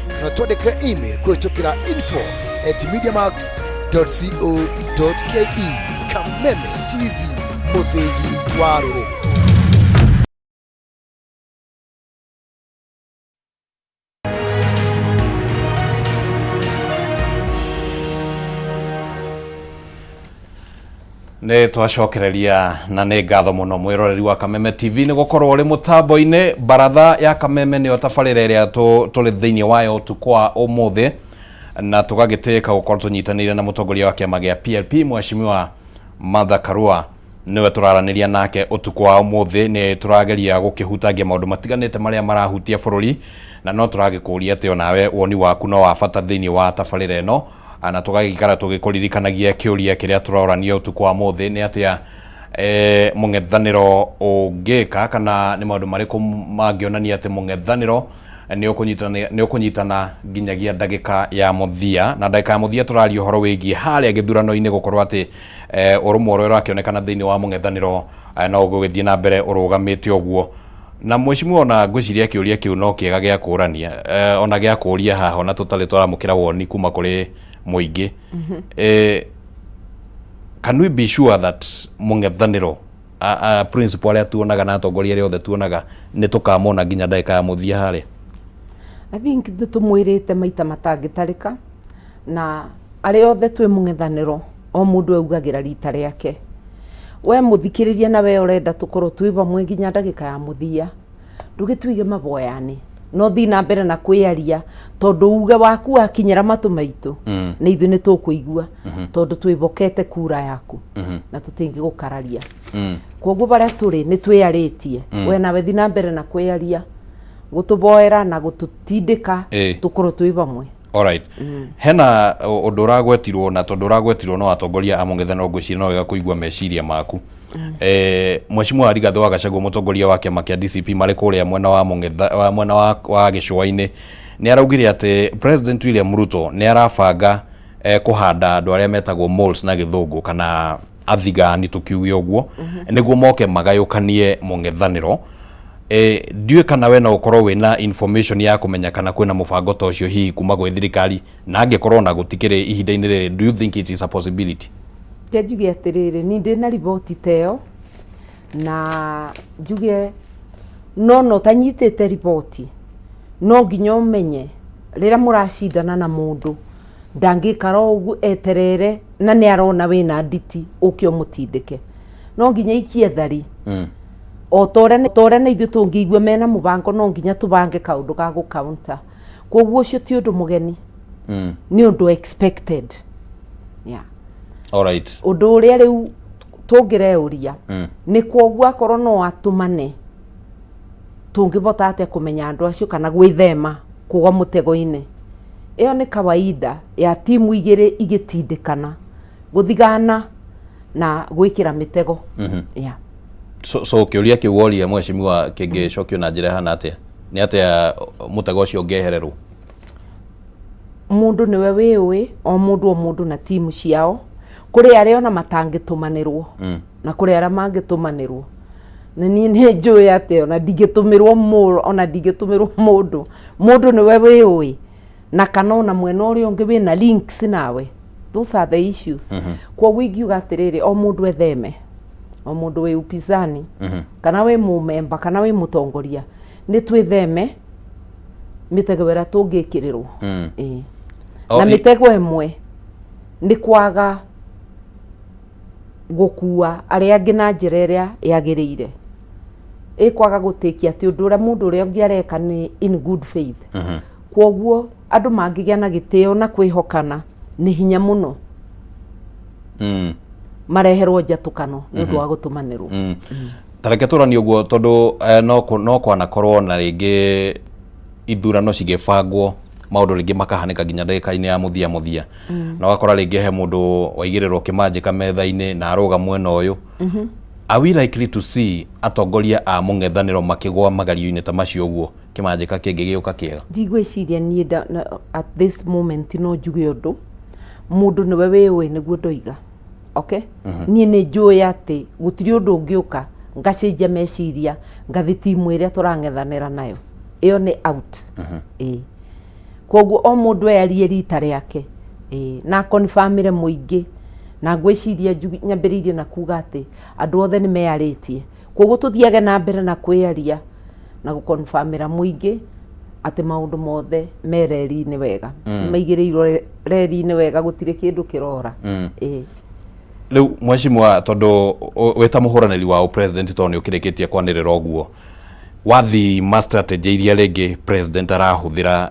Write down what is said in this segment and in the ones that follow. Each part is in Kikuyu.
Kana twandĩkĩre email kũhĩtũkĩra info at mediamax co ke. Kameme TV, mũthĩgi wa rũrĩrĩ. Nĩ twacokereria na nĩ ngatho mũno mwĩroreri wa Kameme TV nĩ gũkorwo ũrĩ mũtambo-inĩ. Baratha ya Kameme nĩyo tabarĩra ĩrĩa tũrĩ thĩinĩ wayo ũtukũ wa ũmũthĩ, na tũgagĩtĩĩka gũkorwo tũnyitanĩire na mũtongoria wa kĩama gĩa PLP, Mheshimiwa Martha Karua, nĩwe tũraranĩria nake ũtukũ wa ũmũthĩ. Nĩ tũrageria gũkĩhutangia maũndũ matiganĩte marĩa marahutia bũrũri, na no tũragĩkũria atĩ onawe woni waku no wa bata thĩinĩ wa tabarĩra ĩno, na tũgagĩikara tũgĩkũririkanagia kĩũria kĩrĩa tũrorania ũtukũ wa mũthĩ nĩ atĩa mũng'ethanĩro ũngĩka, kana nĩ maũndũ marĩkũ mangĩonania atĩ mũng'ethanĩro nĩ ũkũnyitana nginyagia ndagĩka ya mũthia. Na ndagĩka ya mũthia tũraria ũhoro wĩgiĩ harĩa gĩthurano-inĩ, gũkorwo atĩ ũrũmwe ũrĩa ũrakĩonekana thĩinĩ wa mũng'ethanĩro no ũgũgĩthiĩ na mbere ũrũgamĩte ũguo. Na mheshimiwa, ona ngwĩciria kĩũria kĩu no kĩega gĩa kũrania, ona gĩa kũria haha, ona tũtarĩ twaramũkĩra woni kuma kũrĩ mũingĩ. Can we be sure that mũng'ethanĩro principle arĩa tuonaga na atongoria arĩa othe tuonaga nĩ tũkamona nginya ndagĩka ya mũthia harĩa? I think nĩ tũmwĩrĩte maita matangĩtarĩka, na arĩa othe twĩ mũng'ethanĩro, o mũndũ augagĩra rita rĩake. We mũthikĩrĩria, na we ũrenda tũkorwo twĩ vamwe nginya ndagĩka ya mũthia, ndũgĩtwige maboya-inĩ, no thiĩ na mbere na kwĩyaria, tondũ uge waku wakinyĩra matũ maitũ, nĩ ithuĩ nĩ tũkũigua, tondũ twĩvokete kura yaku na tũtingĩgũkararia. Koguo barĩa tũrĩ nĩ twĩyarĩtie, we nawe thiĩ na mbere na kwĩyaria, gũtũboera na gũtũtindĩka tũkorwo twĩ vamwe. Alright. Hena ũndũ ũragwetirwo, na tondũ ũragwetirwo no atongoria a mũng'ethanĩro, ngwĩciria no wega kũigua meciria maku. Mheshimiwa Rigathĩ wa Gachagua, mũtongoria wa kĩama kĩa DCP, marĩ kũrĩa mwena wa mũng'etha wa mwena wa gĩcũa-inĩ, nĩ araugire atĩ President William Ruto nĩ arabanga kũhanda andũ arĩa metagwo moles na gĩthũngũ, kana athigani tũkiuge ũguo, nĩguo moke magayũkanie mũng'ethanĩro. Ndiũĩ kana we no ũkorwo wĩna information ya kũmenya kana kwĩna mũbango ta ũcio hihi kuma gwĩ thirikari, na angĩkorwo na gũtikĩrĩ ihinda-inĩ rĩrĩ, do you think it is a possibility? Reke njuge atĩrĩrĩ, niĩ ndĩna riboti ta ĩyo, na njuge no ũtanyitĩte riboti, no nginya ũmenye rĩrĩa mũracindana na mũndũ, ndangĩikara o ũguo eterere na nĩ arona wĩna nditi ũke ũmũtindĩke. No nginya aikie thari. O ta ũrĩa na ithuĩ tũngĩigua mena mũbango, no nginya tũbange kaũndũ ga gũ counter. Koguo ũcio ti ũndũ mũgeni, nĩ ũndũ expected. Yeah. Alright. Ũndũ ũrĩa rĩu tũngĩreũria nĩ kwoguo akorwo no atũmane, tũngĩbota atĩa kũmenya andũ acio kana gwĩthema kũgwa mũtego-inĩ? Ĩyo nĩ kawaida ya timu igĩrĩ igĩtindĩkana, gũthigana na gwĩkĩra mĩtego. Yeah. So kĩũria kĩu woria, mheshimiwa, kĩngĩcokio na njĩra ĩhana atĩa? Nĩ atĩa mũtego ũcio ũngĩehererwo? Mũndũ nĩwe wĩũĩ, o mũndũ o mũndũ na timu ciao. Kũrĩ arĩa ona matangĩtũmanĩrwo na kũrĩ arĩa mangĩtũmanĩrwo. Na niĩ nĩ njũĩ atĩ ona ndingĩtũmĩrwo mũndũ, ona ndingĩtũmĩrwo mũndũ. Mũndũ nĩwe wĩũĩ, na kana ona mwena ũrĩa ũngĩ wĩna links nawe. Those are the issues. Koguo ingiuga atĩrĩrĩ, o mũndũ etheme, o mũndũ wĩ upinzani kana wĩ mũmemba kana wĩ mũtongoria, nĩ twĩtheme mĩtego ĩrĩa tũngĩkĩrĩrwo. Ĩĩ. Na mĩtego ĩmwe nĩ kwaga gũkua arĩa angĩ na njĩra ĩrĩa yagĩrĩire. Ĩ kwaga gũtĩkia atĩ ũndũ ũrĩa mũndũ ũrĩa ũngĩ areka nĩ in good faith. Kwoguo andũ mangĩgĩa na gĩtĩo na kwĩhokana, nĩ hinya mũno mareherwo njatũkano nĩ ũndũ wa gũtũmanĩrwo. Ta reke tũranie ũguo, tondũ no kwanakorwo na rĩngĩ ithurano cigĩbangwo, maũndũ rĩngĩ makahanĩka nginya ndagĩka-inĩ ya mũthia mũthia, na ũgakora rĩngĩ he mũndũ waigĩrĩrwo kĩmanjĩka metha-inĩ na arũga mwena ũyũ. Are we likely to see atongoria a mũng'ethanĩro makĩgwa magerio-inĩ ta macio ũguo, kĩmanjĩka kĩngĩ gĩũka kĩega? Ndigwĩciria niĩ at this moment no njuge ũndũ. Mũndũ nĩwe wĩũĩ, nĩguo ndoiga. Okay? Niĩ nĩ njũĩ atĩ gũtirĩ ũndũ ũngĩũka ngacenjia meciria ngathi timu ĩrĩa tũrang'ethanĩra nayo. Ĩyo nĩ out. Ĩĩ. Koguo o mũndũ eyarie rita rĩake, ĩĩ, na akonfamĩre mũingĩ. Na ngwĩciria nyambĩrĩirie na kuga atĩ andũ othe nĩ meyarĩtie. Koguo tũthiage na mbere na kwĩyaria na gũkonfamĩra mũingĩ atĩ maũndũ mothe me reri-inĩ wega. Maigĩrĩirwo reri-inĩ wega, gũtirĩ kĩndũ kĩrora. Ĩĩ. Rĩu mheshimiwa, tondũ wĩ ta mũhũranĩri wa ũpresident, tondũ nĩ ũkĩrĩkĩtie kwanĩrĩra ũguo, wathima strategy iria rĩngĩ president arahũthĩra,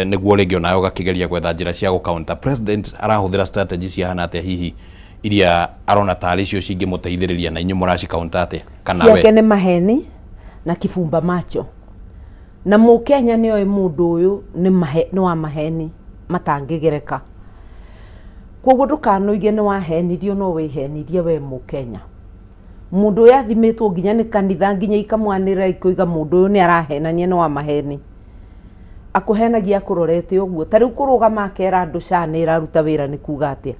nĩguo rĩngĩ onawe ũgakĩgeria gwetha njĩra cia gũ counter president, arahũthĩra strategy ciahana atĩa hihi iria arona tarĩ cio cingĩmũteithĩrĩria, na inyuĩ mũraci counter atĩa kana we? Ciake nĩ maheni na kibumba macho, na mũkenya nĩ oĩ mũndũ ũyũ nĩ wa maheni matangĩgereka. Koguo ndũkanoige nĩ wahenirio, no wĩhenirie we mũkenya. Mũndũ ũyũ athimĩtwo nginya nĩ kanitha, nginya ikamwanĩrĩra ikoiga mũndũ ũyũ nĩ arahenania, nĩ wa maheni. Akũhenagia akũrorete ũguo. Ta rĩu kũrũgama akera andũ SHA nĩ ĩraruta wĩra nĩ kuga atĩa?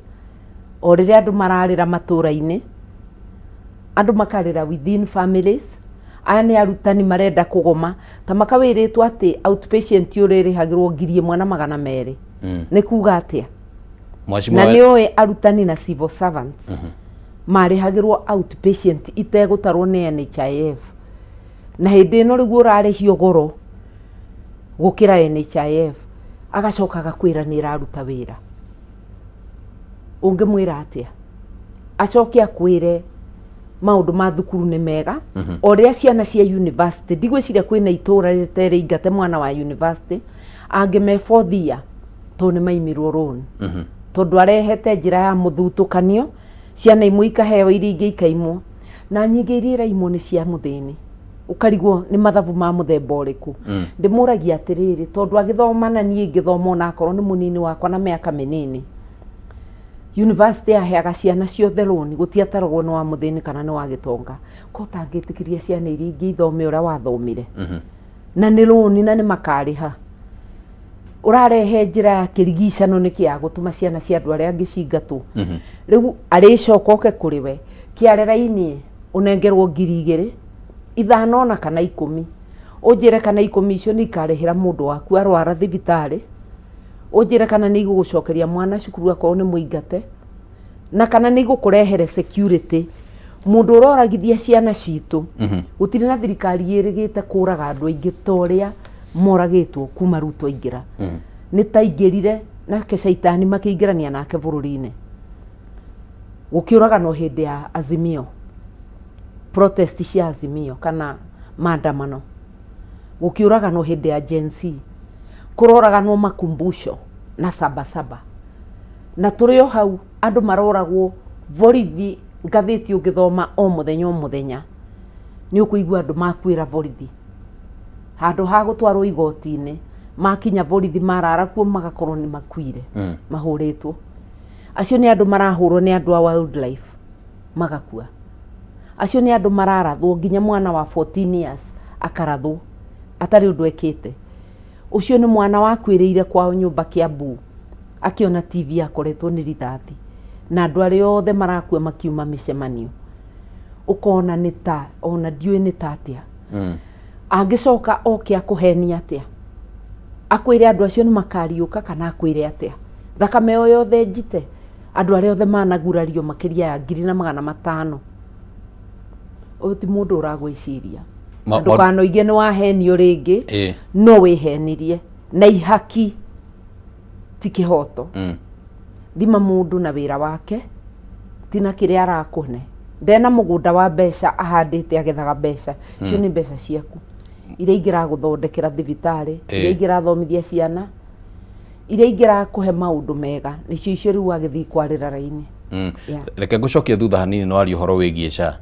O rĩrĩa andũ mararĩra matũra-inĩ, andũ makarĩra within families, aya nĩ arutani marenda kũgoma, ta makawĩrĩtwo atĩ outpatient ũrĩrĩhagĩrwo 1200. Nĩ kuga atĩa? Mheshimiwa Na nĩ ũĩ arutani na civil servants marĩhagĩrwo outpatient itegũtarwo nĩ NHIF, na hĩndĩ ĩno rĩu ũrarĩhio goro gũkĩra NHIF, agacoka agakwĩra nĩ ĩraruta wĩra. Ũngĩmwĩra atĩa? Acoke akwĩre maũndũ ma thukuru nĩ mega, o rĩrĩa ciana cia university, ndigwĩciria kwĩna itũra rĩterĩ ingate mwana wa university angĩ me fourth year, tondũ nĩ maimirwo loan, tondũ arehete njĩra ya mũthutũkanio, ciana imwe ikaheo, iria ingĩ ikaimwo, na nyingĩ iria iraimwo nĩ cia mũthĩni. Ũkarigwo nĩ mathabu ma mũthemba ũrĩkũ. Ndĩmũragia atĩrĩrĩ, tondũ agĩthoma na niĩ ngĩthoma, onakorwo nĩ mũnini wakwa na mĩaka mĩnini, university yaheaga ciana ciothe loan, gũtiataragwo nĩ wa mũthĩni kana nĩ wa gĩtonga. Ko ũtangĩtĩkĩria ciana iria ingĩ ithome ũrĩa wathomire, na nĩ loan na nĩ makarĩha? Ũrarehe njĩra ya kĩrigicano nĩkĩ ya gũtũma ciana cia andũ arĩa angĩ cingatwo? Rĩu arĩcoka oke kũrĩ we kĩarera-inĩ, ũnengerwo 2000, 5 ona kana 10, ũnjĩre kana 10 icio nĩ ikarĩhĩra mũndũ waku arwara thibitarĩ, ũnjĩre kana nĩ igũgũcokeria mwana cukuru akorwo nĩ mũingate, na kana nĩ igũkũrehere security. Mũndũ ũroragithia ciana citũ, gũtirĩ na thirikari ĩrĩgĩte kũraga andũ aingĩ ta ũrĩa moragĩtwo kuma Ruto aingĩra. Nĩ ta aingĩrire nake caitani makĩingĩrania nake bũrũri-inĩ, gũkĩũraganwo hĩndĩ ya Azimio, protest cia Azimio kana maandamano, gũkĩũraganwo hĩndĩ ya Gen Z, kũroraganwo makumbusho na sabasaba, na tũrĩ o hau andũ maroragwo borithi. Ngathĩti ũngĩthoma o mũthenya o mũthenya nĩ ũkũigua andũ makuĩra borithi, handũ ha gũtwarwo igoti-inĩ, makinya borithi marara kuo magakorwo nĩ makuire. Mahũrĩtwo. Acio nĩ andũ marahũrwo nĩ andũ a wildlife magakua. Acio nĩ andũ mararathwo, nginya mwana wa 14 years akarathwo atarĩ ũndũ ekĩte. Ũcio nĩ mwana wakuĩrĩire kwao nyũmba Kiambu, akĩona TV akoretwo nĩ rithathi, na andũ arĩa othe marakua makiuma mĩcemanio, ũkona nĩ ta ona ndiũĩ nĩ ta atĩa. Angĩcoka oke akũhenia atĩa? Akwĩre andũ acio nĩ makariũka kana akwĩre atĩa? Thakame o yothe njite, andũ arĩa othe managurario makĩria ya 1500, ũyũ ti mũndũ ũragwĩciria. Ndũkanoige nĩ wahenio rĩngĩ. No wĩhenirie na ihaki ti kĩhoto. Thima mũndũ na wĩra wake, ti na kĩrĩa arakũne. Ndena mũgũnda wa mbeca ahandĩte agethaga mbeca icio, nĩ mbeca ciaku iria ingĩragũthondekera thibitarĩ, iria ingĩrathomithia ciana, iria ingĩrakũhe maũndũ mega, nĩcio icio rĩu wagĩthiĩ kwarĩra raini. Yeah. Reke ngũcokie thutha hanini, no arie ũhoro wĩgiĩ SHA.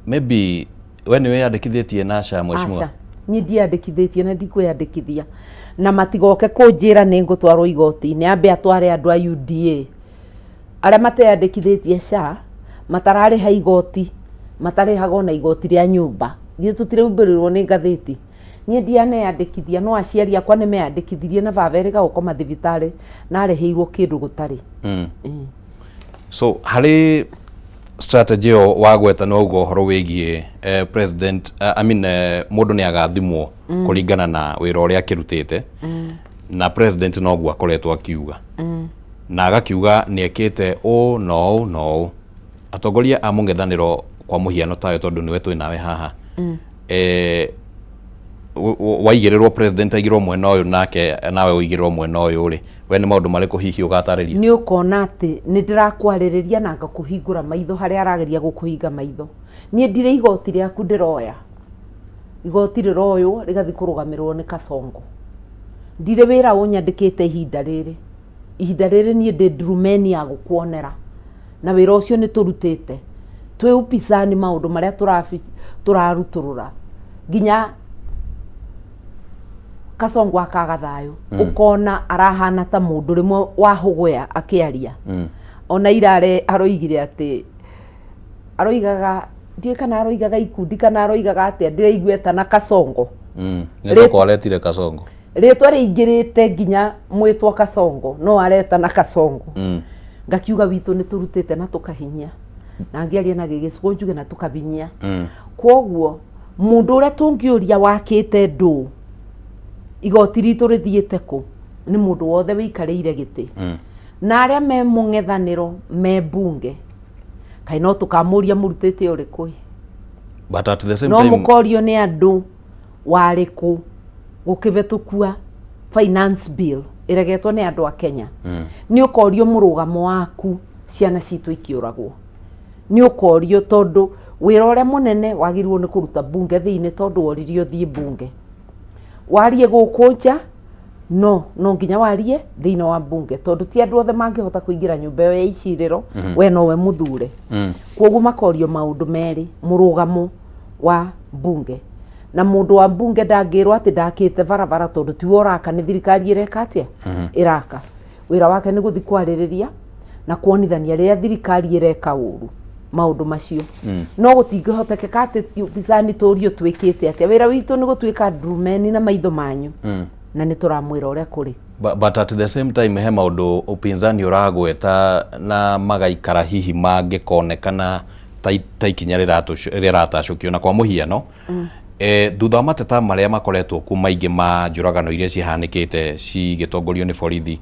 Maybe we nĩ wĩyandĩkithĩtie na SHA, mheshimiwa? Aca, niĩ ndiandĩkithĩtie na ndikwĩyandĩkithia, na matigoke kũnjĩra nĩ ngũtwarwo igoti-inĩ. Ambe atware andũ a UDA arĩa mateyandĩkithĩtie SHA, matararĩha igoti, matarĩhaga ona igoti rĩa nyũmba. Githĩ tũtiraumbũrĩrwo nĩ ngathĩti? Niĩ ndianeyandĩkithia, no aciari akwa nĩ meyandĩkithirie, na baba erĩga gũkoma thibitarĩ na arĩhĩirwo kĩndũ gũtarĩ. So harĩ story. Strategy ĩyo wagweta nĩ wauga ũhoro wĩgiĩ president, I mean, mũndũ nĩ agathimwo kũringana na wĩra ũrĩa akĩrutĩte, na president noguo akoretwo akiuga, na agakiuga nĩ ekĩte ũũ na ũũ na ũũ. Atongoria a mũng'ethanĩro, kwa mũhiano tawe, tondũ nĩwe twĩ nawe haha, waigĩrĩrwo, president aigĩrwo mwena ũyũ, nake nawe ũigĩrĩrwo mwena ũyũ rĩ, we nĩ maũndũ marĩkũ hihi ũgatarĩria? Nĩ ũkona atĩ nĩ ndĩrakwarĩrĩria na ngakũhingũra maitho harĩa arageria gũkũhinga maitho. Niĩ ndirĩ igoti rĩaku ndĩroya, igoti rĩroywo rĩgathiĩ kũrũgamĩrĩrwo nĩ Kasongo. Ndirĩ wĩra ũnyandĩkĩte ihinda rĩrĩ. Ihinda rĩrĩ niĩ ndĩ ndurumeni ya gũkuonera, na wĩra ũcio nĩ tũrutĩte twĩ upinzani, maũndũ marĩa tũrarutũrũra nginya Kasongo akaga thayũ. Ũkona arahana ta mũndũ rĩmwe wahũgũya akĩaria. Ona irare aroigire atĩ aroigaga, ndiũĩ kana aroigaga ikundi kana aroigaga atĩa, ndĩraigua etana Kasongo. Nĩ thoko aretire Kasongo. Rĩtwa rĩingĩrĩte nginya mwĩtwa Kasongo, no aretana Kasongo. Ngakiuga witũ nĩ tũrutĩte na tũkahinyia, na ngĩaria na gĩgĩcũgũ njuge na tũkabinyia. Kwoguo mũndũ ũrĩa tũngĩũria wakĩte ndũ igoti ritũ rĩthiĩte kũ nĩ mũndũ wothe wĩikarĩire gĩtĩ na arĩa me mũng'ethanĩro me mbunge, kaĩ no tũkamũria mũrutĩte ũrĩkũ ĩ? But at the same No time, mũkorio nĩ andũ warĩ kũ gũkĩbĩtũkua finance bill ĩregetwo nĩ andũ a Kenya. Nĩ ũkorio mũrũgamo waku ciana citũ ikĩũragwo. Nĩ ũkorio tondũ wĩra ũrĩa mũnene wagĩrĩirwo nĩ kũruta mbunge thĩinĩ, tondũ woririo ũthiĩ mbunge warie gũkũ nja, no nginya warie thĩinĩ wa mbunge, tondũ ti andũ othe mangĩhota kũingĩra nyũmba ĩyo ya icirĩro. We nowe mũthure. Koguo makorio maũndũ merĩ, mũrũgamo wa mbunge, na mũndũ wa mbunge ndangĩrwo atĩ ndakĩte barabara, tondũ tiwe ũraka, nĩ thirikari ĩreka atĩa, ĩraka. Wĩra wake nĩ gũthiĩ kwarĩrĩria na kuonithania rĩrĩa thirikari ĩreka ũru, maũndũ macio. No gũtingĩhotekeka atĩ upinzani tũrio twĩkĩte atĩa. Wĩra witũ nĩ gũtuĩka ndurumeni na maitho manyu, na nĩ tũramwĩra ũrĩa kũrĩ. But at the same time, he maũndũ upinzani ũragweta na magaikara hihi mangĩkonekana ta ikinya rĩratacũkio. Na kwa mũhiano, thutha wa mateta marĩa makoretwo kuo maingĩ ma njũragano iria cihanĩkĩte cigĩtongorio nĩ borithi,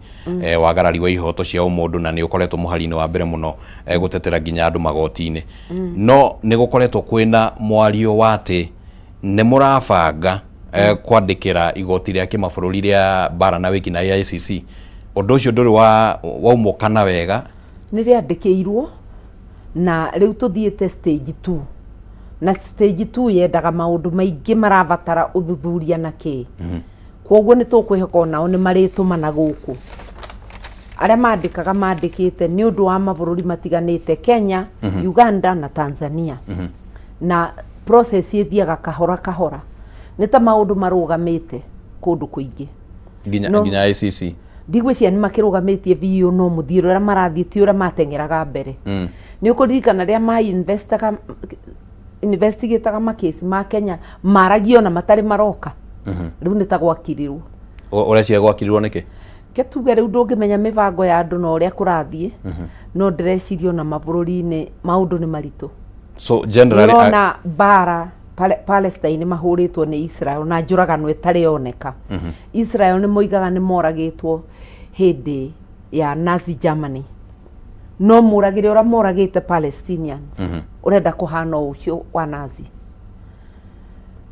wagarari wa ihoto cia ũmũndũ, na nĩ ũkoretwo mũhari-inĩ wa mbere mũno gũtetera nginya andũ magoti-inĩ, no nĩ gũkoretwo kwĩna mwario wa atĩ nĩ mũrabanga kwandĩkĩra igoti rĩa kĩmabũrũri rĩa mbara na wĩkinaĩ, ICC. Ũndũ ũcio ndũrĩ wa waumũkana wega. Nĩ rĩandĩkĩirwo, na rĩu tũthiĩte stage 2, na stage 2 yendaga maũndũ maingĩ marabatara ũthuthuria na kĩ. Kwoguo nĩ tũkwĩhoka onao nĩ marĩtũmana gũkũ. Arĩa mandĩkaga mandĩkĩte nĩ ũndũ wa mabũrũri matiganĩte, Kenya, Uganda na Tanzania, na process ĩthiaga kahora kahora, nĩ ta maũndũ marũgamĩte kũndũ kũingĩ. Nginya No. nginya ICC. Ndigwĩciria nĩ makĩrũgamĩtie biũ, no mũthiĩre ũrĩa marathiĩ ti ũrĩa mateng'eraga mbere. Nĩ ũkũririkana rĩrĩa ma investigataga makĩsi ma Kenya, maragia ona matarĩ maroka. Rĩu nĩ ta gwakirirwo. Ũreciria gwakirirwo nĩkĩ? Ke tuge rĩu ndũngĩmenya mĩbango ya andũ na ũrĩa kũrathiĩ, no ndĩreciria ona mabũrũri-inĩ maũndũ nĩ maritũ. So generally, Nĩũrona mbara Palestine mahũrĩtwo nĩ Israel na njũragano ĩtarĩ yoneka. Israel nĩ moigaga nĩ moragĩtwo hĩndĩ ya Nazi Germany, no mũragĩre ũrĩa moragĩte Palestinians ũrenda kũhana o ũcio wa Nazi,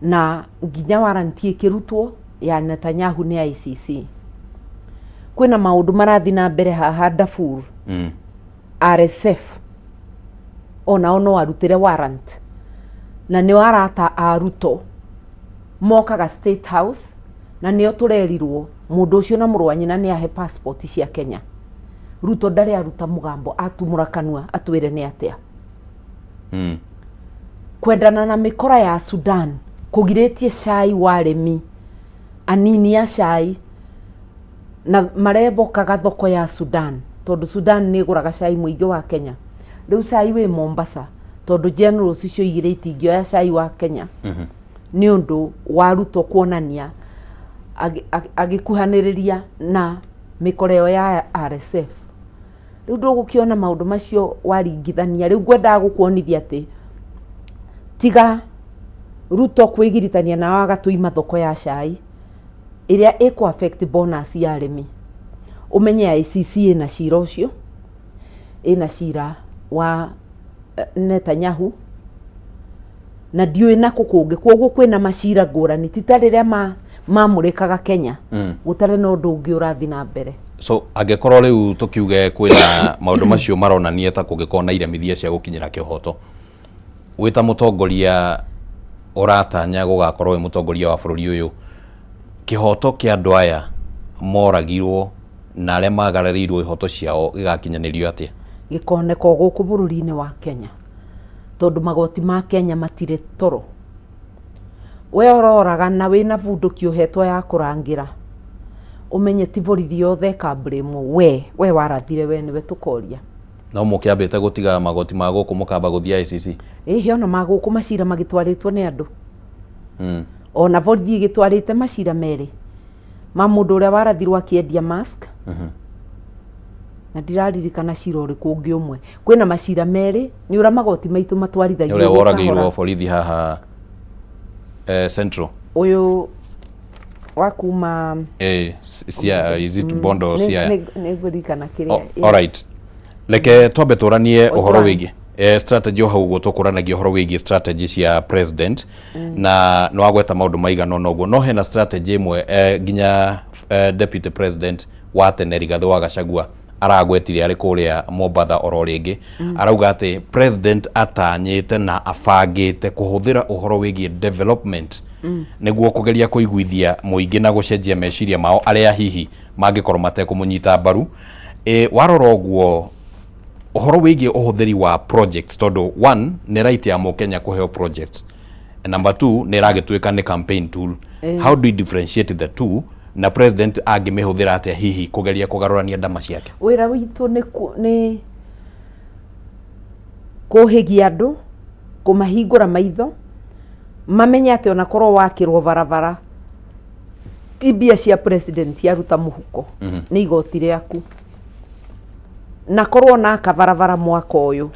na nginya warranty ĩkĩrutwo ya Netanyahu nĩ ICC. Kwĩna maũndũ marathiĩ na mbere haha Darfur. RSF onao no arutĩre warrant, na nĩo arata a Ruto mokaga State House, na nĩo tũrerirwo mũndũ ũcio na mũrũ wa nyina nĩ ahe passport cia Kenya. Ruto ndarĩ aruta mũgambo, atumũra kanua atwĩre nĩ atĩa. Kwendana na mĩkora ya Sudan kũgirĩtie cai wa arĩmi anini a cai, na marebokaga thoko ya Sudan, tondũ Sudan nĩ ĩgũraga cai mũingĩ wa Kenya. Rĩu cai wĩ Mombasa, tondũ generals icio igĩrĩ itingĩoya cai wa Kenya nĩ ũndũ wa Ruto kuonania agĩkuhanĩrĩria na mĩkora ĩyo ya RSF. Rĩu ndũgũkĩona maũndũ macio waringithania. Rĩu ngwendaga gũkuonithia atĩ tiga Ruto kwĩgiritania nao agatũima thoko ya cai ĩrĩa ĩkũ affect bonus ya arĩmi. Ũmenye ICC ĩna cira ũcio, ĩna cira wa Netanyahu na ndiũĩ nakũ kũngĩ. Kwoguo kwĩna macira ngũrani, ti ta rĩrĩa mamũrĩkaga Kenya, gũtarĩ na ũndũ ũngĩ ũrathiĩ na mbere. So angĩkorwo rĩu tũkiuge kwĩna maũndũ macio maronania ta kũngĩkorwo na iremithia cia gũkinyĩra kĩhoto, wĩ ta mũtongoria ũratanya gũgakorwo wĩ mũtongoria wa bũrũri ũyũ, kĩhoto kĩa andũ aya moragirwo na arĩa magararĩirwo ihoto ciao gĩgakinyanĩrio atĩa? Gĩkoneka o gũkũ bũrũri-inĩ wa Kenya, tondũ magoti ma Kenya matirĩ toro. We ũroragana wĩna bunduki ũhetwo ya kũrangĩra, ũmenye ti borithi yothe ĩka blame we, we warathire we nĩwe tũkoria. No mũkĩambĩte gũtiga magoti ma gũkũ mũkamba gũthiĩ ICC? Ĩhĩ, ona ma gũkũ macira magĩtwarĩtwo nĩ andũ. Ona borithi ĩgĩtwarĩte macira merĩ ma mũndũ ũrĩa warathirwo akĩendia mask. Na ndiraririkana cira ũrĩkũ ũngĩ ũmwe. Kwĩna macira merĩ, nĩ ũrĩa magoti maitũ matwarithagio Ũrĩa woragĩirwo borithi haha Central. Ũyũ wa kuma cia, is it Bondo cia? Nĩ ngũririkana kĩrĩa. All right. Reke twambe tũranie ũhoro wĩgiĩ strategy o hau ũguo tũkũranagia ũhoro wĩgiĩ strategy cia president na nĩ wagweta maũndũ maigana ũna ũguo, no hena strategy ĩmwe nginya deputy president wa tene Rigathĩ wa Gachagua aragwetire arĩ kũrĩa Mombatha oro rĩngĩ, arauga atĩ president atanyĩte na abangĩte kũhũthĩra ũhoro wĩgiĩ development nĩguo kũgeria kũiguithia mũingĩ na gũcenjia meciria mao arĩa hihi mangĩkorwo matekũmũnyita mbaru. Warora ũguo ũhoro wĩgiĩ ũhũthĩri wa projects, tondũ one nĩ right ya mũkenya kũheo projects, and number two nĩ ĩragĩtuĩka nĩ campaign tool. How do you differentiate the two, na president angĩmĩhũthĩra atĩa hihi kũgeria kũgarũrania ndama ciake? Wĩra witũ nĩ kũhĩgia andũ, kũmahingũra maitho, mamenye atĩ ona korwo wakĩrwo barabara ti mbia cia president aruta mũhuko, nĩ igoti rĩaku. Na korwo naka barabara mwaka ũyũ,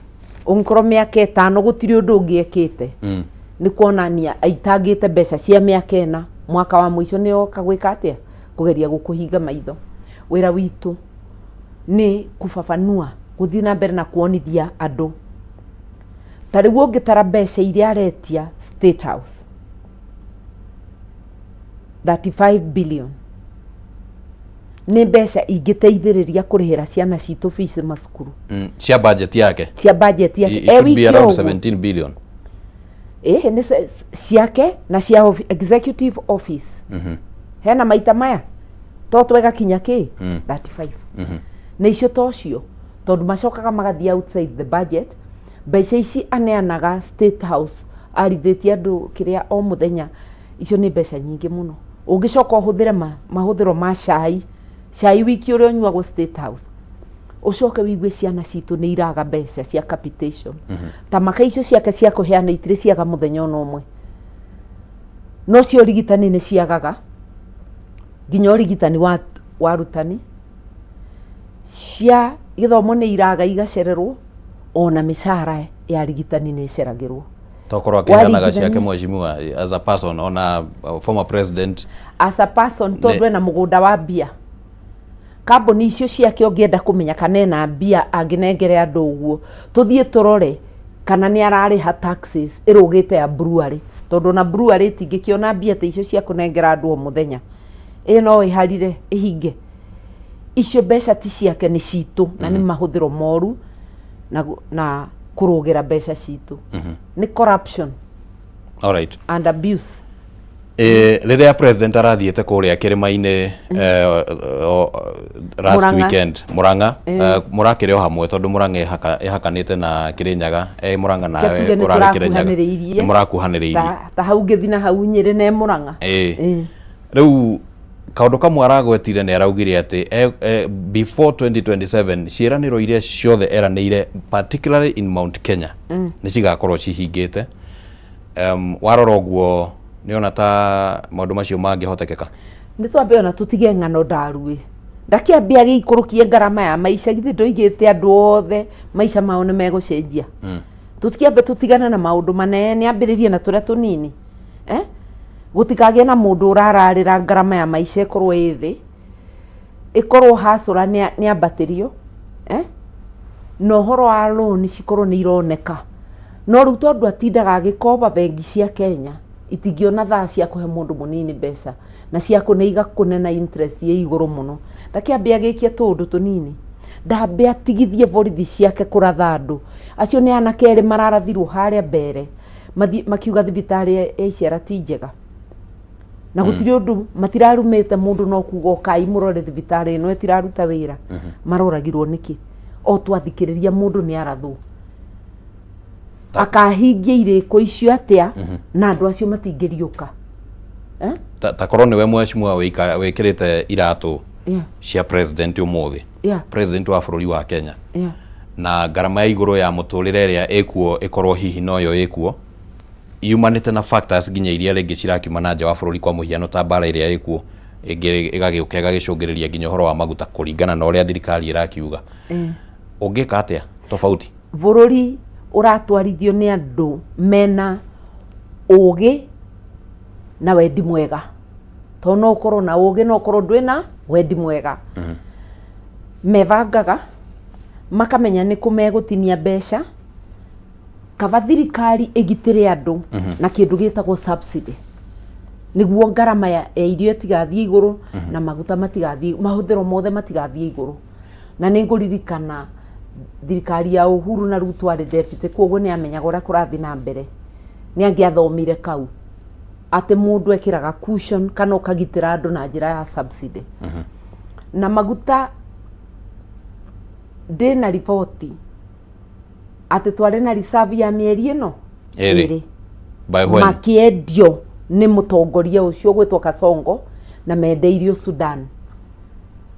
ũngĩkorwo mĩaka 5 gũtirĩ ũndũ ũngĩ ekĩte, nĩ kuonania aitangĩte mbeca cia mĩaka 4, mwaka wa mũico nĩ oka gwĩka atĩa? Kũgeria gũkũhinga maitho. Wĩra witũ nĩ kũbabanua, gũthiĩ na mbere na kuonithia andũ. Ta rĩu ũngĩtara mbeca iria aretia State House, 35 billion nĩ mbeca ingĩteithĩrĩria kũrĩhĩra ciana citũ fees macukuru. Cia budget yake. Cia budget yake. It should be around 17 billion. Nĩ ciake na cia executive office. Hena maita maya to twega kinya kĩ 35. Na icio tocio tondũ macokaga magathiĩ outside the budget. Mbeca ici aneanaga State House arithĩtie andũ kĩrĩa o mũthenya, icio nĩ mbeca nyingĩ mũno. Ũngĩcoka ũhũthĩre mahũthĩro ma cai, cai wiki ũrĩa ũnyuagwo State House, ũcoke wĩigue ciana citũ nĩ iraga mbeca cia capitation. Ta maka icio ciake cia kũheana itirĩ ciaga mũthenya ona ũmwe, no cio ũrigitani nĩ ciagaga, nginya ũrigitani wa arutani, cia gĩthomo nĩ iraga igacererwo, ona mĩcara ya arigitani nĩ ĩceragĩrwo. Tokorwo akĩheanaga ciake mheshimiwa as a person, ona former president as a person, tondũ ena mũgũnda wa mbia. Kambuni icio ciake ũngĩenda kũmenya kana ena mbia angĩnengere andũ ũguo, tũthiĩ tũrore kana nĩ ararĩha taxes ĩrũgĩte ya brewery, tondũ ona brewery ĩtingĩkĩona mbia ta icio cia kũnengera andũ o mũthenya. Ĩ no ĩharire ĩhinge. Icio mbeca ti ciake, nĩ citũ, na nĩ mahũthĩro moru na kũrũgĩra mbeca citũ. Nĩ corruption All right. and abuse. Rĩrĩa president arathiĩte kũrĩa kĩrĩma-inĩ last Murang'a. weekend Murang'a, mũrakĩrĩ o hamwe tondũ Murang'a ĩhakanĩte na Kĩrĩnyaga, Murang'a nawe Tuge nĩ ũrarĩ Kĩrĩnyaga. tũrakuhanĩrĩirie. Nĩ mũrakuhanĩrĩirie. Ta hau ngĩthi na hau Nyĩrĩ na Murang'a. Rĩu kaũndũ kamwe aragwetire nĩ araugire atĩ before 2027 ciĩranĩro iria ciothe eranĩire particularly in Mount Kenya nĩ cigakorwo cihingĩte. Warora ũguo nĩ ona ta maũndũ macio mangĩhotekeka? Nĩ twambe ona tũtige ng'ano ndaruĩ. Ndakĩambia agĩikũrũkie ngarama ya maica, githĩ ndoigĩte andũ othe maica mao nĩ megũcenjia? Tũtikĩambe tũtigane na maũndũ manene, ambĩrĩrie na tũrĩa tũnini, eh? Gũtikagĩe na mũndũ ũrararĩra ngarama ya maica ĩkorwo ĩ thĩ, ĩkorwo hacũra nĩ ambatĩrio, eh? Na ũhoro wa loan cikorwo nĩ ironeka. No rĩu tondũ atindaga agĩkoba bengi cia Kenya itingĩona thaa cia kũhe mũndũ mũnini mbeca, na ciakũ nĩ igakũne na interest ĩ igũrũ mũno. Ndakĩambe agĩkie tũũndũ tũnini, ndambe atigithie borithi ciake kũratha andũ. Acio nĩ anake erĩ mararathirwo harĩa mbere, mathiĩ makiuga thibitarĩ ya Iciara ti njega. Na gũtirĩ ũndũ matirarumĩte mũndũ no kuga ũkai mũrore thibitarĩ ĩno ĩtiraruta wĩra. Maroragirwo nĩkĩ? O twathikĩrĩria mũndũ nĩ arathwo. Akahingia irĩko icio atĩa na andũ acio matingĩriũka? Eh? Ta korwo nĩwe mheshimiwa wĩkĩrĩte iratũ cia president ũmũthĩ, president wa bũrũri wa Kenya, na ngarama ya igũrũ ya mũtũrĩre ĩrĩa ĩkuo ĩkorwo hihi noyo ĩkuo yumanĩte na factors nginya iria rĩngĩ cirakiuma na nja wa bũrũri, kwa mũhiano ta mbara ĩrĩa ĩkuo ĩngĩ ĩgagĩũka ĩgagĩcũngĩrĩria nginya ũhoro wa maguta kũringana na ũrĩa thirikari ĩrakiuga, ũngĩka atĩa tofauti? Bũrũri ũratwarithio nĩ andũ mena ũgĩ na wendi mwega, tondũ no ũkorwo na ũgĩ no ũkorwo ndwĩna wendi mwega. Mebangaga makamenya nĩ kũ megũtinia mbeca, kaba thirikari ĩgitĩre andũ na kĩndũ gĩtagwo subsidy, nĩguo ngarama ya irio ĩtigathiĩ igũrũ na maguta matigathiĩ, mahũthĩro mothe matigathiĩ igũrũ. Na nĩ ngũririkana thirikari ya Uhuru na Ruto arĩ deputy, koguo nĩ amenyaga ũrĩa kũrathiĩ na mbere, nĩ angĩathomire kau atĩ mũndũ ekĩraga cushion kana ũkagitĩra andũ na njĩra ya subsidy. Na maguta, ndĩna riboti atĩ twarĩ na reserve ya mĩeri ĩno Ĩrĩ. Ĩrĩ. By when? Makĩendio nĩ mũtongoria ũcio gwĩtwo Kasongo na mendeirio Sudan.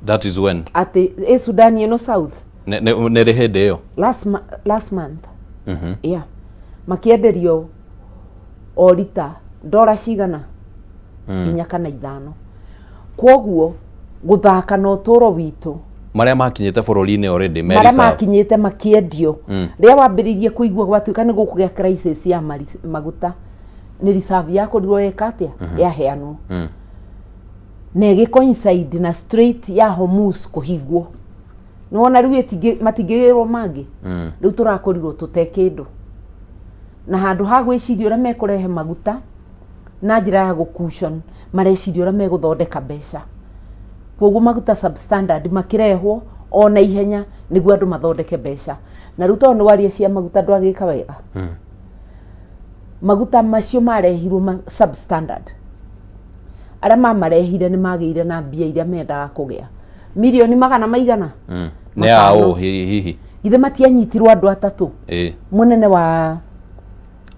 That is when? Atĩ ĩ Sudan ĩno South. Nĩ rĩ hĩndĩ ĩyo? Last month. Yeah. Makĩenderio o rita ndora cigana? 4 kana 5. Kwoguo gũthaka na ũtũũro witũ. Marĩa makinyĩte bũrũri-inĩ already me marĩa reserve. Makinyĩte makĩendio. Rĩrĩa wambĩrĩirie kũigua gwatuĩka nĩ gũkũgĩa crisis ya maguta, nĩ reserve yakorirwo ĩka atĩa, yaheanwo na ĩgĩ coincide na Strait ya Hormuz kũhingwo. Nĩwona rĩu matingĩgĩrwo mangĩ. Rĩu tũrakorirwo tũte kĩndũ, na handũ ha gwĩciria ũrĩa mekũrehe maguta na njĩra ya gũ-cushion, mareciria ũrĩa megũthondeka mbeca. Koguo maguta substandard makĩrehwo o na ihenya nĩguo andũ mathondeke mbeca. Na rĩu tondũ nĩ waria cia maguta, ndwagĩka wega. Maguta macio marehirwo ma substandard, arĩa mamarehire nĩ magĩire na mbia iria mendaga kũgĩa, mirioni magana maigana Nĩ aũ? 5. Hihi? Githĩ matianyitirwo andũ atatũ? Ĩĩ. Mũnene wa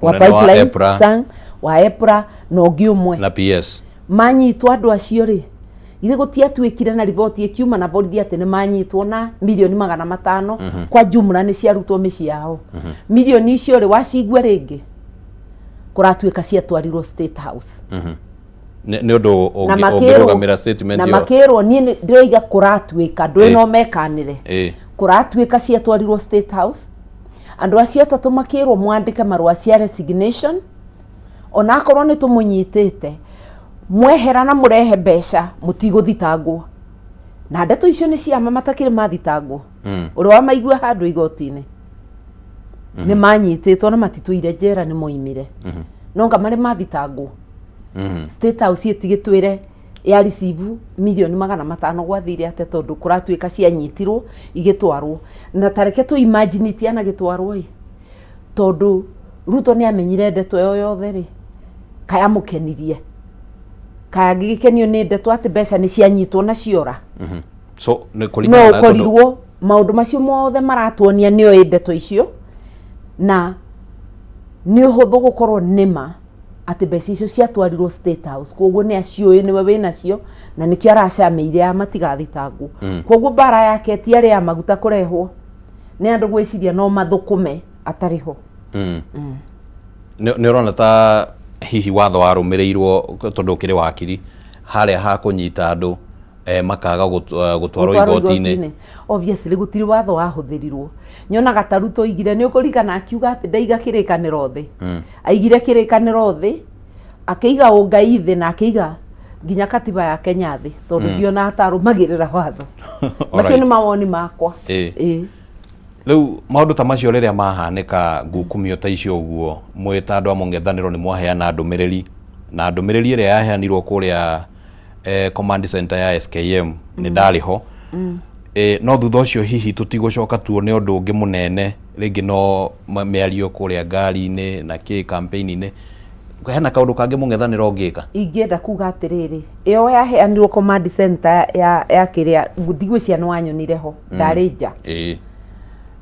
Mũnene wa pipeline, EPRA. Sang, wa EPRA na ũngĩ ũmwe na PS. Manyitwo andũ acio rĩ, githĩ gũtiatuĩkire na riboti ĩkiuma na borithi atĩ nĩ manyitwo na mirioni 500 kwa jumla nĩ ciarutwo mĩciĩ yao? Mirioni icio rĩ, wacigua rĩngĩ kũratuĩka ciatwarirwo State House. Nĩ ũndũ Na ũngĩrũgamĩra statement na ĩyo? Makĩrwo, niĩ ndĩroiga kũratuĩka ndũĩ no mekanĩre. Kũratuĩka ciatwarirwo State House, andũ acio atatũ makĩrwo mwandĩke marũa cia resignation, onakorwo nĩ tũmũnyitĩte, mwehera na mũrehe mbeca mũtigũthitangwo. Na ndeto icio nĩ ciama, matakĩrĩ mathitangwo. Ũrĩa wamaigua handũ igoti-inĩ nĩ manyitĩtwo na matitũire njera, nĩ moimire, no nga marĩ mathitangwo. State House ĩtigĩtwĩre ya receive mirioni 500 gwathire atĩa, tondũ kũratuĩka cianyitirwo igĩtwarwo. Na tareke tũ imagine itianagĩtwarwo ĩ, tondũ Ruto nĩ amenyire ndeto ĩyo yothe rĩ, kayamũkenirie, kayangĩgĩkenio nĩ ndeto atĩ mbeca nĩ cianyitwo na ciora? So nĩ no kũringana na tondũ ũkorirwo maũndũ macio mothe maratuonia nĩoĩ ndeto icio, na nĩ ũhũthũ gũkorwo nĩma atĩ mbeca icio ciatwarirwo State House. Koguo nĩ aciũĩ, nĩwe wĩnacio, na nĩkĩo aracamĩire ya matigathitangwo. Koguo mbara yake ti arĩ ya maguta kũrehwo, nĩ andũ gwĩciria no mathũkũme atarĩ ho. Nĩ ũrona ta hihi watho warũmĩrĩirwo, tondũ ũkĩrĩ wakiri, harĩa ha kũnyita andũ Makaga gũtwarwo Gũtwarwo igoti-inĩ. Igoti-inĩ. Obviously gũtirĩ watho wahũthĩrirwo. Nyonaga ta Ruto oigire, nĩ ũkũririkana akiuga atĩ ndaiga kĩrĩkanĩro thĩ. Aigire kĩrĩkanĩro thĩ, akĩiga ũngai thĩ na akĩiga nginya katiba ya Kenya thĩ, tondũ ndionaga ta arũmagĩrĩra watho. Macio nĩ mawoni makwa. Ĩĩ. Rĩu maũndũ ta macio rĩrĩa mahanĩka, ngukumio ta icio ũguo, mwĩ ta andũ a mũng'ethanĩro nĩ mwaheana ndũmĩrĩri, na ndũmĩrĩri ĩrĩa yaheanirwo kũrĩa command center ya SKM nĩ ndarĩ ho. No thutha ũcio hihi tũtigũcoka tuone ũndũ ũngĩ mũnene rĩngĩ, no mĩario kũrĩa ngari-inĩ na kĩ campaign-inĩ, hena kaũndũ kangĩ mũng'ethanĩro ũngĩka? Ingĩenda kuga atĩrĩrĩ, ĩyo yaheanirwo command center ya kĩrĩa, ndigwĩciria nĩ wanyonire ho, ndarĩ nja.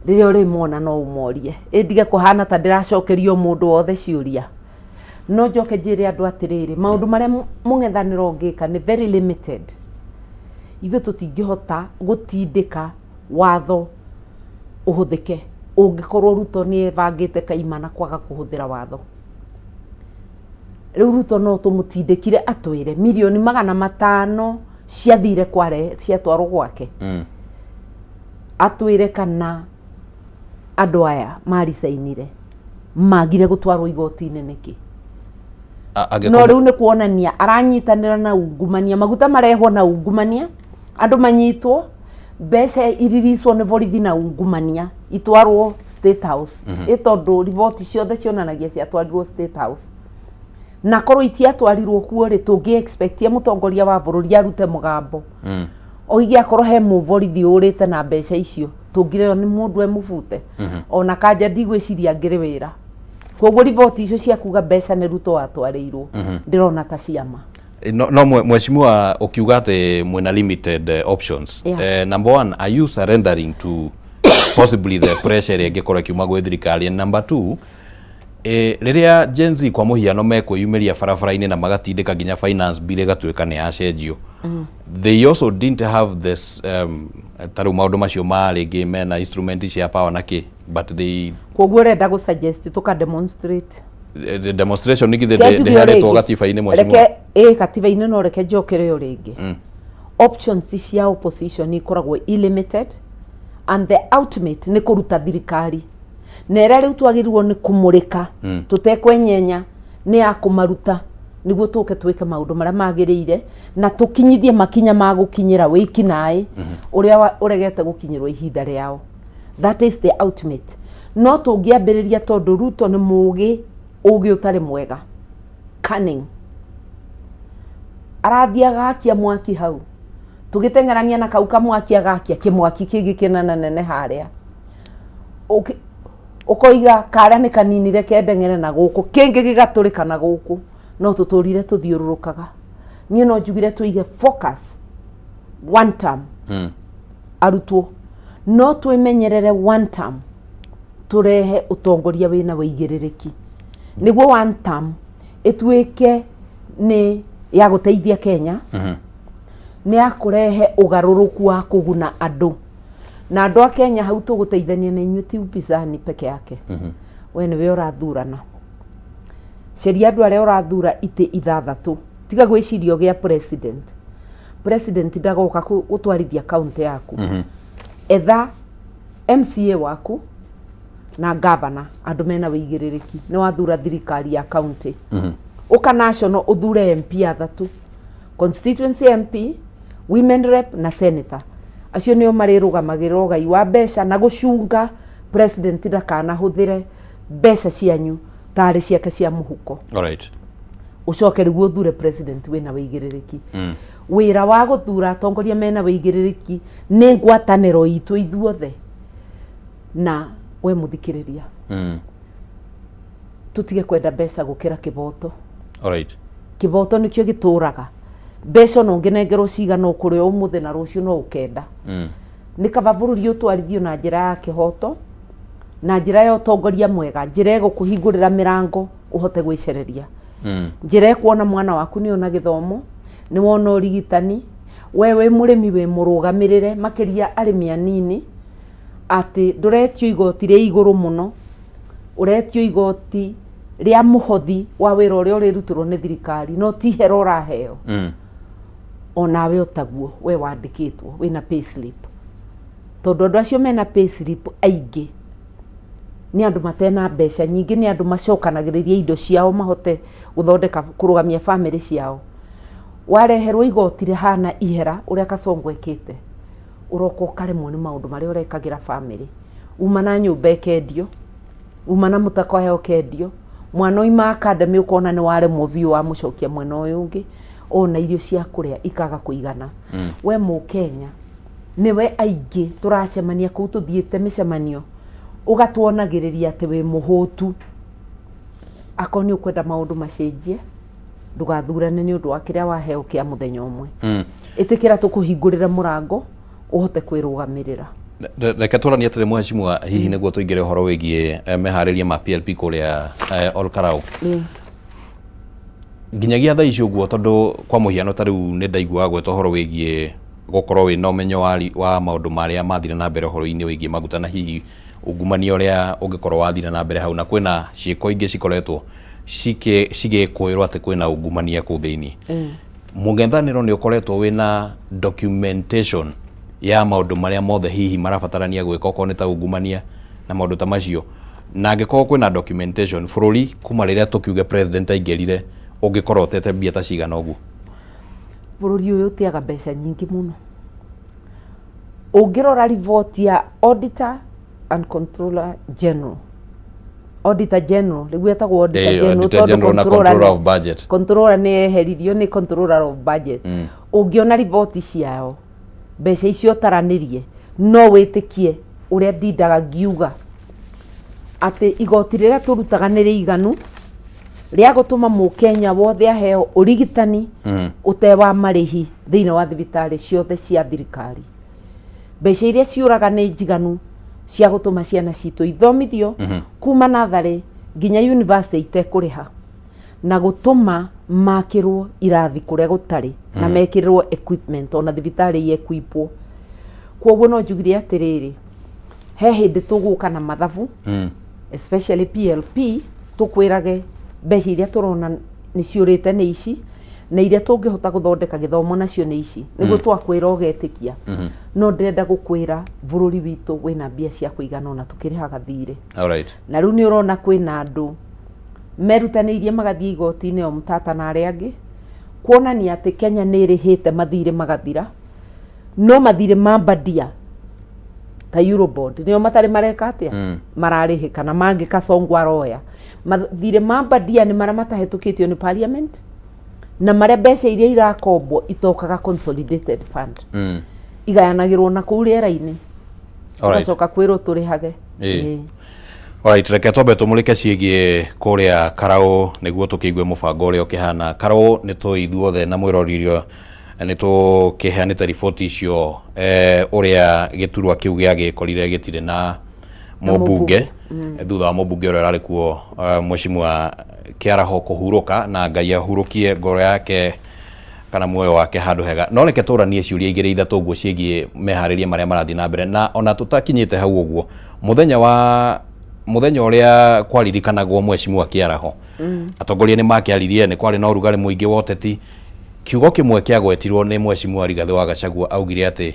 Rĩrĩa ũrĩmona no ũmorie, ĩ ndige kũhana ta ndĩracokeria o mũndũ wothe ciũria. No njoke njĩre andũ atĩrĩrĩ, maũndũ marĩa mũng'ethanĩro ũngĩka nĩ very limited. Ithuĩ tũtingĩhota gũtindĩka watho ũhũthĩke ũngĩkorwo Ruto nĩ ebangĩte kaimana kwaga kũhũthĩra watho. Rĩu Ruto no tũmũtindĩkire atwĩre 500,000,000 ciathire kware ciatwarwo gwake, atwĩre kana andũ aya maricainire magire gũtwarwo igoti-inĩ nĩkĩ. No rĩu nĩ kuonania aranyitanĩra na ungumania, maguta marehwo na ungumania, andũ manyitwo, mbeca iriricwo nĩ borithi na ungumania, itwarwo State House. Ĩ tondũ riboti ciothe cionanagia ciatwarirwo State House, na korwo itiatwarirwo kuo rĩ, tũngĩ expectia mũtongoria wa bũrũri arute mũgambo oige akorwo he mũborithi ũrĩte na mbeca icio, tũngĩreo nĩ mũndũ emũbute ona kanja ndigwĩciria angĩrĩ wĩra. Koguo riboti icio cia kuga mbeca nĩ Ruto watwarĩirwo, ndĩrona ta ciama. No mheshimiwa, ukiuga atĩ mwĩna limited options, number one, are you surrendering to possibly the pressure ĩrĩa ĩngĩkorwo ĩkiuma gwĩ thirikari? And number two, rĩrĩa Gen Z kwa mũhiano mekwĩyumĩria barabara-inĩ na magatindĩka nginya finance bill ĩgatuĩka nĩ yacenjio, they also didn't have this ta rĩu maũndũ macio ma rĩngĩ mena instrument cia power na kĩ, but they Koguo ũrenda gũ suggest tũka demonstrate? The demonstration githĩ Reke njuge o ndĩheanĩtwo rĩngĩ. gatiba-inĩ, mheshimiwa? Reke ĩ katiba-inĩ, no reke njokere o rĩngĩ. Options cia opposition ikoragwo limited, and the ultimate nĩ kũruta thirikari, na ĩrĩa rĩu twagĩrĩirwo nĩ kũmũrĩka tũtekwenyenya nĩ ya kũmaruta, nĩguo tũke twĩke maũndũ marĩa magĩrĩire na tũkinyithie makinya ma gũkinyĩra wĩkinaĩ ũrĩa ũregete gũkinyĩrwo ihinda rĩao. That is the ultimate. No tũngĩambĩrĩria, tondũ Ruto nĩ mũgĩ, ũgĩ ũtarĩ mwega, cunning, arathiĩ agakia mwaki hau, tũgĩteng'erania na kau kamwaki, agakia kĩmwaki kĩngĩ kĩnenanene harĩa. Ũkoiga karĩa nĩ kanini, reke ndeng'ere na gũkũ, kĩngĩ gĩgatũrĩka na gũkũ, no tũtũrire tũthiũrũrũkaga. Niĩ no njugire tũige focus one term. Arutwo no twĩmenyerere one term, tũrehe ũtongoria wĩna wĩigĩrĩrĩki, nĩguo one term ĩtuĩke nĩ ya gũteithia Kenya, nĩ ya kũrehe ũgarũrũku wa kũguna andũ na andũ a Kenya. Hau tũgũteithania na inyuĩ, ti upinzani peke yake. We nĩwe ũrathurana, caria andũ arĩa ũrathura itĩ ithathatũ, tiga gwĩciria ũgĩa president. President ndagoka gũtwarithia kaunti yaku. Etha MCA waku na gavana, andũ mena wĩigĩrĩrĩki, nĩ wathura thirikari ya kaunti. Ũka national, ũthure MP athatũ, constituency MP, women rep na senator. Acio nĩo marĩrũgamagĩrĩra ũgai wa mbeca na gũcunga president ndakanahũthĩre mbeca cianyu tarĩ ciake cia mũhuko. Ũcoke rĩu ũthure president wĩna wĩigĩrĩrĩki. Wĩra wa gũthura atongoria mena wĩigĩrĩrĩki nĩ ngwatanĩro itũ ithuothe na we mũthikĩrĩria. Tũtige kwenda mbeca gũkĩra kĩboto. Kĩboto nĩkĩo gĩtũraga. Mbeca ona ũngĩnengerwo cigana, ũkũrĩa ũmũthĩ na rũciũ no ũkenda. Nĩ kaba bũrũri ũtwarithio na njĩra ya kĩhoto, na njĩra ya ũtongoria mwega, njĩra ĩgũkũhingũrĩra mĩrango ũhote gwĩcereria, njĩra ĩkuona mwana waku nĩ ona gĩthomo, nĩ wona ũrigitani, we wĩ mũrĩmi wĩ mũrũgamĩrĩre, makĩria arĩmi anini, atĩ ndũretio igoti rĩa igũrũ mũno, ũretio igoti rĩa mũhothi wa wĩra ũrĩa ũrĩrutĩrwo nĩ thirikari, no ti hera ũraheo. Onawe otaguo we wandĩkĩtwo wĩna payslip, tondũ andũ acio mena payslip aingĩ nĩ andũ matena mbeca nyingĩ, nĩ andũ macokanagĩrĩria indo ciao mahote gũthondeka kũrũgamia bamĩrĩ ciao. Wareherwo igoti rĩhana ihera ũrĩa Kasongo ekĩte, ũroka ũkaremwo nĩ maũndũ marĩa ũrekagĩra bamĩrĩ. Uma na nyũmba ĩkendio, uma na mũtakoya ũkendio, mwana oima academy ũkona nĩ waremwo biũ wamũcokia mwena ũyũ ũngĩ, ona irio cia kũrĩa ikaga kũigana. We Mũkenya nĩwe aingĩ tũracemania kũu tũthiĩte mĩcemanio, ũgatuonagĩrĩria atĩ wĩ mũhũtu. Akorwo nĩ ũkwenda maũndũ macenjie, ndũgathurane nĩ ũndũ wa kĩrĩa waheo kĩa mũthenya ũmwe. Ĩtĩkĩra tũkũhingũrĩre mũrango ũhote kwĩrũgamĩrĩra. Reke tũranie atĩrĩ mheshimiwa, hihi nĩguo tũingĩre ũhoro wĩgiĩ meharĩria ma PLP kũrĩa Ol Kalou. Nginyagia thaa ici ũguo, tondũ kwa mũhiano ta rĩu nĩ ndaiguaga gweta ũhoro wĩgiĩ gũkorwo wĩna ũmenyo wa maũndũ marĩa mathire na mbere ũhoro-inĩ wĩgiĩ maguta na hihi ungumania ũrĩa ũngĩkorwo wathire na mbere hau, na kwĩna ciĩko ingĩ cikoretwo cigĩkũĩrwo atĩ kwĩna ungumania kũu thĩinĩ. Mũng'ethanĩro nĩ ũkoretwo wĩna documentation ya maũndũ marĩa mothe hihi marabatarania gwĩka okorwo nĩ ta ungumania na maũndũ ta macio, na angĩkorwo kwĩna documentation, bũrũri kuma rĩrĩa tũkiuge president aingĩrire ũngĩkorwo ũtete mbia ta cigana ũguo? Bũrũri ũyũ ũteaga mbeca nyingĩ mũno. Ũngĩrora riboti ya Auditor and Controller General, Auditor General rĩu etagwo Auditor General, Auditor tondũ General na Controller Controller of Budget. Controller nĩ eheririo nĩ Controller of Budget. Ũngĩona riboti ciao, mbeca icio ũtaranĩrie, no wĩtĩkie ũrĩa ndindaga ngiuga atĩ igoti rĩrĩa tũrutaga nĩ rĩiganu rĩa gũtũma mũkenya wothe aheo ũrigitani ũte wa marĩhi thĩinĩ wa thibitarĩ ciothe cia thirikari. Mbeca iria ciũraga nĩ njiganu cia gũtũma ciana citũ ithomithio kuma natharĩ nginya university itekũrĩha, na gũtũma makĩrwo irathi kũrĩa gũtarĩ na mekĩrĩrwo equipment, ona thibitarĩ i-equipwo. Koguo no njugire atĩrĩrĩ, he hĩndĩ tũgũka na mathabu, especially PLP, tũkwĩrage mbeca iria tũrona nĩ ciũrĩte nĩ ici, na iria tũngĩhota gũthondeka gĩthomo nacio nĩ ici, nĩguo twakwĩra ũgetĩkia. No ndĩrenda gũkwĩra bũrũri witũ wĩna mbia cia kũigana ona tũkĩrĩhaga thirĩ. Na rĩu nĩ ũrona kwĩna andũ merutanĩirie magathiĩ igoti-inĩ o Mtata na arĩa angĩ, kuonania atĩ Kenya nĩ ĩrĩhĩte mathirĩ magathira, no mathirĩ ma bandia ta Eurobond nĩo matarĩ mareka atĩa, mararĩhĩka, na mangĩ Kasongo aroya. Mathirĩ ma bandia nĩ marĩa matahĩtũkĩtio nĩ parliament, na marĩa mbeca iria irakombwo itokaga consolidated fund, igayanagĩrwo na kũu rĩera-inĩ, ũgacoka kwĩrwo tũrĩhage. Alright, reke twambe tũmũrĩke ciĩgiĩ kũrĩa Karau nĩguo tũkĩigue mũbango ũrĩa ũkĩhana. Karau nĩ tũĩ ithuothe na mwĩrori ũrĩa nĩ tũkĩheanĩte riboti icio, ũrĩa gĩturwa kĩu gĩagĩkorire gĩtirĩ na mũmbunge thutha wa mũmbunge ũrĩa ũrarĩ kuo, Mheshimiwa Kĩaraho kũhurũka, na Ngai ahurũkie ngoro yake kana muoyo wake handũ hega. No reke tũranie ciũria igĩrĩ ithatũ ũguo ciĩgiĩ meharĩria marĩa marathiĩ na mbere, na ona tũtakinyĩte hau ũguo, mũthenya wa mũthenya ũrĩa kwaririkanagwo Mheshimiwa Kĩaraho, atongoria nĩ makĩaririe, nĩ kwarĩ na ũrugarĩ mũingĩ wa ũteti. Kiugo kĩmwe kĩagwetirwo nĩ Mheshimiwa Rigathĩ wa Gachagua, augire atĩ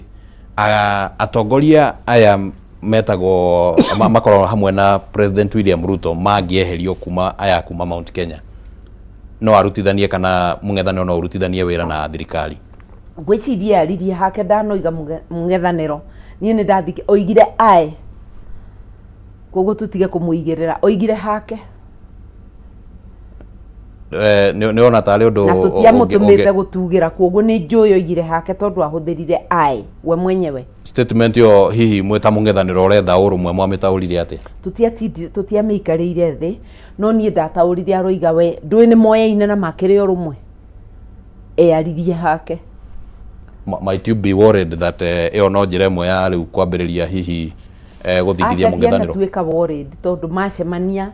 atongoria aya metagwo makoragwo hamwe na President William Ruto mangĩeherio kuma aya kuma Mount Kenya, no arutithanie kana mũng'ethanĩro no ũrutithanie wĩra na thirikari. Ngwĩciria aririe hake, ndanoiga mũng'ethanĩro, niĩ nĩ ndathike oigire ae, koguo tũtige kũmũigĩrĩra, oigire hake. Nĩ ona tarĩ ũndũ na tũtiamũtũmĩte gũtugĩra, koguo nĩ njũĩ oigire hake tondũ ahũthĩrire ae we mwenyewe. Statement ĩyo hihi mwĩ ta mũng'ethanĩro ũretha ũrũmwe mwamĩtaũrire atĩa? Tũtiamĩikarĩire thĩ, no niĩ ndataũrire aroiga we ndũĩ nĩ moyaine na makĩrĩ ũrũmwe, eyaririe hake. Might you be worried that ĩyo no njĩra ĩmwe ya rĩu kwambĩrĩria hihi gũthingithia Aca, mũng'ethanĩro? Ndianatuĩka worried tondũ macemania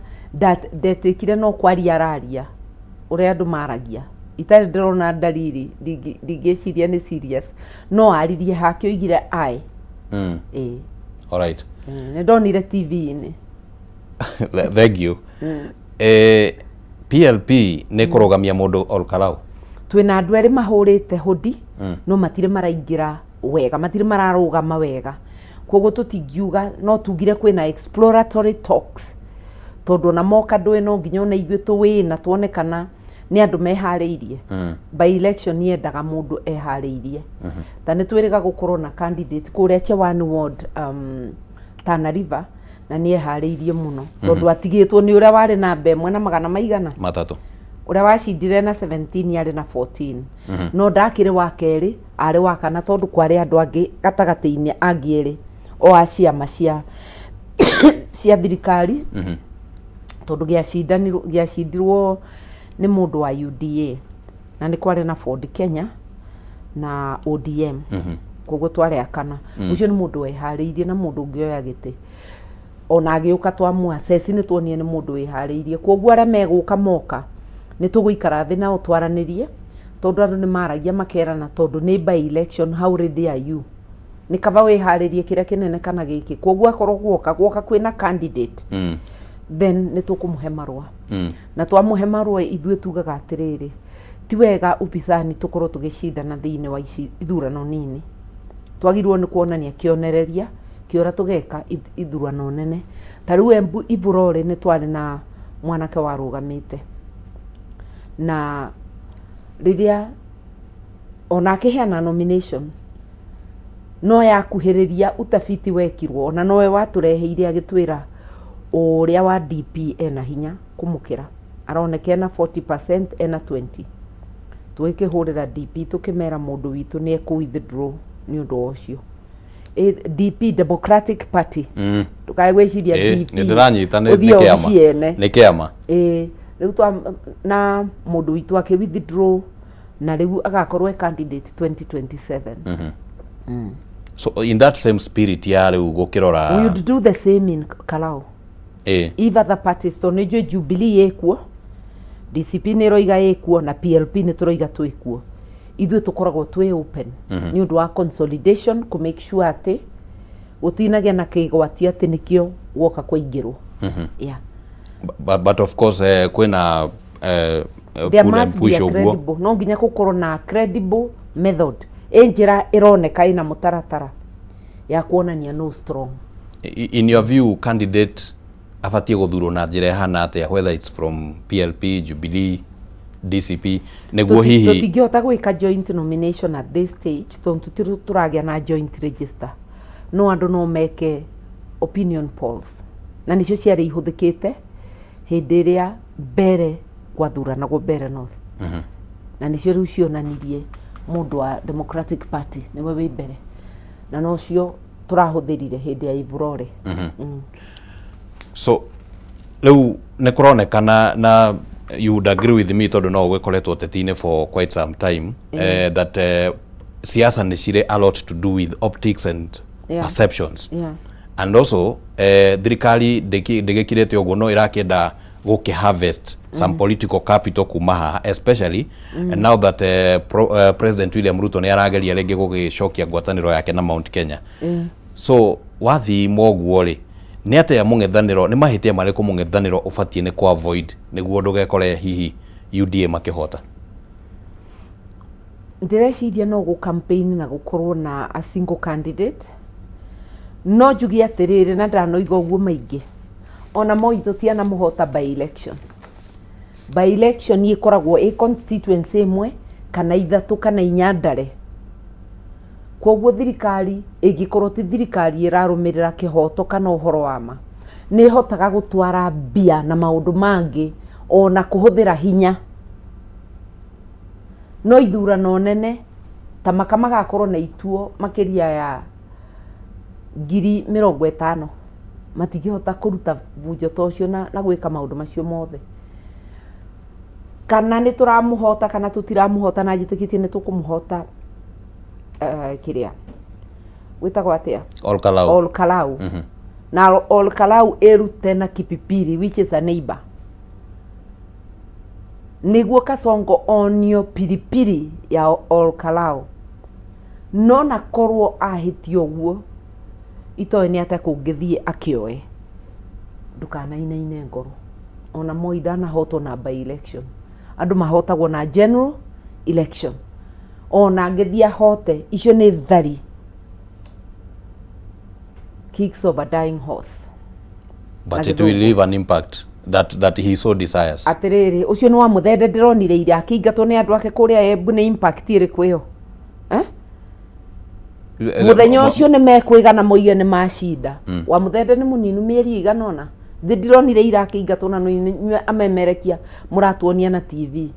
ndetĩkire no kwaria araria ũrĩa andũ maragia, itarĩ ndĩrona ndariri, ndingĩciria nĩ serious, no aririe hake, oigire ae. Ĩĩ. Alright. Nĩ ndonire TV-inĩ. Thank you. PLP nĩ kũrũgamia mũndũ Ol Kalou? Twĩna andũ erĩ mahũrĩte hũdi, no matirĩ maraingĩra wega, matirĩ mararũgama wega, koguo tũtingiuga. No tugire kwĩna exploratory talks, tondũ ona moka ndũĩ, no nginya ona ithuĩ tũwĩna tuone kana nĩ andũ meharĩirie. By election yendaga mũndũ eharĩirie. Ta nĩ twĩrĩga gũkorwo na candidate kũrĩa Chewani ward, Tana River, na nĩ eharĩirie mũno, tondũ atigĩtwo nĩ ũrĩa warĩ namba ĩmwe na magana maigana 3. Ũrĩa wacindire na 17 arĩ na 14, no ndakĩrĩ wa kerĩ, arĩ wa kana, tondũ kwarĩ andũ angĩ gatagatĩ-inĩ angĩ erĩ o a ciama cia thirikari, tondũ gĩacindirwo nĩ mũndũ wa UDA na nĩ kwarĩ na Ford Kenya na ODM, koguo twarĩ akana. Ũcio nĩ mũndũ weharĩirie na mũndũ ũngĩoya gĩtĩ. Ona agĩũka twamũ-assess, nĩ tuonire nĩ mũndũ wĩharĩirie. Koguo arĩa megũka moka, nĩ tũgũikara thĩ nao twaranĩrie, tondũ andũ nĩ maragia makerana, tondũ nĩ by election, how ready are you? Nĩ kaba wĩharĩrie kĩrĩa kĩnene kana gĩkĩ. Koguo akorwo guoka kwĩna candidate, then nĩ tũkũmũhe marũa. Na twamũhe marũa, ithuĩ tugaga atĩrĩrĩ, ti wega upinzani tũkorwo tũgĩcindana thĩinĩ wa ici ithurano nini. Twagĩrĩirwo nĩ kuonania kĩonereria kĩa ũrĩa tũgeka ithurano nene. Ta rĩu Embu Ivurore nĩ twarĩ na mwanake warũgamĩte, na rĩrĩa ona akĩheana nomination, no yakuhĩrĩria utafiti wekirwo, ona nowe watũreheire agĩtwĩra ũrĩa wa DP ena hinya kũmũkĩra, aroneka ena 40%, ena 20. Tũgĩkĩhũrĩra DP tũkĩmera mũndũ witũ nĩ ekũ withdraw nĩ ũndũ wa ũcio. DP, Democratic Party, ndũkae gwĩciria DP Nĩ ndĩranyita nĩ ũthiĩ nĩ kĩama. obici ene. Nĩ kĩama. Ĩĩ, rĩu twa na mũndũ witũ akĩ withdraw, na rĩu agakorwo e candidate 2027. So in that same spirit ya rĩu gũkĩrora, We would do the same in Kalau if other parties, tondũ nĩ njũĩ Jubilee ĩkuo, DCP nĩ ĩroiga ĩkuo, na PLP nĩ tũroiga twĩkuo. Ithuĩ tũkoragwo twĩ open nĩ ũndũ wa consolidation, kũ make sure atĩ gũtinagĩa na kĩgwati atĩ nĩkĩo guoka kwaingĩrwo, yeah. But of course kwĩna There pull and must be push a ũguo. credible, no nginya gũkorwo na credible method, ĩ njĩra ĩroneka ĩna mũtaratara ya kuonania no strong. In your view, candidate abatiĩ gũthurwo na njĩra ĩhana atĩa, whether it's from PLP, Jubilee, DCP, nĩguo hihi Tũtingĩhota gwĩka joint nomination at this stage, tondũ tũtirĩ tũragĩa na joint register. No andũ no meke opinion polls, na nĩcio ciarĩ ihũthĩkĩte hĩndĩ ĩrĩa mbere gwathuranagwo mbere North, na nĩcio rĩu cionanirie mũndũ wa Democratic Party nĩwe wĩ mbere, na nocio tũrahũthĩrire hĩndĩ ya Ivurore. So rĩu nĩ kũronekana, na you would agree with me tondũ no ũgĩkoretwo ũteti-inĩ for quite some time, that siasa nĩ cirĩ a lot to do with optics and perceptions. And also thirikari ndĩgĩkirĩte ũguo, no ĩrakĩenda gũkĩ harvest some political capital kuma haha, especially now that President William Ruto nĩ arageria rĩngĩ gũgĩcokia ngwatanĩro yake na Mount Kenya. So wathima ũguo rĩ, nĩ atĩa mũng'ethanĩro, nĩ mahĩtia marĩkũ mũng'ethanĩro ũbatiĩ nĩ kũ avoid nĩguo ndũgekore hihi UDA makĩhota? Ndĩreciria no gũ campaign na gũkorwo na a single candidate. No njuge atĩrĩrĩ, na ndanoiga ũguo maingĩ, ona Moi tũtianamũhota by election. By election ĩkoragwo ĩ constituency ĩmwe kana ithatũ kana inya ndare. Koguo thirikari ĩngĩkorwo ti thirikari ĩrarũmĩrĩra kĩhoto kana ũhoro wa ma, nĩ ĩhotaga gũtwara mbia na maũndũ mangĩ ona kũhũthĩra hinya. No ithurano nene ta maka magakorwo na ituo makĩria ya 50,000, matingĩhota kũruta bunjo ta ũcio na gwĩka maũndũ macio mothe. Kana nĩ tũramũhota kana tũtiramũhota, na njĩtĩkĩtie nĩ tũkũmũhota, kĩrĩa gwĩtagwo atĩa? Ol Kalou. Ol Kalou. Na Ol Kalou ĩrute na Kipipiri, which is a neighbor, nĩguo Kasongo onio piripiri ya Ol Kalou. No na korwo ahĩtia ũguo, itoĩ nĩ atĩa kũngĩthiĩ akĩoe. Ndũkanainaine ngoro, ona Moi ndanahotwo na by election. Andũ mahotagwo na general election ona angĩthiĩ ahote icio nĩ thari kicks of a dying horse. But Na it will gĩthũngũ. Leave an impact that he so desires. Atĩrĩrĩ, ũcio nĩ wa mũthende ndĩronire ira akĩingatwo nĩ andũ ake kũrĩa Embu. Nĩ impact ĩrĩkũ ĩyo, eh? Mũthenya ũcio nĩ mekwĩgana moige nĩ macinda. Wa mũthende nĩ mũninu mĩeri ĩigana ũna thĩ ndironire ira akĩingatwo na nĩ inyuĩ amemerekia mũratuonia na TV.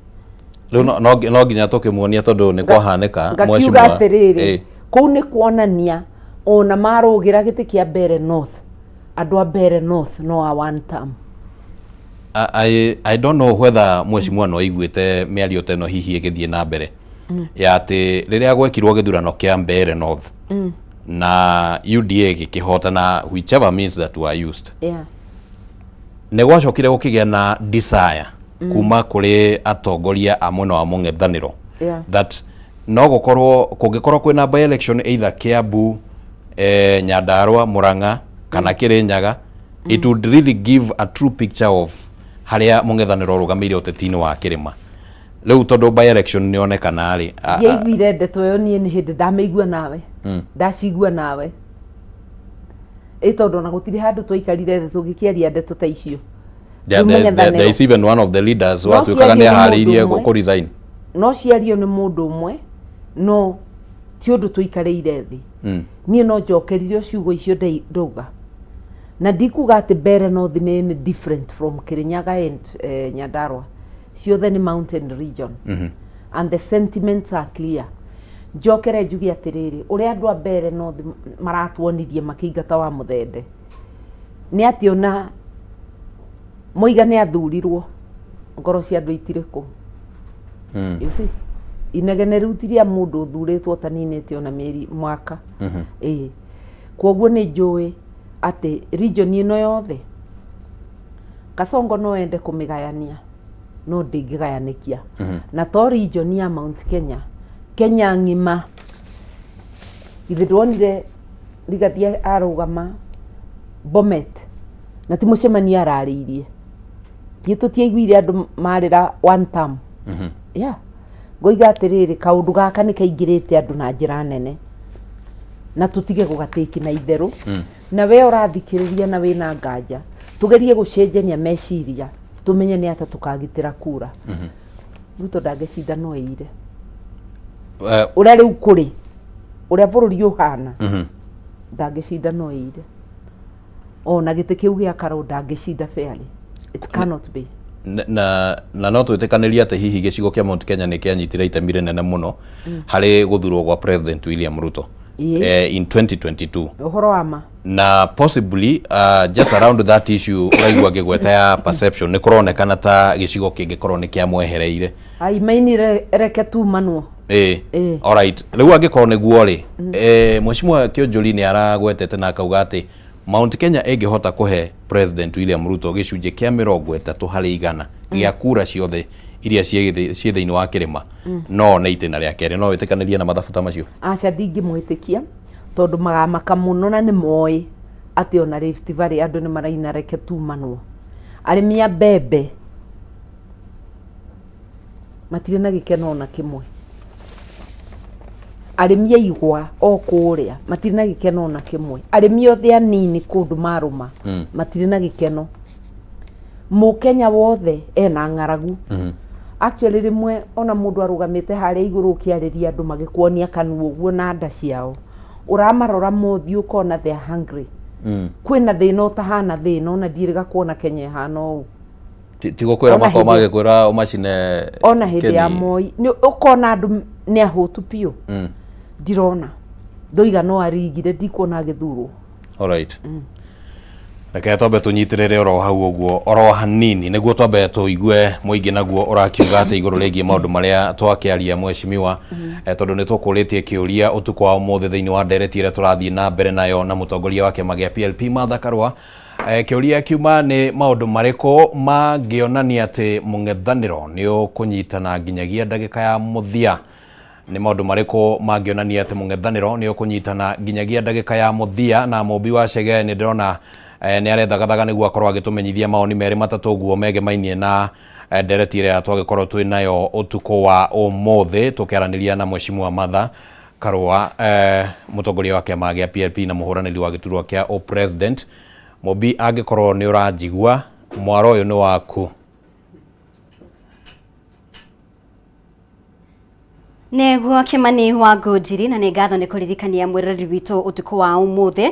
Rĩu no nginya tũkĩmuonia tondũ nĩ kwahanĩka. Ngakiuga mheshimiwa. Atĩrĩrĩ, kũu nĩ kuonania ona marũgĩra gĩtĩ kĩa Mbeere North, andũ a Mbeere North no a one term. I don't know whether mheshimiwa no aiguĩte mĩario ta ĩno hihi ĩgĩthiĩ na mbere ya atĩ rĩrĩa gwekirwo gĩthurano kĩa Mbeere North na UDA gĩkĩhotana, whichever means that were used, nĩ gwacokire gũkĩgĩa na desire kuma kũrĩ atongoria a mwena wa mũng'ethanĩro that no gũkorwo kũngĩkorwo kwĩna by election either Kiambu, Nyandarua, Murang'a kana Kirinyaga, it would really give a true picture of harĩa mũng'ethanĩro ũrũgamĩire ũteti-inĩ wa kĩrĩma rĩu tondũ by election nĩ onekana rĩ Ndiaiguire ndeto ĩyo niĩ, nĩ hĩndĩ ndamĩigua nawe, ndacigua nawe ĩ, tondũ ona gũtirĩ handũ twaikarire thĩ tũgĩkĩaria ndeto ta icio. There is even one of the leaders No watuĩkaga nĩ ciario nĩ mũndũ aharĩirie ũmwe. kũ resign. No ciario nĩ mũndũ ũmwe, no ti ũndũ tũikarĩire thĩ. Niĩ no njokeririo ciugo icio ndauga na ndikuga atĩ Mbeere North nĩ different from Kirinyaga and Nyandarua. Ciothe nĩ mountain region and the sentiments are clear. Njokere njuge atĩrĩrĩ, ũrĩa andũ a Mbeere North maratuonirie makĩingata wa mũthende nĩ atĩ ona moiga nĩ athurirwo, ngoro cia andũ itirĩ kũ. You see, inegene rĩu ti rĩa mũndũ ũthurĩtwo ũtaninĩte ona mĩeri mwaka. Ĩĩ, koguo nĩ njũĩ atĩ region ĩno yothe Kasongo no ende kũmĩgayania no ndĩngĩgayanĩkia, na to region ya Mount Kenya, Kenya ng'ima. Ithe ndwonire Rigathi arũgama Bomet na ti mũcemanio ararĩirie, ithuĩ tũtiaiguire andũ marĩra one term. Yeah, ngoiga atĩrĩrĩ, kaũndũ gaka nĩ kaingĩrĩte andũ na njĩra nene na tũtige gũgatĩki na itherũ. Na we ũrathikĩrĩria na wĩna nganja, tũgerie gũcenjania meciria tũmenye nĩ atĩa tũkagitĩra kura. Ruto ndangĩcinda no ĩire ũrĩa rĩu kũrĩ, ũrĩa bũrũri ũhana, ndangĩcinda no ĩire ona gĩtĩ kĩu gĩa Karũ ndangĩcinda fairly. It cannot be. Na no twĩtĩkanĩrie atĩ hihi gĩcigo kĩa Mount Kenya nĩ kĩanyitire itemi rĩnene mũno harĩ gũthurwo gwa President William Ruto in 2022. Ũhoro wa ma. Na possibly just around that issue ũraigua ngĩgweta ya perception, nĩ kũronekana ta gĩcigo kĩngĩkorwo nĩ kĩamwehereire. Ai mainire, reke tumanwo. Alright, rĩu angĩkorwo nĩguo rĩ, Mheshimiwa Kĩonjũri nĩ aragwetete na akauga atĩ Mount Kenya ĩngĩhota kũhe President William Ruto gĩcunjĩ kĩa 30% gĩa kura ciothe iria ciĩ thĩinĩ wa kĩrĩma, no one itĩna rĩa kerĩ. No wĩtĩkanĩrie na mathabu ta macio? Aca, ndingĩmwĩtĩkia tondũ magamaka mũno na nĩ moĩ atĩ ona Rift Valley andũ nĩ maraina reke tumanwo. Arĩmi a mbembe matirĩ na gĩkeno ona kĩmwe, arĩmi a igwa o kũrĩa matirĩ na gĩkeno ona kĩmwe, arĩmi othe anini kũndũ marũma matirĩ na gĩkeno. Mũkenya wothe ena ng'aragu. Actually rĩmwe ona mũndũ arũgamĩte harĩa igũrũ ũkĩarĩria andũ magĩkuonia kanua ũguo na nda ciao, ũramarora mothiũ ũkona they are hungry. Kwĩna thĩna ũtahana thĩna ona ndiĩrĩga kuona Kenya ĩhana ũũ. Ti gũkwĩra Ona makorwo hĩndĩ- magĩkwĩra ũmacine. Ona hĩndĩ ya kĩni. Moi nĩ ũkona andũ nĩ ahũtu biũ. Ndirona ndoiga no arigire, ndikuona agĩthurwo. Alright. Reke twambe tũnyitĩrĩre oro hau ũguo oro hanini nĩguo twambe tũigue mũingĩ naguo ũrakiuga atĩ igũrũ rĩgiĩ maũndũ marĩa twakĩaria, mheshimiwa, tondũ nĩ tũkũrĩtie kĩũria ũtukũ wa ũmũthĩ thĩinĩ wa ndereti ĩrĩa tũrathiĩ na mbere nayo na mũtongoria wa kĩama gĩa PLP Martha Karua. Kĩũria kiuma nĩ maũndũ marĩkũ mangĩonania atĩ mũng'ethanĩro nĩ ũkũnyitana nginyagia ndagĩka ya mũthia. Nĩ maũndũ marĩkũ mangĩonania atĩ mũng'ethanĩro nĩ ũkũnyitana nginyagia ndagĩka ya mũthia? Na Mũmbi wa Chege nĩ ndĩrona nĩ arethagathaga nĩguo akorwo agĩtũmenyithia mawoni merĩ matatũ ũguo megemainie na ndereti ĩrĩa twagĩkorwo twĩ nayo ũtukũ wa ũmũthĩ, tũkĩaranĩria na Mheshimiwa Martha Karũa, mũtongoria wa kĩama gĩa PLP na mũhũranĩri wa gĩturwa kĩa ũpresident. Mũmbi, angĩkorwo nĩ ũranjigua, mwaro ũyũ nĩ waku. Nĩguo Kĩmani wa Ngũnjiri, na nĩ ngatho nĩ kũririkania mwĩroreri witũ ũtukũ wa ũmũthĩ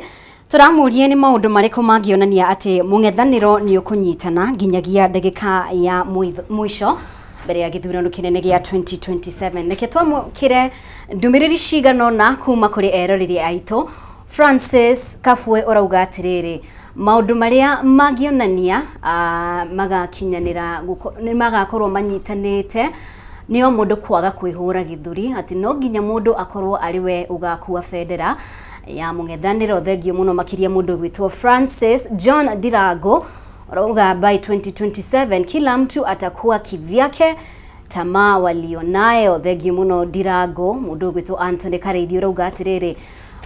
tũramũrie nĩ maũndũ marĩkũ mangĩonania atĩ mũng'ethanĩro nĩ ũkũnyitana nginyagia ndagĩka ya mũico mbere ya gĩthurano kĩnene gĩa 2027. Reke twamũkĩre ndũmĩrĩri cigana ũna kuma kũrĩ eroreri aitũ. Francis Kabwe ũrauga atĩrĩrĩ, maũndũ marĩa mangĩonania magakinyanĩra nĩ magakorwo manyitanĩte nĩ o mũndũ kwaga kwĩhũra gĩthũri atĩ no nginya mũndũ akorwo arĩ we ũgakua bendera ya mũng'ethanĩro. Thengiũ mũno makĩria mũndũ ũgwĩtwo Francis. John Ndirango ũrauga by 2027 kila mtu atakuwa kivyake, tamaa walionayo. Thengiũ mũno Ndirango. Mũndũ ũgwĩtwo Anthony Karĩithi ũrauga atĩrĩrĩ,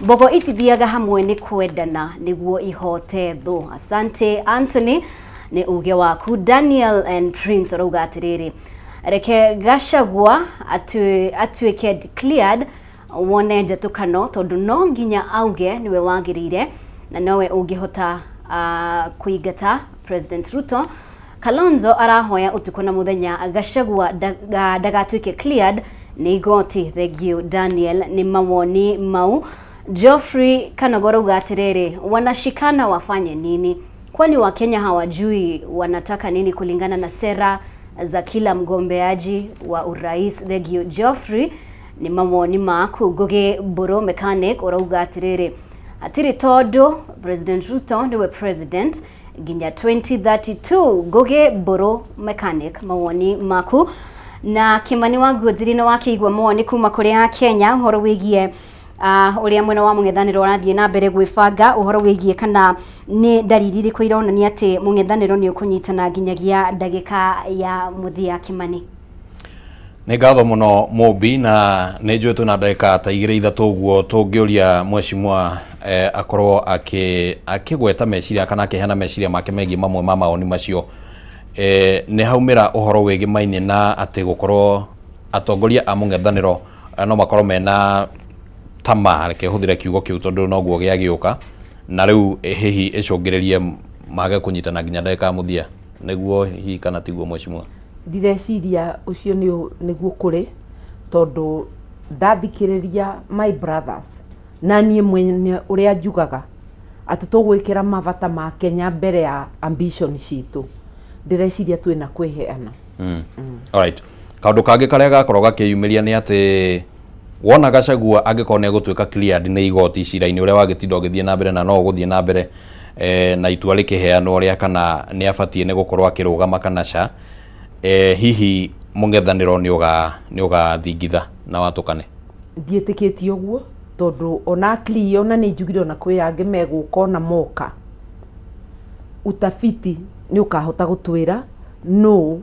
mbogo itithiaga hamwe nĩ kwendana nĩguo ihote thũ. Asante Anthony nĩ uge waku. Daniel and Prince ũrauga atĩrĩrĩ, reke Gachagua atuĩke declared wone njatũkano, tondũ no nginya auge nĩwe wagĩrĩire na nowe ũngĩhota kũingata President Ruto. Kalonzo arahoya ũtukũ na mũthenya Gachagua ndagatuĩke cleared nĩ igoti. Thengiũ Daniel nĩ mawoni mau. Geoffrey Kanogoro auga atĩrĩrĩ, wanashikana wafanye nini? Kwani Wakenya hawajui wanataka nini kulingana na sera za kila mgombeaji wa urais? Thengiũ Geoffrey nĩ mawoni maku. Ngugi Mburu Mechanic ũrauga atĩrĩrĩ, hatirĩ tondũ President Ruto nĩwe president nginya 2032. Ngugi Mburu Mechanic, mawoni maku. Na Kimani wa Nguonjiri, nĩ wakĩigua mawoni kuma kũrĩ a Kenya ũhoro wĩgiĩ ũrĩa mwena wa mũng'ethanĩro ũrathiĩ na mbere gwĩbanga, ũhoro wĩgiĩ kana nĩ ndariri irĩkũ ironania atĩ mũng'ethanĩro nĩ ũkũnyitana nginyagia ndagĩka ya mũthia. Kimani. Nĩ ngatho mũno Mũmbi, na nĩ njũĩ twĩna ndagĩka ta igĩrĩ ithatũ ũguo tũngĩũria mheshimiwa akorwo akĩgweta meciria kana akĩheana meciria make megiĩ mamwe ma mawoni macio. Nĩ haumĩra ũhoro wĩgĩmainie na atĩ gũkorwo atongoria a mũng'ethanĩro no makorwo mena tamaa, reke hũthĩre kiugo kĩu tondũ noguo gĩagĩũka, na rĩu hihi ĩcũngĩrĩrie mage kũnyitana nginya ndagĩka ya mũthia. Nĩguo hihi kana tiguo, mheshimiwa? Ndireciria ũcio nĩguo kũrĩ, tondũ ndathikĩrĩria my brothers na niĩ mwene ũrĩa njugaga atĩ tũgwĩkĩra mabata ma Kenya mbere ya ambition citũ, ndĩreciria twĩna kwĩheana. Alright. Kaũndũ kangĩ karĩa gakorwo gakĩyumĩria nĩ atĩ wona Gachagua angĩkorwo nĩ egũtuĩka cleared nĩ igoti cira-inĩ ũrĩa wagĩtinda ũgĩthiĩ na mbere na no ũgũthiĩ na mbere na itua rĩkĩheanwo rĩa kana nĩ abatiĩ nĩ gũkorwo akĩrũgama kana ca, hihi mũng'ethanĩro nĩ ũgathingitha na watũkane? Ndiĩtĩkĩtie ũguo, tondũ ona clear, ona nĩ njugire ona kwĩ angĩ megũka, ona moka utafiti nĩ ũkahota gũtwĩra nũ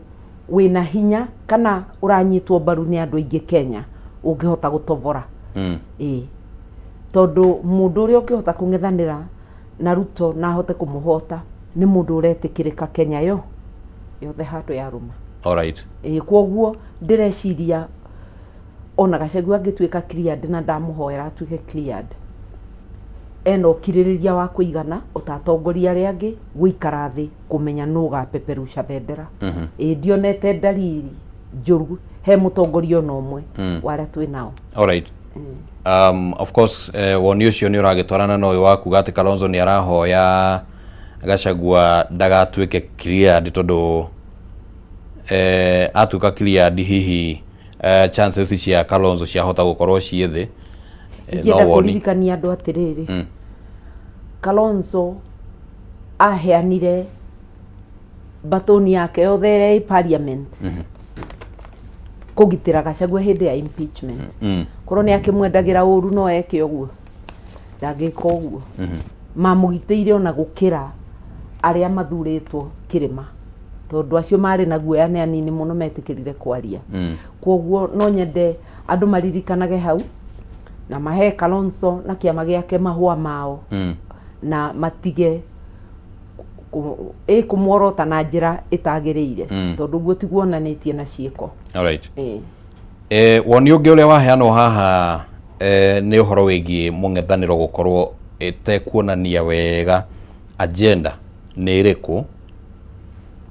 wĩna hinya kana ũranyitwo mbaru nĩ andũ aingĩ Kenya ũngĩhota gũtobora. Ĩĩ, tondũ mũndũ ũrĩa ũngĩhota kũng'ethanĩra na Ruto na ahote kũmũhota nĩ mũndũ ũretĩkĩrĩka Kenya yo yothe handũ yarũma. Ĩĩ, kwoguo ndĩreciria ona Gachagua angĩtuĩka cleared, na ndamũhoera atuĩke cleared, ena ũkirĩrĩria wa kũigana ota atongoria arĩa angĩ gũikara thĩ kũmenya nũ ũgapeperusha bendera. Ĩĩ, ndionete ndariri njũru he mũtongoria ona ũmwe wa arĩa twĩ nao. Alright. Of course, woni ũcio nĩ ũragĩtwarana na ũyũ wa kuga atĩ Kalonzo nĩ arahoya Gachagua ndagatuĩke cleared, tondũ atuĩka cleared hihi chances cia Kalonzo ciahota gũkorwo ciĩ thĩ. No Ingĩenda woni. kũririkania andũ atĩrĩrĩ, Kalonzo aheanire batoni yake yothe ĩrĩa ĩ parliament kũgitĩra Gachagua hĩndĩ ya impeachment. Korwo nĩ akĩmwendagĩra ũru no eke ũguo? Ndangĩka ũguo. Mamũgitĩire ona gũkĩra arĩa mathurĩtwo kĩrĩma, tondũ acio marĩ na guoya nĩ anini mũno metĩkĩrire kwaria. Kwoguo no nyende Andũ maririkanage hau na mahe Kalonzo na kĩama gĩake mahũa mao na matige kũmuorota na njĩra ĩtagĩrĩire, tondũ ũguo tiguo onanĩtie na ciĩko. Alright. Ĩĩ. Woni ũngĩ ũrĩa waheanwo haha nĩ ũhoro wĩgiĩ mũng'ethanĩro gũkorwo ĩtekuonania wega agenda nĩ ĩrĩkũ,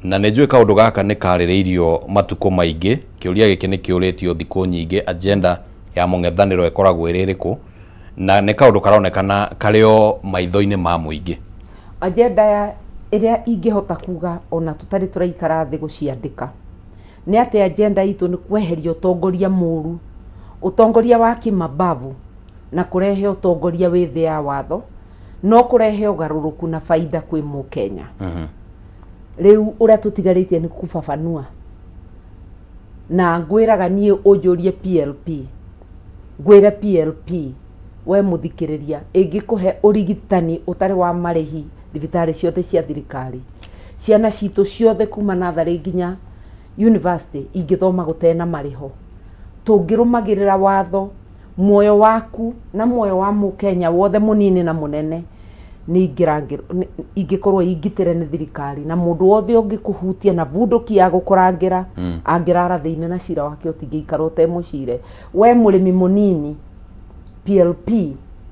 na nĩ njũĩ kaũndũ gaka nĩ karĩrĩirio matukũ maingĩ, kĩũria gĩkĩ nĩ kĩũrĩtio thikũ nyingĩ, agenda ya mũng'ethanĩro ĩkoragwo ĩrĩ ĩrĩkũ, na nĩ kaũndũ karonekana karĩ o maitho-inĩ ma mũingĩ. Agenda ya ĩrĩa ingĩhota kuga ona tũtarĩ tũraikara thĩ gũciandĩka nĩ atĩ agenda itũ nĩ kweheria ũtongoria mũru, ũtongoria wa kĩmabavu, na kũrehe ũtongoria wĩ thĩ ya watho, no kũrehe ũgarũrũku na baida kwĩ mũkenya. Rĩu ũrĩa tũtigarĩtie nĩ kubabanua, na ngwĩraga niĩ ũnjũrie PLP, ngwĩre PLP we mũthikĩrĩria ĩngĩkũhe ũrigitani ũtarĩ wa marĩhi thibitarĩ ciothe cia thirikari, ciana citũ ciothe kuma natharĩ nginya university ingĩthoma gũtena marĩho, tũngĩrũmagĩrĩra watho, muoyo waku na muoyo wa mũkenya wothe mũnini na mũnene nĩ ingĩkorwo ingitĩre nĩ thirikari, na mũndũ wothe ũngĩkũhutia na bunduki ya gũkũrangĩra angĩrara thĩinĩ na cira wake ũtingĩikara ũtemũcire. We mũrĩmi mũnini, PLP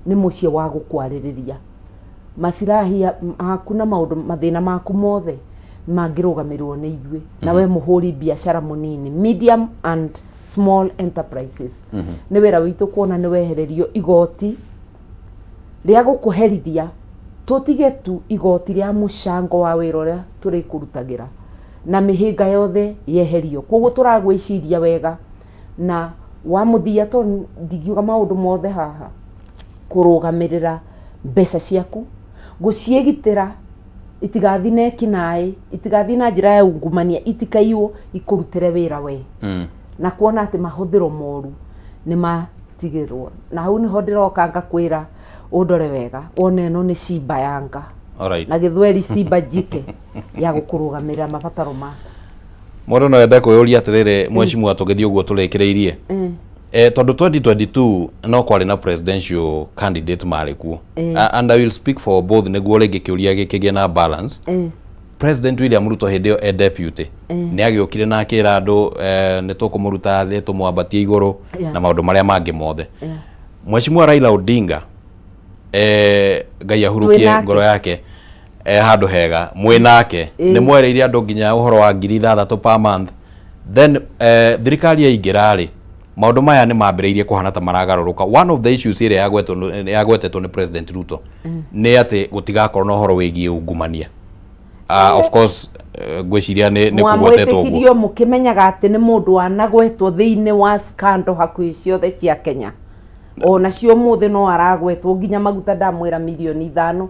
nĩ mũciĩ wa gũkwarĩrĩria masirahi maku na maũndũ mathĩna maku mothe mangĩrũgamĩrĩrwo nĩ ithuĩ. Na we mũhũri biacara mũnini, medium and small enterprises, nĩ wĩra witũ kuona nĩ wehererio igoti rĩa gũkũherithia, tũtige tu igoti rĩa mũcango wa wĩra ũrĩa tũrĩkũrutagĩra, na mĩhĩnga yothe yeherio. Koguo tũragwĩciria wega na wa mũthia, to ndingiuga maũndũ mothe haha, kũrũgamĩrĩra mbeca ciaku, gũciĩgitĩra itigathi na ekinaĩ, itigathi na njĩra ya ungumania, itikaiywo, ikũrutĩre wĩra we, na kuona atĩ mahũthĩro moru nĩ matigĩrwo. Na hau nĩho ndĩroka ngakwĩra ũndore wega wone ĩno nĩ simba yanga, na gĩthweri simba jike ya gũkũrũgamĩrĩra mabataro maku. Mũndũ no ende kwĩyũria atĩrĩrĩ, mheshimiwa, tũgĩthiĩ ũguo tũrĩkĩrĩirie, tondũ 2022 no kwarĩ na presidential candidate marĩ kuo, and I will speak for both nĩguo rĩngĩ kĩũria gĩkĩgĩe na balance. President William Ruto hĩndĩ ĩyo e deputy nĩ agĩũkire na akĩra andũ nĩ tũkũmũruta thĩ tũmwambatie igũrũ na maũndũ marĩa mangĩ mothe. Mheshimiwa Raila Odinga, Ngai ahurukie Twĩ nake. Ngoro yake handũ hega, mwĩ nake nĩ mwereire andũ nginya ũhoro wa 6,000 per month. Then thirikari yaingĩra rĩ, maũndũ maya nĩ mambĩrĩirie kũhana ta maragarũrũka. One of the issues ĩrĩa yagwetetwo nĩ President Ruto nĩ atĩ gũtigakorwo na ũhoro wĩgiĩ ungumania. Of course, ngwĩciria nĩ kũgwetetwo ũguo. Mwamwĩtĩkirio mũkĩmenyaga atĩ nĩ mũndũ wanagwetwo thĩinĩ wa scandal hakuhĩ ciothe cia Kenya, ona cio ũmũthĩ no aragwetwo, nginya maguta ndamwĩra mirioni 5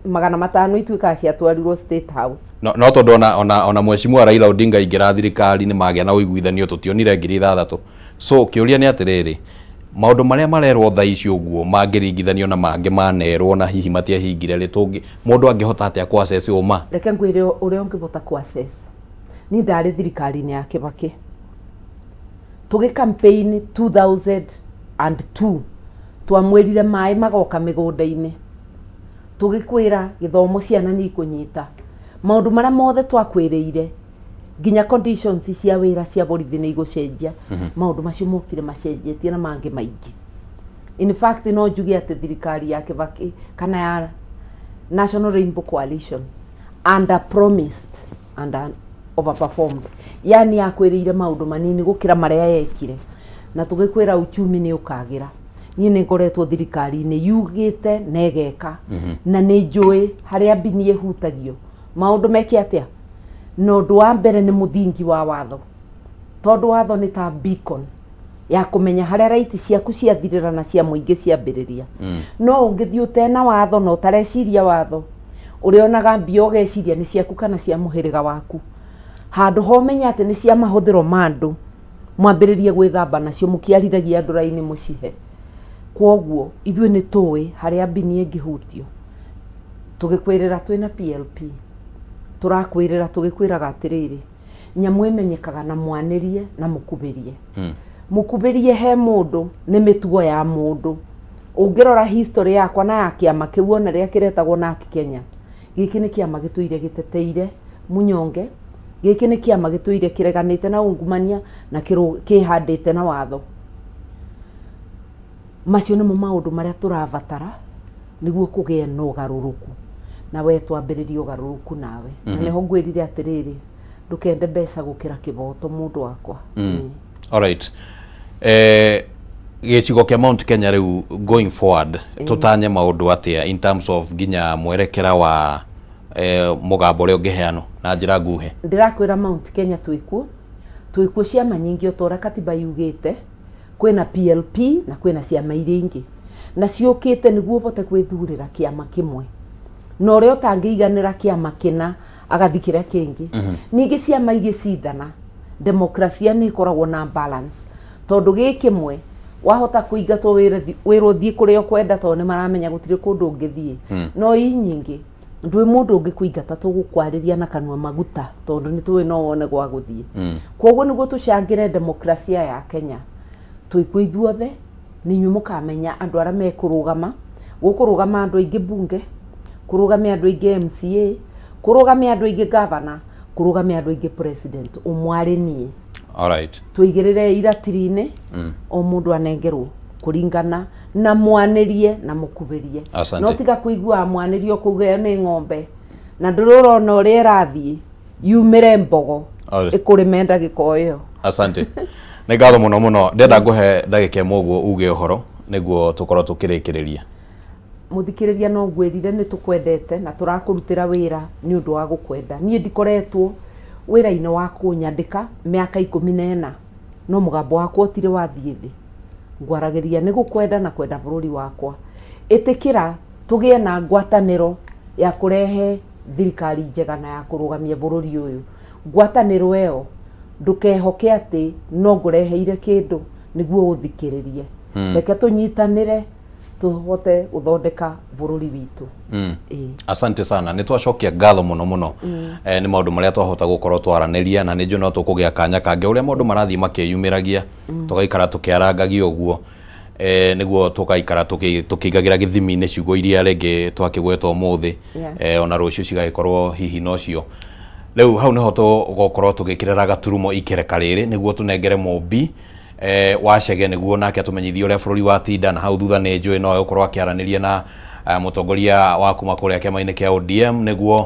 500 ituĩkaga ciatwarirwo State House. No tondũ ona mheshimiwa Raila Odinga aingĩra thirikari nĩ magĩa na ũiguithanio, tũtionire 6,000. So kĩũria nĩ atĩrĩrĩ, maũndũ marĩa marerwo thaa ici ũguo mangĩringithanio na mangĩ manerwo na hihi matiahingire rĩ, tũngĩ mũndũ angĩhota atĩa kũ assess ũma? Reke ngwĩre ũrĩa ũngĩbota kũ assess. Niĩ ndarĩ thirikari-inĩ ya Kĩbakĩ tũgĩ campaign 2002, twamwĩrire maĩ magoka mĩgũnda-inĩ, tũgĩkwĩra gĩthomo ciana nĩ ikũnyita, maũndũ marĩa mothe twakwĩrĩire, nginya conditions cia wĩra cia borithi nĩ igũcenjia. Maũndũ macio mokire macenjetie na mangĩ maingĩ. In fact, no njuge atĩ thirikari ya Kĩbakĩ kana ya National Rainbow Coalition under promised and overperformed, yani yakwĩrĩire maũndũ manini gũkĩra marĩa yekire. Na tũgĩkwĩra uchumi nĩ ũkagĩra. Niĩ nĩ ngoretwo thirikari-inĩ yugĩte na ĩgeka, na nĩ njũĩ harĩa mbini ĩhutagio maũndũ meke atĩa. Na ũndũ wa mbere nĩ mũthingi wa watho, tondũ watho nĩ ta beacon ya kũmenya harĩa right ciaku ciathirĩra na cia mũingĩ ciambĩrĩria. No ũngĩthiĩ ũtena watho na ũtareciria watho, ũrĩonaga mbia ũgeciria nĩ ciaku kana cia mũhĩrĩga waku, handũ ha ũmenye atĩ nĩ cia mahũthĩro ma andũ, mwambĩrĩrie gwĩthamba nacio mũkĩarithagia andũ raini mũcihe. Kwoguo ithuĩ nĩ tũĩ harĩa mbini ĩngĩhutio. Tũgĩkwĩrĩra twĩna PLP, tũrakwĩrĩra tũgĩkwĩraga atĩrĩrĩ, nyamũ ĩmenyekaga na mwanĩrie na mũkubĩrie. Mũkubĩrie he mũndũ nĩ mĩtugo ya mũndũ. Ũngĩrora history yakwa na ya kĩama kĩu ona rĩrĩa kĩretagwo NARC Kenya, gĩkĩ nĩ kĩama gĩtũire gĩteteire mũnyonge, gĩkĩ nĩ kĩama gĩtũire kĩreganĩte na ungumania na kĩhandĩte na watho. Macio nĩmo maũndũ marĩa tũrabatara nĩguo kũgĩe na ũgarũrũku. Na we twambĩrĩrie ũgarũrũku nawe. Na nĩho ngwĩrire atĩrĩrĩ, ndũkende mbeca gũkĩra kĩboto mũndũ wakwa. Alright. Gĩcigo kĩa Mount Kenya rĩu going forward tũtanye maũndũ atĩa in terms of nginya mwerekera wa mũgambo ũrĩa ũngĩheanwo na njĩra nguhĩ? Ndĩrakwĩra Mount Kenya twĩkuo, twĩkuo ciama nyingĩ o ta ũrĩa katiba yugĩte, kwĩna PLP na kwĩna ciama iria ingĩ na ciũkĩte nĩguo ũhote gwĩthurĩra kĩama kĩmwe, na ũrĩa ũtangĩiganĩra kĩama kĩna agathi kĩrĩa kĩngĩ. Ningĩ ciama igĩcindana, demokrasia nĩ ĩkoragwo na balance, tondũ gĩ kĩmwe wahota kũingatwo wĩra ũthiĩ kũrĩa ũkwenda, tondũ nĩ maramenya gũtirĩ kũndũ ũngĩthiĩ. No ii nyingĩ ndwĩ mũndũ ũngĩkũingata, tũgũkwarĩria na kanua maguta, tondũ nĩ tũĩ no wone gwa gũthiĩ. Koguo nĩguo tũcangĩre demokrasia ya Kenya, twĩkuo ithuothe, nĩ inyuĩ mũkamenya andũ arĩa mekũrũgama. Gũkũrũgama andũ aingĩ bunge, kũrũgame andũ aingĩ MCA, kũrũgame andũ aingĩ gavana, kũrũgame andũ aingĩ president, ũmwe arĩ niĩ. Alright. Tũigĩrĩre iratiri-inĩ, o mũndũ anengerwo kũringana na mwanĩrie na mũkubĩrie. Asante. No tiga kũiguaga mwanĩrie ũkauga ĩyo nĩ ng'ombe, na ndũrĩ ũrona ũrĩa ĩrathiĩ yumĩre mbogo ĩkũrĩme ndagĩka o ĩyo. Asante. Nĩ ngatho mũno mũno. Ndĩrenda ngũhe ndagĩka ĩmwe ũguo uge ũhoro nĩguo tũkorwo tũkĩrĩkĩrĩria. Mũthikĩrĩria, no ngwĩrire nĩ tũkwendete na tũrakũrutĩra wĩra nĩ ũndũ wa gũkwenda. Niĩ ndikoretwo wĩra-inĩ wa kũnyandĩka mĩaka 14, no mũgambo wakwa ũtirĩ wathiĩ thĩ. Ngwaragĩria nĩ gũkwenda na kwenda bũrũri wakwa. Ĩtĩkĩra tũgĩe na ngwatanĩro ya kũrehe thirikari njega na ya kũrũgamia bũrũri ũyũ. Ngwatanĩro ĩyo ndũkehoke atĩ no ngũreheire kĩndũ nĩguo ũthikĩrĩrie. Reke tũnyitanĩre tũhote gũthondeka bũrũri witũ. Ĩĩ. Asante sana. Nĩ twacokia ngatho mũno mũno nĩ maũndũ marĩa twahota gũkorwo twaranĩria, na nĩ njũĩ no tũkũgĩa kanya kangĩ ũrĩa maũndũ marathiĩ makĩyumĩragia, tũgaikara tũkĩarangagia ũguo, nĩguo tũgaikara tũkĩigagĩra gĩthimi-inĩ ciugo iria rĩngĩ twakĩgweta ũmũthĩ, ona rũciũ cigagĩkorwo hihi nocio. Rĩu hau nĩho tũgũkorwo tũgĩkĩrĩra gaturumo ikereka rĩrĩ nĩguo tũnengere Mũmbi wa Chege nĩguo nake atũmenyithie ũrĩa bũrũri watinda, na hau thutha nĩ njũĩ no egũkorwo akĩaranĩria na mũtongoria wa kuma kũrĩa kĩama-inĩ kĩa ODM nĩguo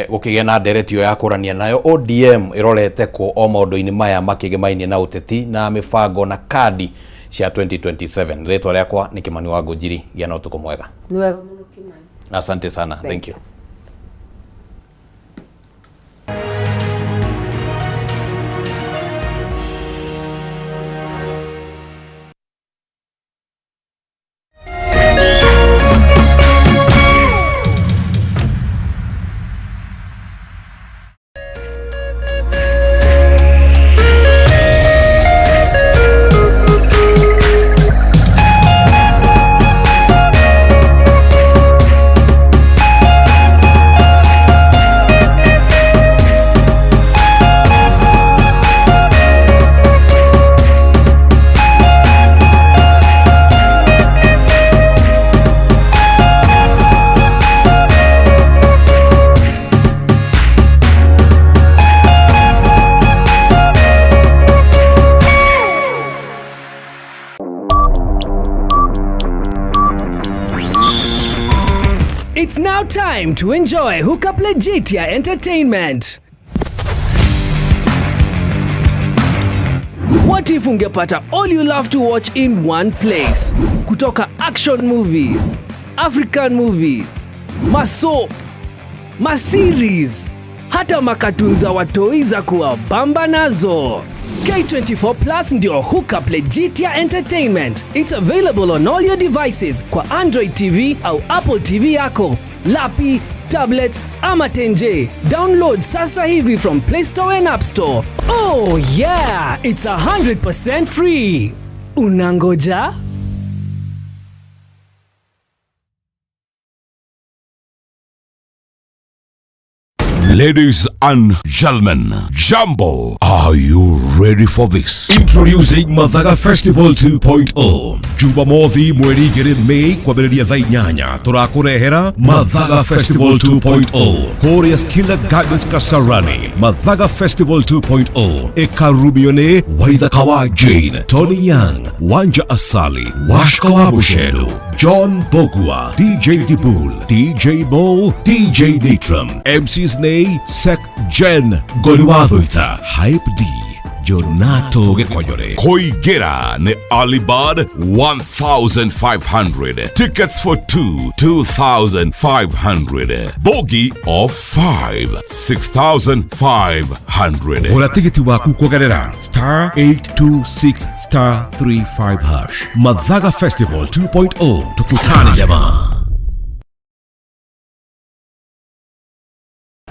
gũkĩgĩa na ndereti ĩyo ya kũrania nayo ODM ĩrorete kũ o maũndũ-inĩ maya makĩgemainie na ũteti na mĩbango na kandi cia 2027. Rĩtwa rĩakwa nĩ Kimani wa Ngũnjiri. Gĩa na ũtukũ mwega. Nĩ wega mũno Kimani. Asante sana. Thank you. It's now time to enjoy Hookup Legitia Entertainment. What if ungepata all you love to watch in one place? Kutoka action movies, African movies, masoap, maseries, hata makatun za watoi za kuwabamba nazo. K24 Plus ndio Hookup Legitia Entertainment. It's available on all your devices kwa Android TV au Apple TV yako, lapi, tablet ama tenje. Download sasa hivi from Play Store and App Store. Oh yeah, it's 100% free. Unangoja? Ladies and gentlemen, Jambo, are you ready for this? Introducing Mathaga Festival 2.0. Jumamothi mweri igĩrĩ Mei kwambĩrĩria thaa inyanya tũrakũrehera Mathaga Festival 2.0 kũrĩa Skilla Gardens Kasarani. Mathaga Festival 2.0 ĩkarumio nĩ Waithaka wa Jane, Tony Young, Wanja Asali, Washka wa Busheru, John Bogua, DJ Dibul, DJ Mo, DJ Nitram, MCs Nay, Sek Jen, Goliwathuita, Hype D, Jonato Gĩkonyore. Kũingĩra nĩ Alibud 1500. Tickets for 2 2500. Bogi of 5 6500. Gũra tigiti waku kũgerera star 826 star 35 hash. Mathaga Festival 2.0. Tukutane jamaa.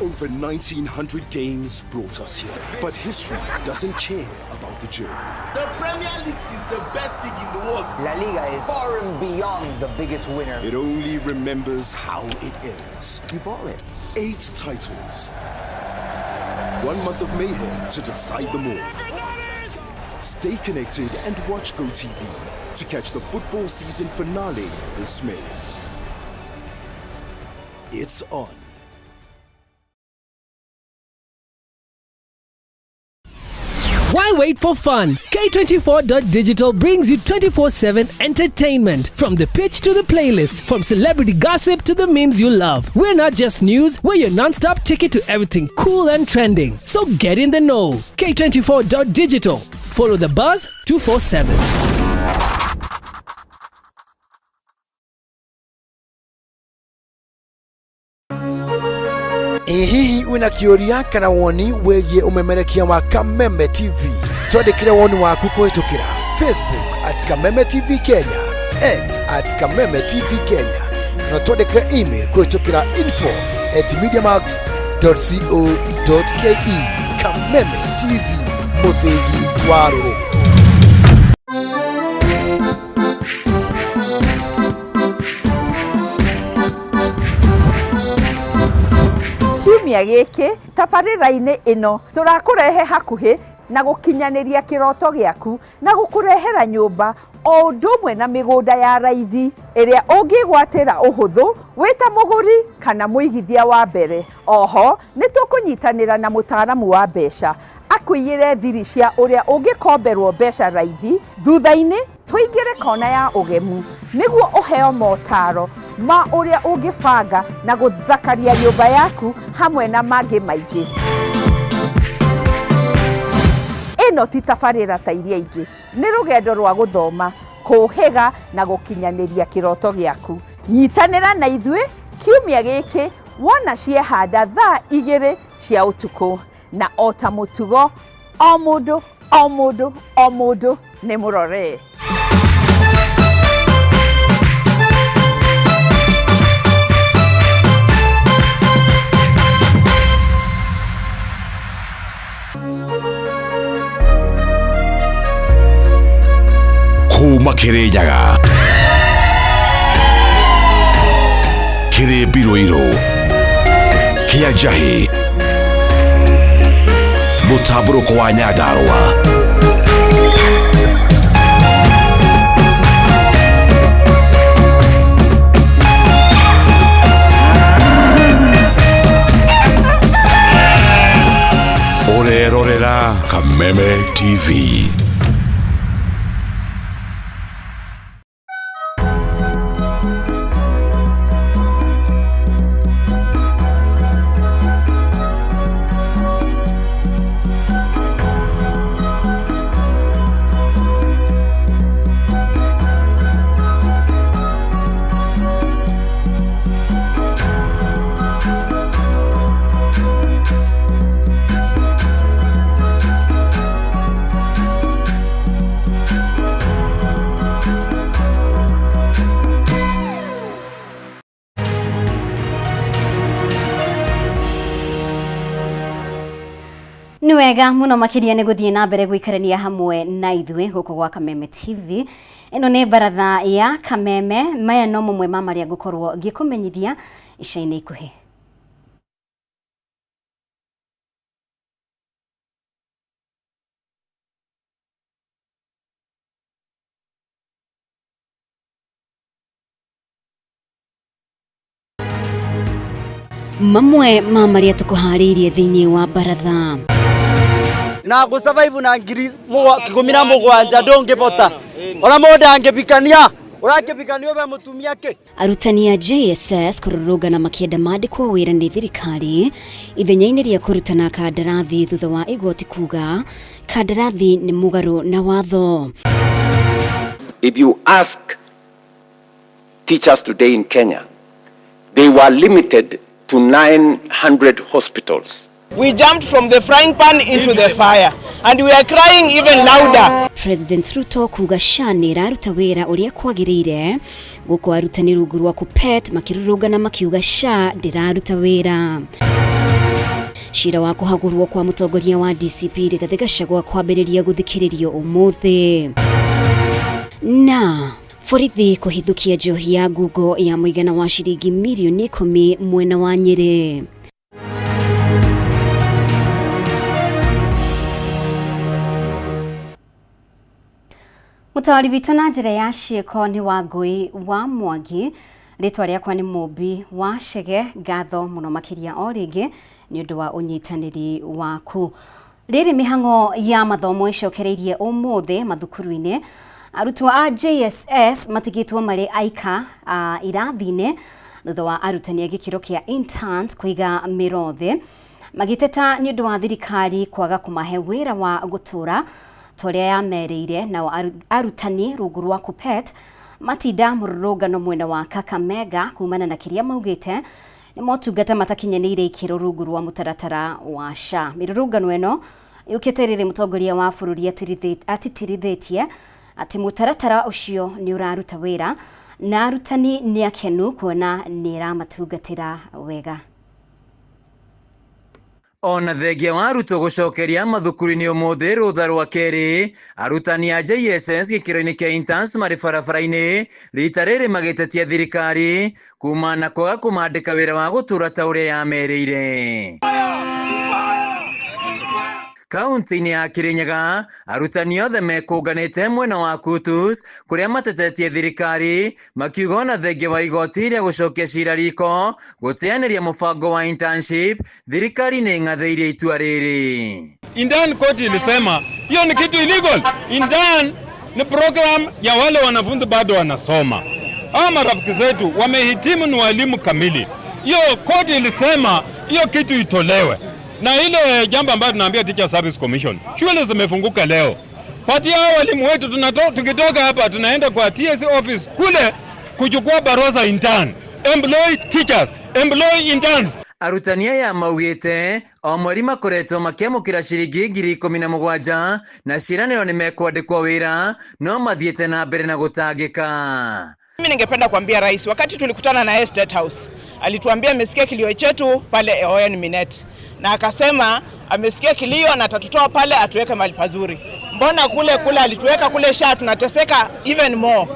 Over 1900 games brought us here, but history doesn't care about the journey. The Premier League is the best league in the world. La Liga is far and beyond the biggest winner. It only remembers how it ends. You bought it. 8 titles. 1 month of mayhem to decide them all. Stay connected and watch GoTV to catch the football season finale this May. It's on. Why wait for fun? K24.digital brings you 24/7 entertainment. From the pitch to the playlist, from celebrity gossip to the memes you love. We're not just news, we're your non-stop ticket to everything cool and trending. So get in the know. K24.digital. Follow the buzz 247. Ĩ hihi wĩna kĩũria kana woni wĩgiĩ ũmemerekia wa Kameme TV? Twandĩkĩre woni waku kũhĩtũkĩra Facebook at Kameme TV Kenya, X at Kameme TV Kenya, na twandĩkĩre email kũhĩtũkĩra info at mediamax.co.ke. Kameme TV, mũthĩgi wa rũrĩrĩ. Kiumia gĩkĩ tabarĩra-inĩ ĩno tũrakũrehe hakuhĩ na gũkinyanĩria kĩroto gĩaku na gũkũrehera nyũmba o ũndũ ũmwe na mĩgũnda ya raithi ĩrĩa ũngĩgwatĩra ũhũthũ wĩ ta mũgũri kana mũigithia wa mbere. Oho nĩ tũkũnyitanĩra na mũtaaramu wa mbeca akũiyĩre thiri cia ũrĩa ũngĩkomberwo mbeca raithi, thutha-inĩ tũingĩre kona ya ũgemu nĩguo ũheo motaro ma ũrĩa ũngĩbanga na gũthakaria nyũmba yaku hamwe na mangĩ maingĩ. Ĩno ti tabarĩra ta iria ingĩ, nĩ rũgendo rwa gũthoma, kũũhĩga na gũkinyanĩria kĩroto gĩaku. Nyitanĩra na ithuĩ kiumia gĩkĩ wona ciehanda thaa 2 cia ũtukũ, na o ta mũtugo o mũndũ o mũndũ o mũndũ nĩ mũrore. Kuma Kirinyaga kĩrĩ mbirũirũ kĩa njahĩ mũtambũrũko wa Nyandarũa ũrerorera Kameme TV. Nĩ wega mũno makĩria nĩ gũthiĩ na mbere gũikarania hamwe na ithuĩ gũkũ gwa Kameme TV. Ĩno nĩ baratha ya Kameme, maya no mamwe ma marĩa ngũkorwo ngĩkũmenyithia ica-inĩ ikuhĩ. Mamwe ma marĩa tũkũharĩirie thĩinĩ wa baratha. Na gũsurvive na ngiri 17 ndũngĩbota ona mũndũ angĩbikania ũrakĩbikania ũbe mũtumia kĩ. Arutani a JSS kũrũrũngana makĩenda mandĩkwo wĩra nĩ thirikari ithenya-inĩ rĩa kũrutana kandarathi thutha wa igoti kuga kandarathi nĩ mũgarũ na watho. If you ask teachers today in Kenya, they were limited to 900 hospitals. We jumped from the frying pan into the fire and we are crying even louder. President Ruto kuga SHA nĩ ĩraruta wĩra ũrĩa kwagĩrĩire gũkũ arutani rungu rwa KUPPET makĩrũrũngana makiuga SHA ndĩraruta wĩra. Cira wa kũhagũrwo kwa mũtongoria wa DCP Rigathĩ Gachagua kwambĩrĩria gũthikĩrĩrio ũmũthĩ. Na borithi kũhithũkia njohi ya ngungo ya mũigana wa ciringi mirioni 10 mwena wa Nyĩrĩ. Mũtawari witũ na njĩra ya ciĩko nĩ Wangũi wa Mwangi. Rĩtwa rĩakwa nĩ Mũmbi wa Chege. Ngatho mũno makĩria o rĩngĩ nĩ ũndũ wa ũnyitanĩri waku. Rĩrĩ mĩhang'o ya mathomo ĩcokereirie ũmũthĩ mathukuru-inĩ. Arutwo a JSS matigĩtwo marĩ aika irathi-inĩ thutha wa arutani a gĩkĩro kĩa interns kũiga mĩro thĩ magĩteta nĩ ũndũ wa thirikari kwaga kũmahe wĩra wa gũtũra ta ũrĩa yamerĩire. Nao arutani rungu rwa KUPPET matinda mũrũrũngano mwena wa Kakamega kumana na kĩrĩa maugĩte nĩ motungata matakinyanĩire ikĩro rungu rwa mũtaratara wa SHA. Mĩrũrũngano ĩno yũkĩte rĩrĩ mũtongoria wa bũrũri atitirithĩtie atĩ mũtaratara ũcio nĩ ũraruta wĩra na arutani nĩ akenu kuona nĩ ĩramatungatĩra wega. Ona thengia wa arutwo gũcokeria mathukuru-inĩ ũmũthĩ rũtha rwa kerĩ, arutani a JSS gĩkĩro-inĩ kĩa interns marĩ barabara-inĩ rita rĩrĩ magĩtetia thirikari kuma na kwaga kũmandĩka wĩra wa gũtũra ta ũrĩa yamerĩire. Kaunti-inĩ ya Kirinyaga, arutani othe mekũnganĩte mwena wa Kutus kũrĩa matetetie thirikari makiuga ona thengia wa igoti rĩa gũcokia cira riko gũteanĩria mũbango wa internship, thirikari nĩ ĩng'athĩirie itua rĩrĩ. Intern court ilisema hiyo ni kitu illegal. Intern ni program ya wale wanafunzi bado wanasoma. Hawa marafiki zetu wamehitimu, ni walimu kamili. Hiyo court ilisema hiyo kitu itolewe. Na ile jambo ambayo tunaambia Teacher Service Commission, shule zimefunguka leo. Patia hao walimu wetu, tukitoka hapa tunaenda kwa TSC office kule kuchukua barua intern. Employ teachers, employ interns. Arutani aya maugĩte o mweri makoretwo makĩamũkĩra ciringi 17,000 na ciĩranĩro nĩ mekwandĩkwo wĩra no mathiĩte na mbere na gũtangĩka. Mimi ningependa kuambia rais, wakati tulikutana na yeye State House, alituambia amesikia kilio chetu pale Oyen Minet, na akasema amesikia kilio na atatutoa pale atuweke mahali pazuri. Mbona kule kule alituweka kule SHA tunateseka even more.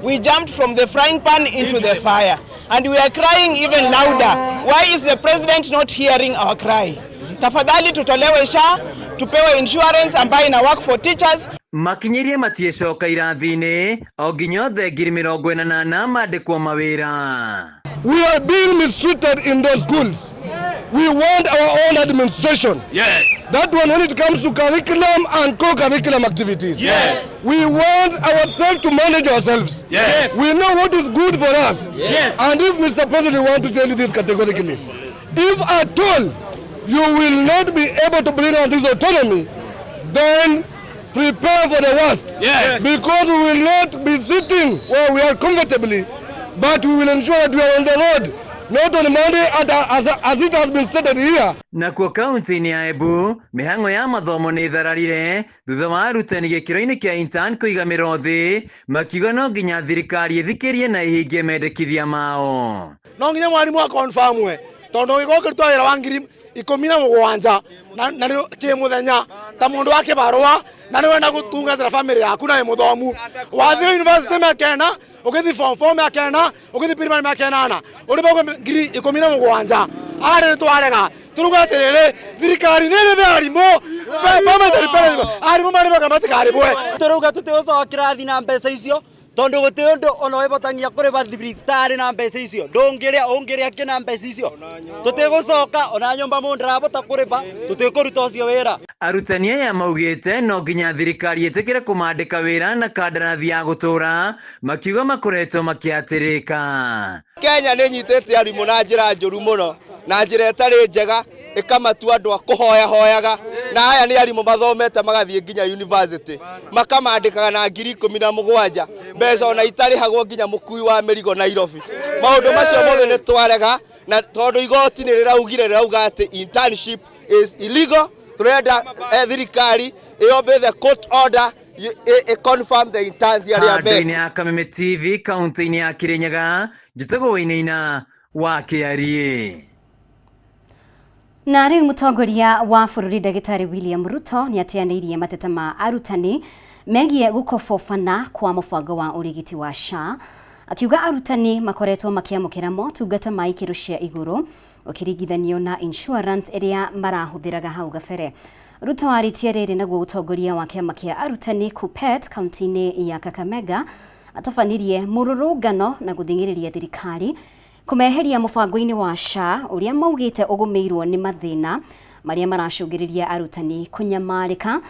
We jumped from the frying pan into the fire and we are crying even louder. Why is the president not hearing our cry? Tafadhali tutolewe SHA, tupewe insurance ambayo ina work for teachers. Makinyirie matiĩcoka irathi-inĩ o nginya othe 48,000 mandĩkwo mawĩra. We are being mistreated in those schools. We want our own administration. Yes. That one when it comes to curriculum and co-curriculum activities. Yes. We want ourselves to manage ourselves. Yes. We know what is good for us. Yes. And if Mr. President, we want to tell you this categorically, if at all you will not be able to bring us this autonomy, then prepare for the worst. Yes. Because we will not be sitting where we are comfortably, but we will ensure that we are on the road, not on Monday as it has been stated here. Nakuo kaunti-inĩ ya Embu, mĩhang'o ya mathomo nĩ ĩthararire thutha wa arutani gĩkĩro-inĩ kĩa intern kũiga mĩro thĩ makiuga no nginya thirikari ĩthikĩrie na ĩhingie mendekithia mao. No nginya mwarimu akonfamwe tondu ũngĩkorwo ũkĩruta wĩra wa 17,000 na nĩ kĩ mũthenya ta mũndũ wa kĩbarũa na nĩ wenda gũtungatĩra family yaku na wĩ mũthomu, wathire university mĩaka ĩna, ũgĩthiĩ form 4 mĩaka ĩna, ũgĩthiĩ primary mĩaka ĩnana, ũrĩbagwo 17,000. Arĩ nĩ twarega tũruga atĩrĩrĩ, thirikari nĩ ĩrĩbe arimũ, arimũ marĩbaga matikarĩbwe. Tũrauga tũtigũcoka kĩrathi na mbeca icio, Tondu guti undu ona wibotangia kuriva thibitari na mbeca icio, ndungiria ungiria ki na mbeca icio, tutigucoka ona nyumba mundu ndarabota kuriva, tutikuruta ucio wira. Arutani aya maugĩte no nginya thirikari ĩtĩkĩre kũmandĩka wĩra na kandarathi ya gũtũũra, makiuga makoretwo makĩatĩrĩka. Kenya nĩ nyitĩte arimũ na njĩra njũru mũno, na njĩra ĩtarĩ njega, ĩkamatua andũ a kũhoyahoyaga, na aya nĩ arimũ mathomete magathiĩ nginya university, makamandĩkaga na 17,000, mbeca ona itarĩhagwo nginya mũkui wa mĩrigo Nairobi. Maũndũ macio mothe nĩ twarega, na tondũ igoti nĩ rĩraugire, rĩrauga atĩ internship is illegal, turenda thirikari ĩyombe the court order ĩ confirm the interns arĩa me Handũ-inĩ ya Kameme TV kaunti-inĩ ya Kirinyaga, njĩtagwo Wainaina wa Kĩariĩ. Na rĩu mũtongoria wa bũrũri Ndagĩtarĩ William Ruto nĩ ateanĩirie mateta ma arutani megiĩ gũkobobana kwa mũbango wa ũrigiti wa SHA, akiuga arutani makoretwo makĩamũkĩra motungata ma ikĩro cia igũrũ ũkĩringithanio na insurance ĩrĩa marahũthĩraga hau gabere. Ruto arĩtie rĩrĩ naguo ũtongoria wa kĩama kĩa arutani KUPPET kaunti-inĩ ya Kakamega atabanirie mũrũrũngano na gũthing'ĩrĩria thirikari kũmeheria mũbango-inĩ wa SHA ũrĩa maugĩte ũgũmĩirwo nĩ mathĩna marĩa maracũngĩrĩria arutani kũnyamarĩka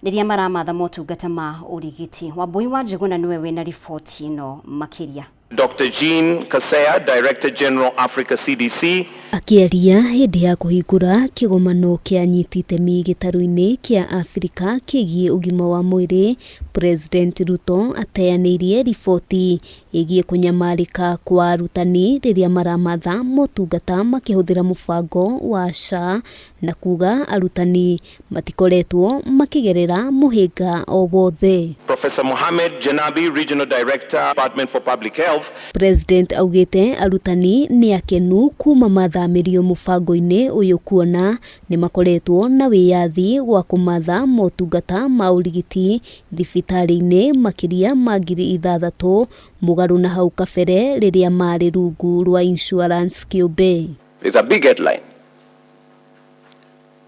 rĩrĩa maramatha motungata ma ũrigiti. Wambui wa Njũgũna nĩwe wĩna riboti ĩno makĩria. Dr. Jean Kaseya, Director General, Africa CDC. Akĩaria hĩndĩ ya kũhingũra kĩgomano kĩa anyiti itemi gĩtarũ-inĩ kĩa Afrika kĩgiĩ ũgima wa mwĩrĩ, President Ruto ateanĩirie riboti ĩgiĩ kũnyamarĩka kwa arutani rĩrĩa maramatha motungata makĩhũthĩra mũbango wa SHA na kuga arutani matikoretwo makĩgerera mũhĩnga o wothe. Professor Mohamed Janabi, Regional Director, Department for Public Health. President augĩte arutani nĩ akenu kuma mathamĩrio mũbango-inĩ ũyũ kuona nĩ makoretwo na wĩyathi wa kũmatha motungata ma ũrigiti thibitarĩ-inĩ makĩria ma 6,000 mũgarũ na hau kabere rĩrĩa marĩ rungu rwa insurance kĩũmbe. There's a big headline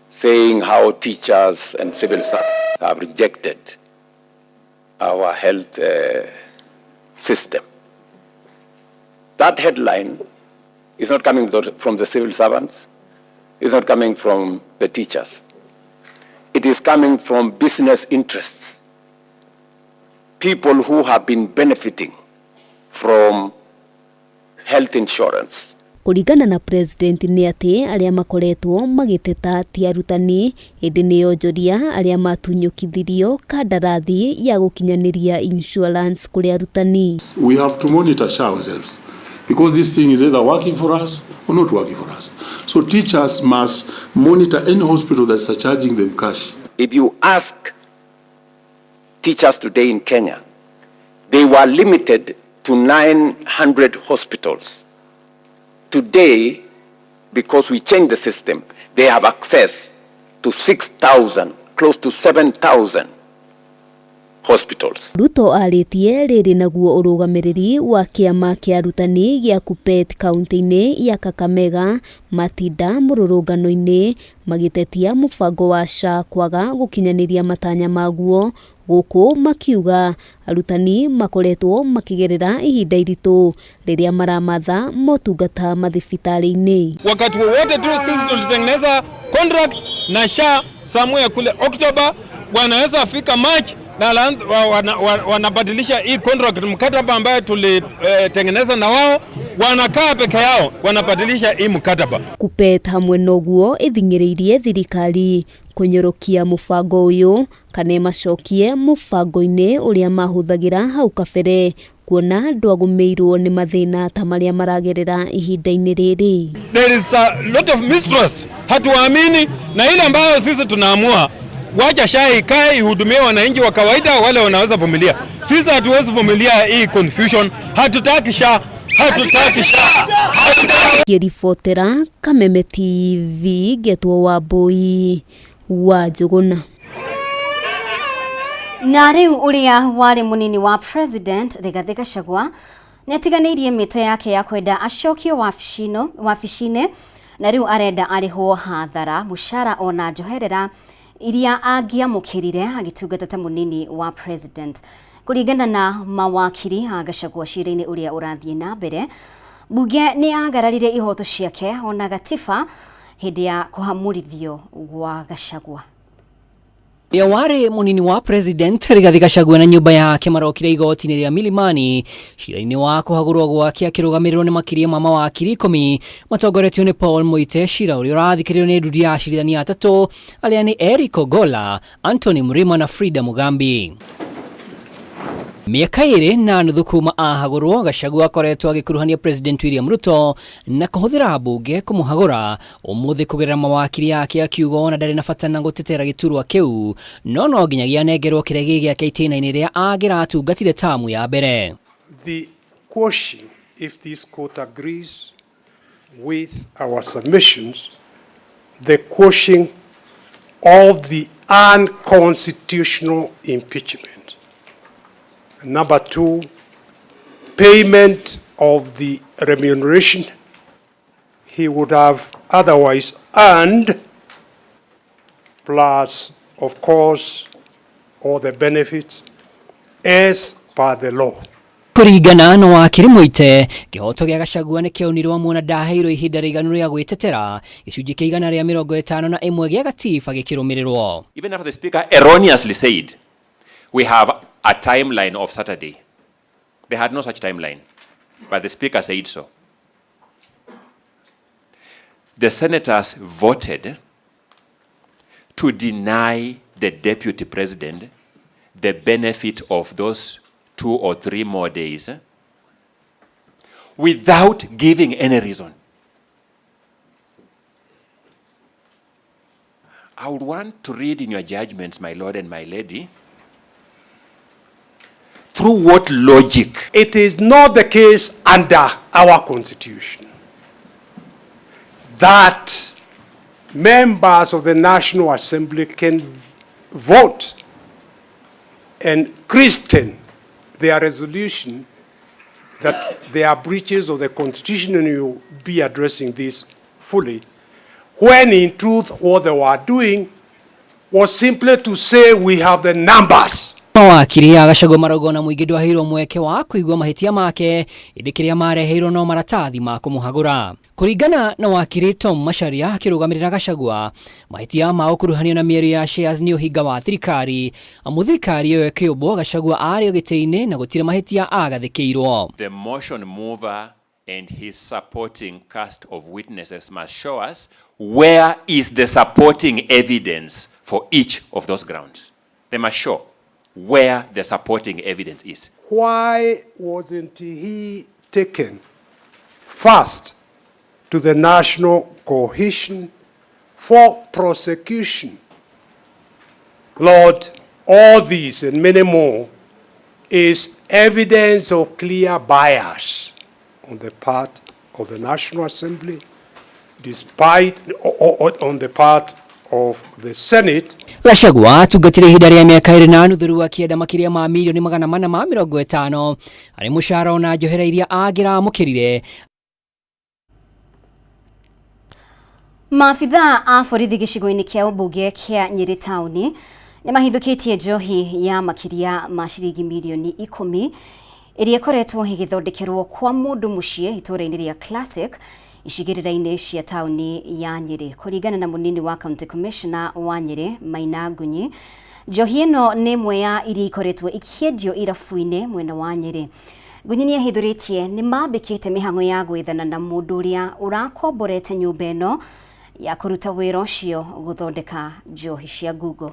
saying how teachers and civil servants have rejected our health system. That headline is not coming from the civil servants, it's not coming from the teachers. It is coming from business interests, people who have been benefiting from health insurance. Kũringana na President nĩ atĩ arĩa makoretwo magĩteta ti arutani ĩndĩ nĩ onjoria arĩa matunyũkithirio kandarathi ya gũkinyanĩria insurance kũrĩ arutani. We have to monitor SHA ourselves because this thing is either working for us or not working for us. So teachers must monitor any hospital that's charging them cash. If you ask teachers today in Kenya, they were limited to 900 hospitals. Today, because we changed the system, they have access to 6,000, close to 7,000 hospitals. Ruto arĩtie rĩrĩ naguo ũrũgamĩrĩri wa kĩama kĩa arutani gĩa KUPPET kaunti-inĩ ya Kakamega matinda mũrũrũngano-inĩ magĩtetia mũbango wa SHA kwaga gũkinyanĩria matanya maguo gũkũ makiuga arutani makoretwo makĩgerera ihinda iritũ rĩrĩa maramatha motungata mathibitarĩ-inĩ. Wakati wowote tu sisi tulitengeneza contract na SHA somewhere kule Oktoba, wanaweza fika March na wanabadilisha hii contract, mkataba ambayo tulitengeneza na wao, wanakaa peke yao wanabadilisha hii mkataba. KUPPET hamwe noguo ĩthing'ĩrĩirie thirikari kũnyorokia mũbango ũyũ kana ĩmacokie mũbango-inĩ ũrĩa mahũthagĩra hau kabere kuona ndwagũmĩirwo nĩ mathĩna ta marĩa maragerera ihinda-inĩ rĩrĩ. There is a lot of mistrust, hatuamini na ile ambayo sisi tunaamua wacha SHA ikae ihudumie wananchi wa kawaida wale wanaweza vumilia. Sisi hatuwezi vumilia hii confusion, hatutaki SHA, hatutaki SHA, hatutaki. Ngĩribotera Kameme TV ngetwo Wambui wa Njũgũna. Na rĩu ũrĩa warĩ mũnini wa President Rigathĩ Gachagua nĩatiganĩirie mĩto yake ya kwenda acokio wabici-inĩ na rĩu arenda arĩhwo hathara mũcara ona njoherera iria angĩamũkĩrire agĩtungata ta mũnini wa President. Kũringana na mawakiri a Gachagua cira-inĩ ũrĩa ũrathiĩ na mbere, mbunge nĩ yagararire ihoto ciake ona gatiba hĩndĩ ya kũhamũrithio gwa Gachagua. Ũrĩa warĩ mũnini wa president Rigathi Gachagua na nyũmba yake marokire igoti-inĩ rĩa Milimani cira-inĩ wa kũhagũrwo gwake akĩrũgamĩrĩrwo nĩ makĩria ma mawakiri ikũmi matongoretio nĩ Paul Muite, cira ũrĩa ũrathikĩrĩrio nĩ ndundu ya acirithania atatũ arĩa nĩ Eric Ogolla, Anthony Mrima na Frida Mugambi. Mĩaka ĩrĩ na nuthu kuma ahagũrwo, Gachagua akoretwo agĩkuruhania President William Ruto na kũhũthĩra mbunge kũmũhagũra ũmũthĩ kũgerera mawakiri ake akiuga ona ndarĩ na bata na gũtetera gĩturwa kĩu no no nginyagia anengerwo kĩrĩa gĩ gĩake itĩna-inĩ rĩrĩa angĩratungatire tamu ya mbere. The question if this court agrees with our submissions, the quashing of the unconstitutional impeachment. Number two, payment of the remuneration he would have otherwise earned, plus, of course, all the benefits as per the law. Kũringana na wakiri Muite, kĩhoto gĩa Gachagua nĩ kĩaunirwo amu ona ndaheirwo ihinda rĩiganu rĩa gwĩtetera, gĩcunjĩ kĩa 151 gĩa gatiba gĩkĩrũmĩrĩrwo. Even after the speaker erroneously said we have a timeline of Saturday. They had no such timeline, but the speaker said so. The senators voted to deny the deputy president the benefit of those 2 or 3 more days without giving any reason. I would want to read in your judgments, my lord and my lady, through what logic? It is not the case under our constitution that members of the National Assembly can vote and christen their resolution that there are breaches of the constitution, and you will be addressing this fully, when in truth what they were doing was simply to say we have the numbers. Mawakiri a Gachagua marauga ona mũingĩ ndwaheirwo mweke wa kũigua mahĩtia make, ĩndĩ kĩrĩa mareheirwo no maratathi ma kũmũhagũra. Kũringana na wakiri Tom Macharia akĩrũgamĩrĩra Gachagua, mahĩtia ma ũkuruhanio na mĩario ya shares nĩ ũhinga wa thirikari, amu thirikari ĩyo ĩkĩũmbwo Gachagua arĩ o gĩtĩ-inĩ na gũtirĩ mahĩtia agathĩkĩirwo. The motion mover and his supporting cast of witnesses must show us where is the supporting evidence for each of those grounds. They must show where the supporting evidence is. Why wasn't he taken first to the National Cohesion for prosecution? Lord, all these and many more is evidence of clear bias on the part of the National Assembly, despite or on the part of the Senate. Gachagua atungatire ihinda rĩa mĩaka ĩrĩ na nuthu rĩu akĩenda makĩria ma mirioni magana mana ma mĩrongo ĩtano harĩ mũcara ona njohera iria angĩramũkĩrire. Maabithaa a borithi gĩcigo-inĩ kĩa ũmbunge kĩa Nyĩrĩ taũni nĩ mahithũkĩtie njohi ya makĩria ma ciringi mirioni ikũmi ĩrĩa ĩkoretwo ĩgĩthondekerwo kwa mũndũ mũciĩ itũũra-inĩ rĩa Classic icigĩrĩra-inĩ cia taũni ya Nyĩrĩ. Kũringana na mũnini wa County Commissioner wa Nyĩrĩ Maina Ngunyi, njohi ĩno nĩ ĩmwe ya iria ikoretwo ikĩendio irabu-inĩ mwena wa Nyĩrĩ. Ngunyi nĩ ahithũrĩtie nĩ mambĩkĩte mĩhang'o ya gwethana na mũndũ ũrĩa ũrakomborete nyũmba ĩno ya kũruta wĩra ũcio gũthondeka njohi cia ngungo.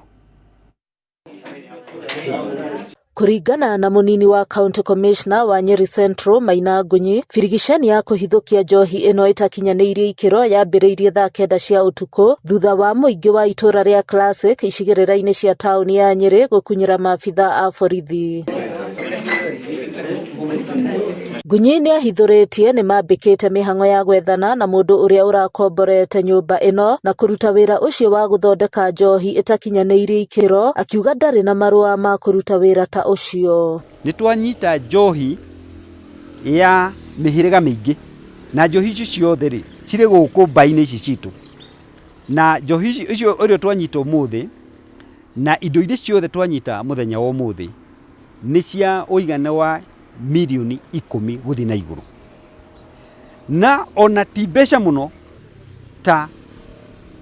Kũringana na mũnini wa County Commissioner wa Nyeri Central Maina Ngunyi, birigiceni ya kũhithũkia njohi ĩno ĩtakinyanĩirie ikĩro yambĩrĩirie thaa kenda cia ũtukũ thutha wa mũingĩ wa itũũra rĩa Classic icigĩrĩra-inĩ cia taũni ya Nyeri gũkunyĩra maabitha a borithi. Ngunyi nĩ ahithũrĩtie nĩ mambĩkĩte mĩhang'o ya gwethana na mũndũ ũrĩa ũrakomborete nyũmba ĩno na kũruta wĩra ũcio wa gũthondeka njohi ĩtakinyanĩirie ikĩro, akiuga ndarĩ na marũa ma kũruta wĩra ta ũcio. Nĩ twanyita njohi ya mĩhĩrĩga mĩingĩ na njohi icio ciothe rĩ cirĩ gũkũ mbainĩ ici citũ, na njohi icio ĩrĩa twanyita ũmũthĩ na indo iria ciothe twanyita mũthenya wa ũmũthĩ Nĩ cia ũigana wa mirioni 10 gũthiĩ na igũrũ, na ona ti mbeca mũno ta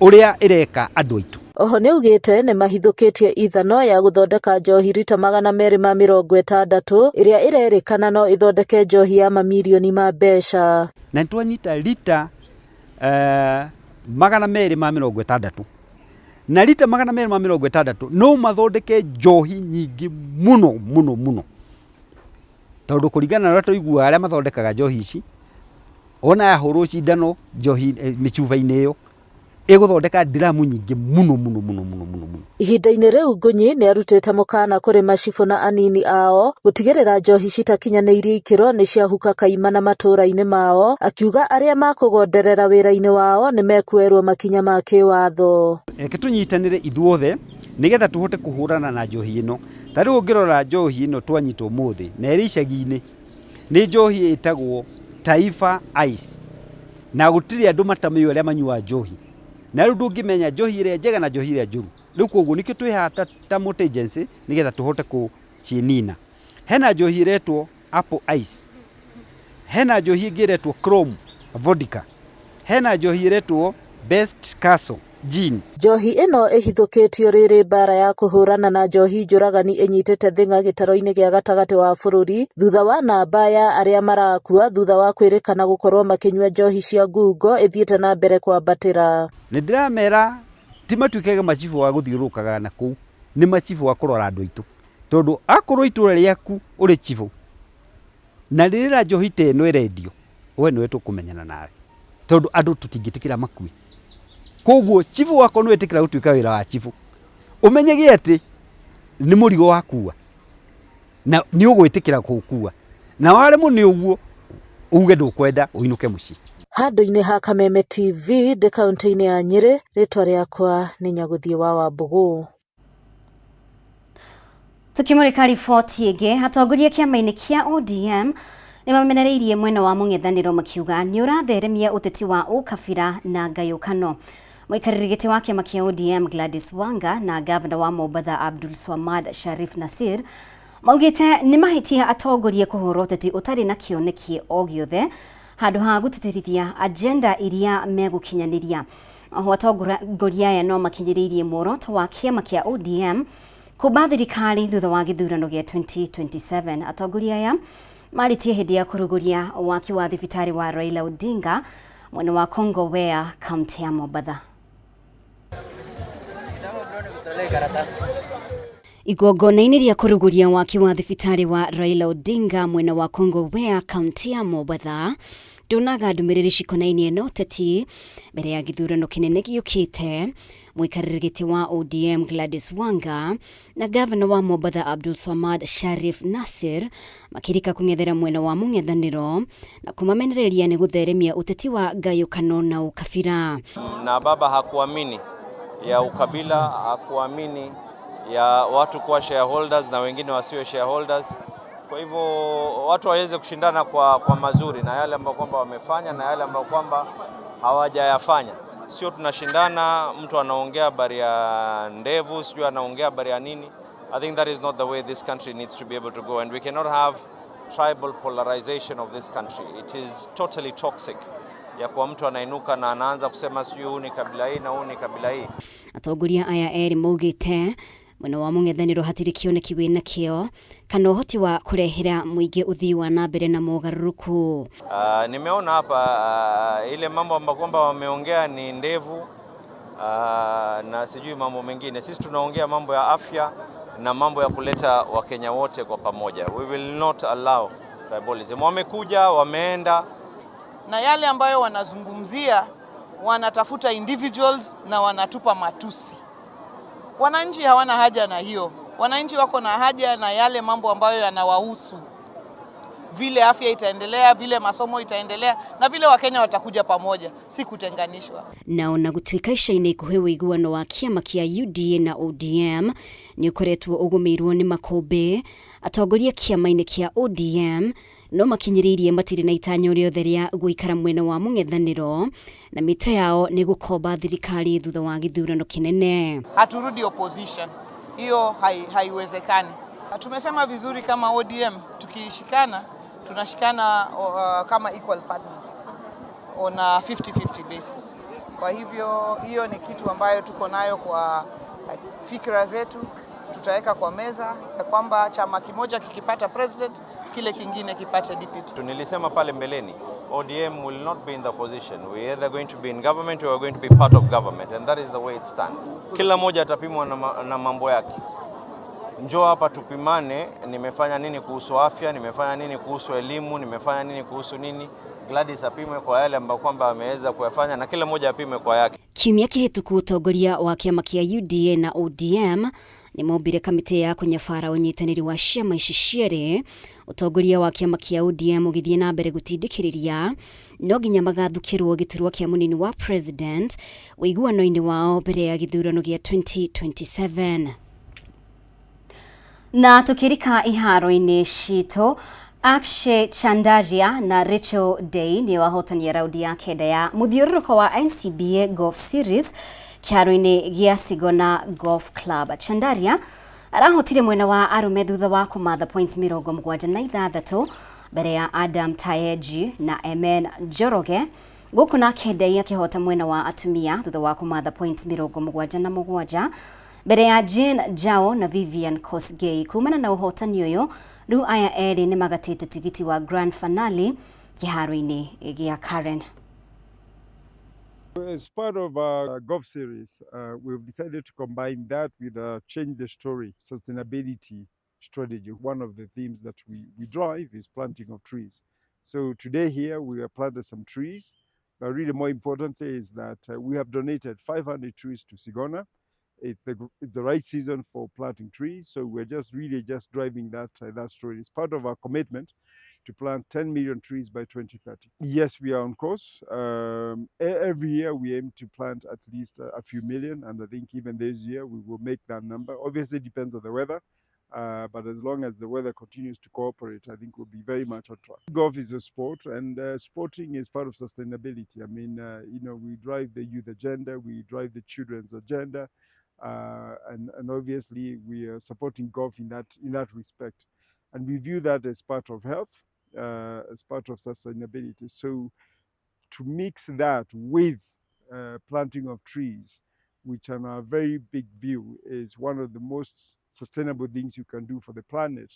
ũrĩa ĩreka andũ aitũ. Oho nĩaugĩte nĩmahithũkĩtie ithano ya gũthondeka njohi rita 260 ĩrĩa ĩrerĩkana no ĩthondeke njohi ya mamirioni ma mbeca. Na nĩtwanyita rita 260, na rita 260 no mathondeke njohi nyingĩ mũno mũno mũno, tondũ kũringana na ũrĩa tũiguaga arĩa mathondekaga njohi ici, ona yahũrwo cindano njohi mĩcuba-inĩ ĩyo ĩgũthondeka ndiramu nyingĩ mũno mũno mũno mũno mũno mũno. Ihinda-inĩ rĩu Ngunyi nĩarutĩte mũkana kũrĩ macibũ na anini ao gũtigĩrĩra njohi citakinyanĩirie ikĩro nĩciahuka kaimana matũra-inĩ mao, akiuga arĩa makũgonderera wĩra-inĩ wao nĩmekuoerwo makinya ma kĩwatho. Reke tũnyitanĩre ithuothe nĩgetha tũhote kũhũrana na njohi ĩno. Ta rĩu ũngĩrora njohi ĩno twanyita ũmũthĩ na ĩrĩ icagi-inĩ, nĩ njohi ĩtagwo Taifa Ice, na gũtirĩ andũ matamĩũĩ arĩa manyuaga njohi, na rĩu ndũngĩmenya njohi ĩrĩa njega na njohi ĩrĩa njũru. Rĩu koguo nĩkĩo twĩ haha ta Multi Agency nĩgetha tũhote kũcinina. Hena njohi ĩretwo Apple Ice, hena njohi ĩngĩ ĩretwo Chrome Vodka, hena njohi ĩretwo Best Castle Gin. Njohi ĩno ĩhithũkĩtio rĩrĩ mbara ya kũhũrana na njohi njũragani ĩnyitĩte thing'a gĩtaro-inĩ gĩa gatagatĩ wa bũrũri thutha wa namba ya arĩa marakua thutha wa kwĩrĩkana gũkorwo makĩnyua njohi cia ngungo ĩthiĩte na mbere kwambatĩra. Nĩ ndĩramera ti matuĩkage macibũ wa gũthiũrũrũkaga na kũu, nĩ macibũ wa kũrora andũ aitũ, tondũ akorwo itũra rĩaku ũrĩ cibũ na rĩrĩ na njohi ta ĩno ĩrendio, we nĩwe tũkũmenyana nawe, tondũ andũ tũtingĩtĩkĩra makue. Koguo cibũ wakwa nĩ wetĩkĩra gũtuĩka wĩra wa cibũ, ũmenyage atĩ nĩ mũrigo wakua na nĩ ũgwĩtĩkĩra kũũkua, na waremwo nĩ ũguo uge ndũkwenda ũinũke mũciĩ. Handũ-inĩ ha Kameme TV ndĩ kaũntĩ-inĩ ya Nyĩrĩ, rĩtwa rĩakwa nĩ Nyagũthiĩ wa Wambũgũ. Tukimurika riboti ĩngĩ, atongoria kĩama-inĩ kĩa ODM nĩ mamenereirie mwena wa mũng'ethanĩro makiuga nĩ ũratheremia ũteti wa ũkabira na ngayũkano. Mũikarĩri gĩtĩ wa kĩama kĩa ODM Gladys Wanga na gavana wa Mombatha Abdul Swamad Sharif Nasir maugĩte nĩ mahĩtia atongoria kũhũra ũteti ũtarĩ na kĩoneki o gĩothe handũ ha gũtĩtĩrithia agenda iria megũkinyanĩria. Oho atongoria aya no makinyĩrĩirie muoroto wa kĩama kĩa ODM kũmba thirikari thutha wa gĩthurano gĩa 2027. Atongoria aya marĩtie hĩndĩ ya kũrugũria waki wa thibitarĩ wa Raila Odinga mwena wa Kongowea, kaunti ya Mombatha. Igongona-inĩ rĩa kũrugũria waki wa thibitarĩ wa Raila Odinga mwena wa Kongowea, kaunti ya Mombatha, ndonaga ndũmĩrĩri cikonainie na ũteti mbere ya gĩthurano kĩnene gĩũkĩte. Mũikarĩri gĩtĩ wa ODM Gladys Wanga na gavana wa Mombatha Abdul Swamad Sharif Nasir makĩrika kũng'ethera mwena wa mũng'ethanĩro na kũmamenereria nĩ gũtheremia ũteti wa ngayũkano na ũkabira. Na baba hakuamini ya ukabila, hakuamini ya watu kuwa shareholders na wengine wasiwe shareholders. Kwa hivyo watu waweze kushindana kwa mazuri na yale ambayo kwamba wamefanya na yale ambayo kwamba hawajayafanya. Sio tunashindana, mtu anaongea habari ya ndevu, sijui anaongea habari ya nini. I think that is not the way this country needs to be able to go, and we cannot have tribal polarization of this country. It is totally toxic. Ya kuwa mtu anainuka na anaanza kusema sijui huu ni kabila hii na huu ni kabila hii. Atongoria aya erĩ maugĩte mwena wa mũng'ethanĩro hatirĩ kĩoneki wĩnakĩo kana ũhoti wa kũrehera mũingĩ ũthii wa na mbere na mogarũrũku. Nimeona hapa ile mambo ambayo kwamba wameongea ni ndevu na sijui mambo mengine. Sisi tunaongea mambo ya afya na mambo ya kuleta Wakenya wote kwa pamoja. We will not allow tribalism. Wamekuja, wameenda. Na yale ambayo wanazungumzia, wanatafuta individuals na wanatupa matusi. Wananchi hawana haja na hiyo. Wananchi wako na haja na yale mambo ambayo yanawahusu. Vile afya itaendelea, vile masomo itaendelea na vile Wakenya watakuja pamoja, si kutenganishwa. Na ona gũtuĩka ica-inĩ ikuhĩ ũiguano wa kĩama kĩa UDA na ODM nĩ ũkoretwo ũgũmĩirwo nĩ makũmbĩ, atongoria kĩama-inĩ kĩa ODM no makinyĩrĩirie matirĩ na itanyo rĩothe rĩa gũikara mwena wa mũng'ethanĩro na mĩto yao nĩ gũkomba thirikari thutha wa gĩthurano kĩnene. Haturudi opposition, hiyo haiwezekani. Tumesema vizuri kama ODM tukishikana tunashikana kama equal partners on a 50-50 basis. Kwa hivyo hiyo ni kitu ambayo tuko nayo kwa fikra zetu, tutaweka kwa meza ya kwamba chama kimoja kikipata president, kile kingine kipate deputy. Nilisema pale mbeleni, ODM will not be in the position. We are either going to be in government or we are going to be part of government, and that is the way it stands. Kila mmoja atapimwa na mambo yake. Njoo hapa tupimane, nimefanya nini kuhusu afya, nimefanya nini kuhusu elimu, nimefanya nini kuhusu nini. Gladys apimwe kwa yale ambayo kwamba ameweza kuyafanya, na kila mmoja apimwe kwa yake. Kiumia kĩhĩtũku ũtongoria wa kĩama kĩa UDA na ODM nĩ mombire kamĩtĩ ya kũnyabara ũnyitanĩri wa ciama ici cierĩ. Ũtongoria wa kĩama kĩa ODM ũgĩthiĩ na mbere gũtindĩkĩrĩria no nginya magathukĩrwo gĩturwa kĩa mũnini wa president ũiguano-inĩ wao mbere ya gĩthurano gĩa 2027. Na tukirika iharo-inĩ citũ, Akshay Chandaria na Rachel Day nĩo ahotani a raundi ya kenda ya mũthiũrũrũko wa NCBA Golf Series kĩharo-inĩ gĩa Sigona Golf Club. Chandaria arahotire mwena wa arũme thutha wa kũmatha points 76 mbere ya Adam Tayeji na Emen Njoroge, gũkũ nake Day akĩhota mwena wa atumia thutha wa kũmatha points 77 mbere ya Jane Jao na Vivian Kosgei. Kumana na ũhotani ũyũ, rĩu aya erĩ nĩ magatĩte tigiti wa grand finale kĩharo-inĩ gĩa Karen. As part of our golf series, we've decided to combine that with a Change the Story sustainability strategy. One of the themes that we drive is planting of trees. So today here we have planted some trees, but really more importantly is that we have donated 500 trees to Sigona. It's the right season for planting trees, so we're just really just driving that story. It's part of our commitment to plant 10 million trees by 2030. Yes, we are on course. Every year we aim to plant at least a few million, and I think even this year we will make that number. Obviously, it depends on the weather, but as long as the weather continues to cooperate, I think we'll be very much on track. Golf is a sport, and sporting is part of sustainability. I mean, we drive the youth agenda, we drive the children's agenda, and obviously we are supporting golf in that respect. And we view that as part of health, as part of sustainability. So to mix that with planting of trees, which on our very big view is one of the most sustainable things you can do for the planet.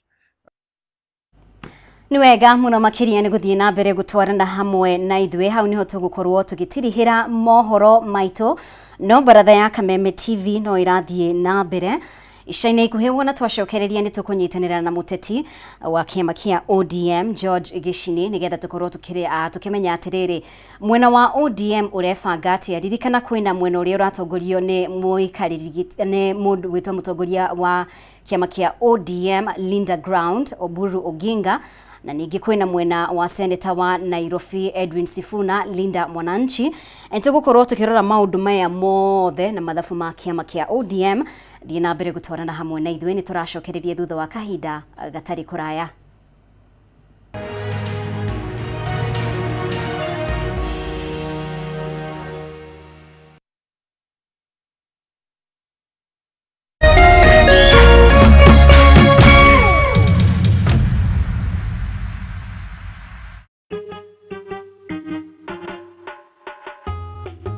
Nĩ wega mũno makĩria nĩ gũthiĩ na mbere gũtwarana hamwe na ithuĩ. Hau nĩho tũgũkorwo tũgĩtirihĩra mohoro maitũ, no baratha ya Kameme TV no ĩrathiĩ na mbere. Ica-inĩ ikuhĩ wona twacokereria nĩ tũkũnyitanĩra na mũteti wa kĩama kĩa ODM George Gĩcini, nĩgetha tũkorwo tũkĩmenya atĩrĩrĩ, mwena wa ODM ũrebanga atĩa. Ririkana kwĩna mwena ũrĩa ũratongorio nĩ mũikarĩri nĩ mũndũ gwĩtwo mũtongoria wa kĩama kĩa ODM Linda Ground Oburu Oginga, na ningĩ kwĩna mwena wa seneta wa Nairobi Edwin Sifuna Linda Mwananchi. Tũgũkorwo tũkĩrora maũndũ maya mothe na mathabu ma kĩama kĩa ODM. Thiĩ na mbere gũtwarana hamwe na ithuĩ, nĩ tũracokereria thutha wa kahinda gatarĩ kũraya.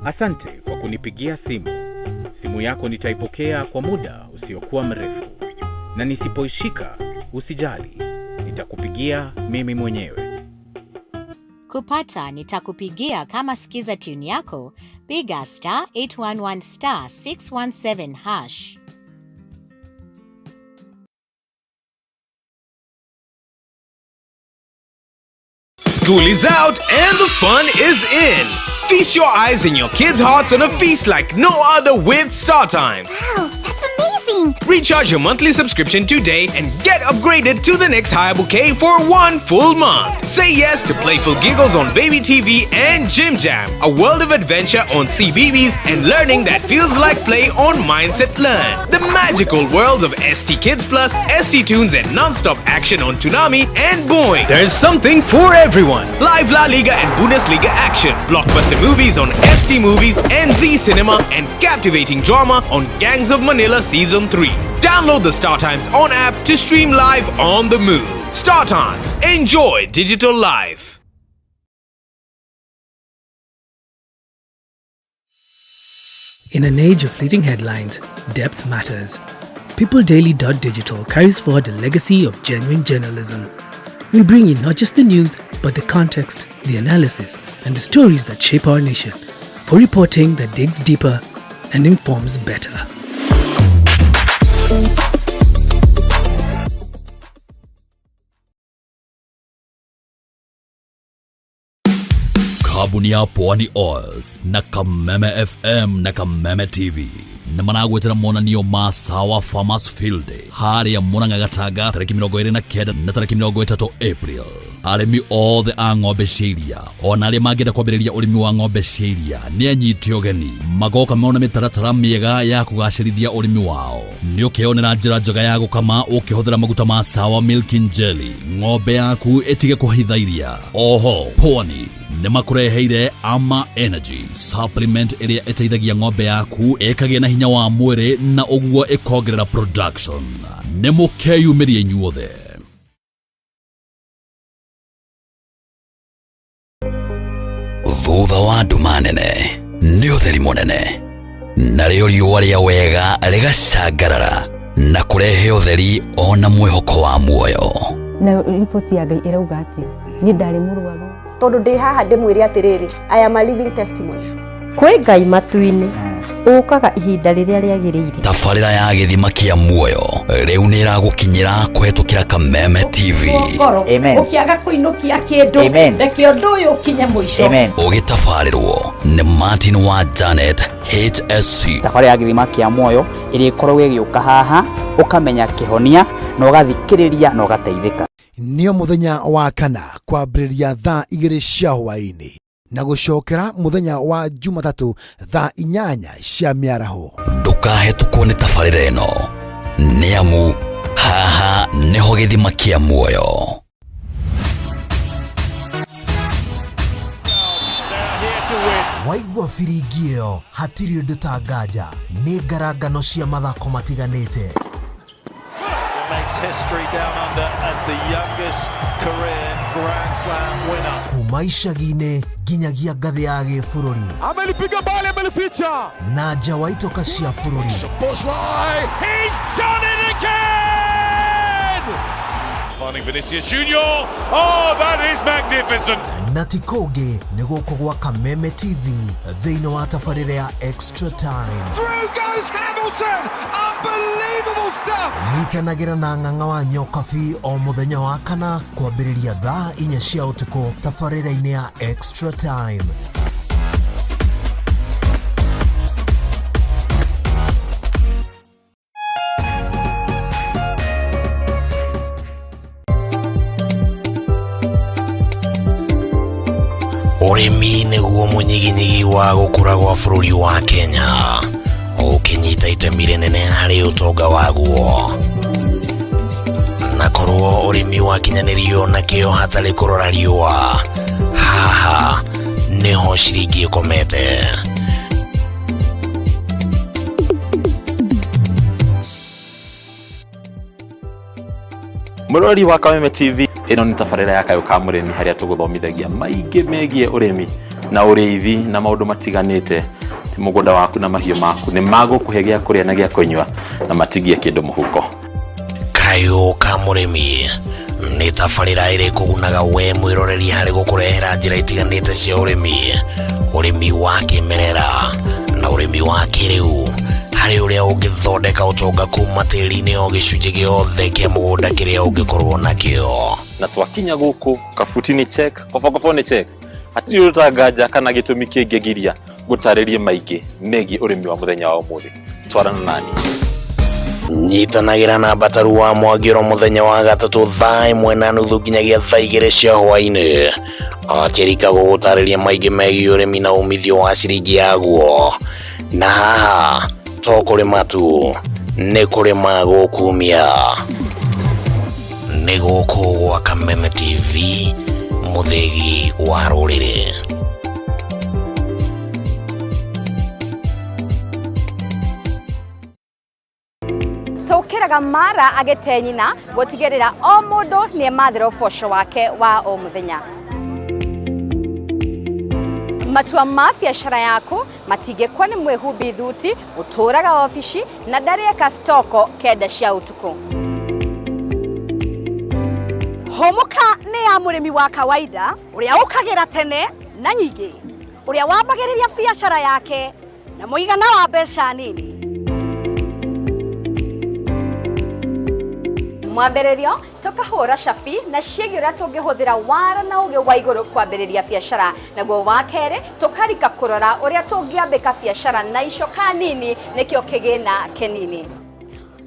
Asante kwa kunipigia simu. Simu yako nitaipokea kwa muda usiokuwa mrefu, na nisipoishika usijali, nitakupigia mimi mwenyewe. Kupata nitakupigia kama skiza tune yako, piga *811 *617 hash. School is out and the fun is in. Feast your eyes and your kids' hearts on a feast like no other with StarTimes. Wow, that's amazing! Recharge your monthly subscription today and get upgraded to the next higher bouquet for 1 full month. Say yes to playful giggles on Baby TV and Jim Jam, a world of adventure on CBeebies, and learning that feels like play on Mindset Learn. The magical world of ST Kids Plus, ST Tunes, and non-stop action on Toonami and Boing. There's something for everyone. Live La Liga and Bundesliga action, blockbuster movies on ST Movies and Z Cinema, and captivating drama on Gangs of Manila Season 3. Download the StarTimes On app to stream live on the move. StarTimes. Enjoy digital life. In an age of fleeting headlines, depth matters. PeopleDaily.digital carries forward a legacy of genuine journalism. We bring you not just the news, but the context, the analysis, and the stories that shape our nation for reporting that digs deeper and informs better. Kambuni ya Pwani Oils na Kameme FM na Kameme TV nĩ maragwĩtĩra monanio ma Sawa Farmers Field Day harĩa Murang'a Gatanga tarĩki 29 na tarĩki 30 April. Arĩmi othe a ng'ombe cia iria ona arĩa mangĩenda kwambĩrĩria ũrĩmi wa ng'ombe cia iria nĩ anyite ũgeni magoka mona mĩtaratara mĩega ya kũgacĩrithia ũrĩmi wao. Nĩ ũkeyonera njĩra njega ya gũkama ũkĩhũthĩra maguta ma Sawa Milking Jelly, ng'ombe yaku ĩtige kũhitha iria. Oho Pwani nĩ makũreheire Ama Energy supplement ĩrĩa ĩteithagia ng'ombe yaku ĩkagĩa na hinya wa mwĩrĩ na ũguo ĩkongerera production. Nĩ mũkeyumĩrie inyuothe. Thutha wa nduma nene nĩ ũtheri mũnene, narĩo riũa rĩa wega rĩgacangarara na kũrehe ũtheri ona mwĩhoko wa muoyo. Na riboti ya Ngai ĩrauga atĩa? Niĩ ndarĩ mũrwaru. Tondũ ndĩ haha ndĩmwĩre atĩrĩrĩ, I am a living testimony. Kwĩ Ngai matu-inĩ ũkaga ihinda rĩrĩa rĩagĩrĩire. Tabarĩra ya gĩthima kĩa muoyo rĩu nĩ ĩragũkinyĩra kũhetũkĩra Kameme TV. Ũkĩaga kũinũkia kĩndũ, reke ũndũ ũyũ ũkinye mũico. Ũgĩtabarĩrwo nĩ Martin wa Janet HSC. Tabarĩra ya gĩthima kĩa muoyo ĩrĩa ĩkoragwo ĩgĩũka haha ũkamenya kĩhonia na ũgathikĩrĩria na ũgateithĩka. Nĩo mũthenya wa kana kwambĩrĩria thaa 2 cia hwaĩ-inĩ na gũcokera mũthenya wa Jumatatũ thaa 8 cia mĩaraho. Ndũkahetũkwo nĩ tabarĩra ĩno nĩ amu haha nĩho gĩthima kĩa muoyo. Waigua biringi ĩyo hatirĩ ũndũ ta nganja nĩ ngarangano cia mathako matiganĩte. Makes history down under as the youngest career Grand Slam winner. Kuma icagi-inĩ nginyagia ngathĩ ya gĩbũrũri. Amelipiga bali, amelificha. Na nja wa itoka cia bũrũri. He's done it again! Finding Vinicius Junior. Oh, that is magnificent. Na ti kũngĩ nĩ gũkũ gwa Kameme TV thĩinĩ wa tabarĩra ya Extra Time. Through goes Hamilton. Unbelievable stuff. Nyitanagĩra na ng'ang'a wa Nyokabi o mũthenya wa kana kwambĩrĩria thaa 4 cia ũtukũ tabarĩra-inĩ ya Extra Time. Ũrĩmi nĩguo mũnyiginyigi wa gũkũra gwa bũrũri wa Kenya, ũkĩnyita itemi rĩnene harĩ ũtonga waguo. Na korwo ũrĩmi wakinyanĩrio na kĩo hatarĩ kũrora riũa, haha nĩho ciringi ĩkomete. Mũrori wa Kameme TV, ĩno nĩ tabarĩra ya kayũ ka mũrĩmi harĩa tũgũthomithagia maingĩ megiĩ ũrĩmi na ũrĩithi na maũndũ matiganĩte. Ti mũgũnda waku na mahiũ maku nĩ magũkũhe gĩa kũrĩa na gĩa kũnyua na matigie kĩndũ mũhuko. Kayũ ka mũrĩmi nĩ tabarĩra ĩrĩ kũgunaga we mwĩroreri harĩ gũkũrehera njĩra itiganĩte cia ũrĩmi, ũrĩmi wa kĩmerera na ũrĩmi wa kĩrĩu, harĩ ũrĩa ũngĩthondeka ũtonga kuma tĩri-inĩ o gĩcunjĩ gĩothe kĩa mũgũnda kĩrĩa ũngĩkorwo nakĩo. Na twakinya gũkũ kabuti nĩ check, kobokobo nĩ check, hatirĩ ũndũ ta nganja kana gĩtũmi kĩngĩgiria gũtarĩrie maingĩ megiĩ ũrĩmi wa mũthenya wa ũmũthĩ. Twarana nani. Nyitanagĩra na Mbataru wa Mwangĩro mũthenya wa gatatũ thaa 1:30 nginyagia thaa 2 cia hwaĩ-inĩ, akĩrika gũgũtarĩria maingĩ megiĩ ũrĩmi na umithio wa ciringi yaguo. Na haha to kũrĩma tu, nĩ kũrĩma gũkumia. Nĩ gũkũ gwa Kameme TV, mũthĩgi wa rũrĩrĩ. Ũkĩraga mara agĩte nyina gũtigĩrĩra o mũndũ nĩ emathĩra ũboco wake wa o mũthenya. Matua ma biacara yaku matingĩkwo nĩ mwĩhumbi thuti ũtũraga obici na ndarĩeka stoko kenda cia ũtukũ. Hũmũka nĩ ya mũrĩmi wa kawaida ũrĩa ũkagĩra tene na nyingĩ, ũrĩa wambagĩrĩria biacara yake na mũigana wa mbeca nini. Mwambĩrĩrio tũkahũra cabi na ciĩgiĩ ũrĩa tũngĩhũthĩra wara na ũgĩ wa igũrũ kwambĩrĩria biacara. Naguo wa kerĩ tũkarika kũrora ũrĩa tũngĩambĩka biacara na icoka nini nĩkĩo kĩgĩna kĩnini.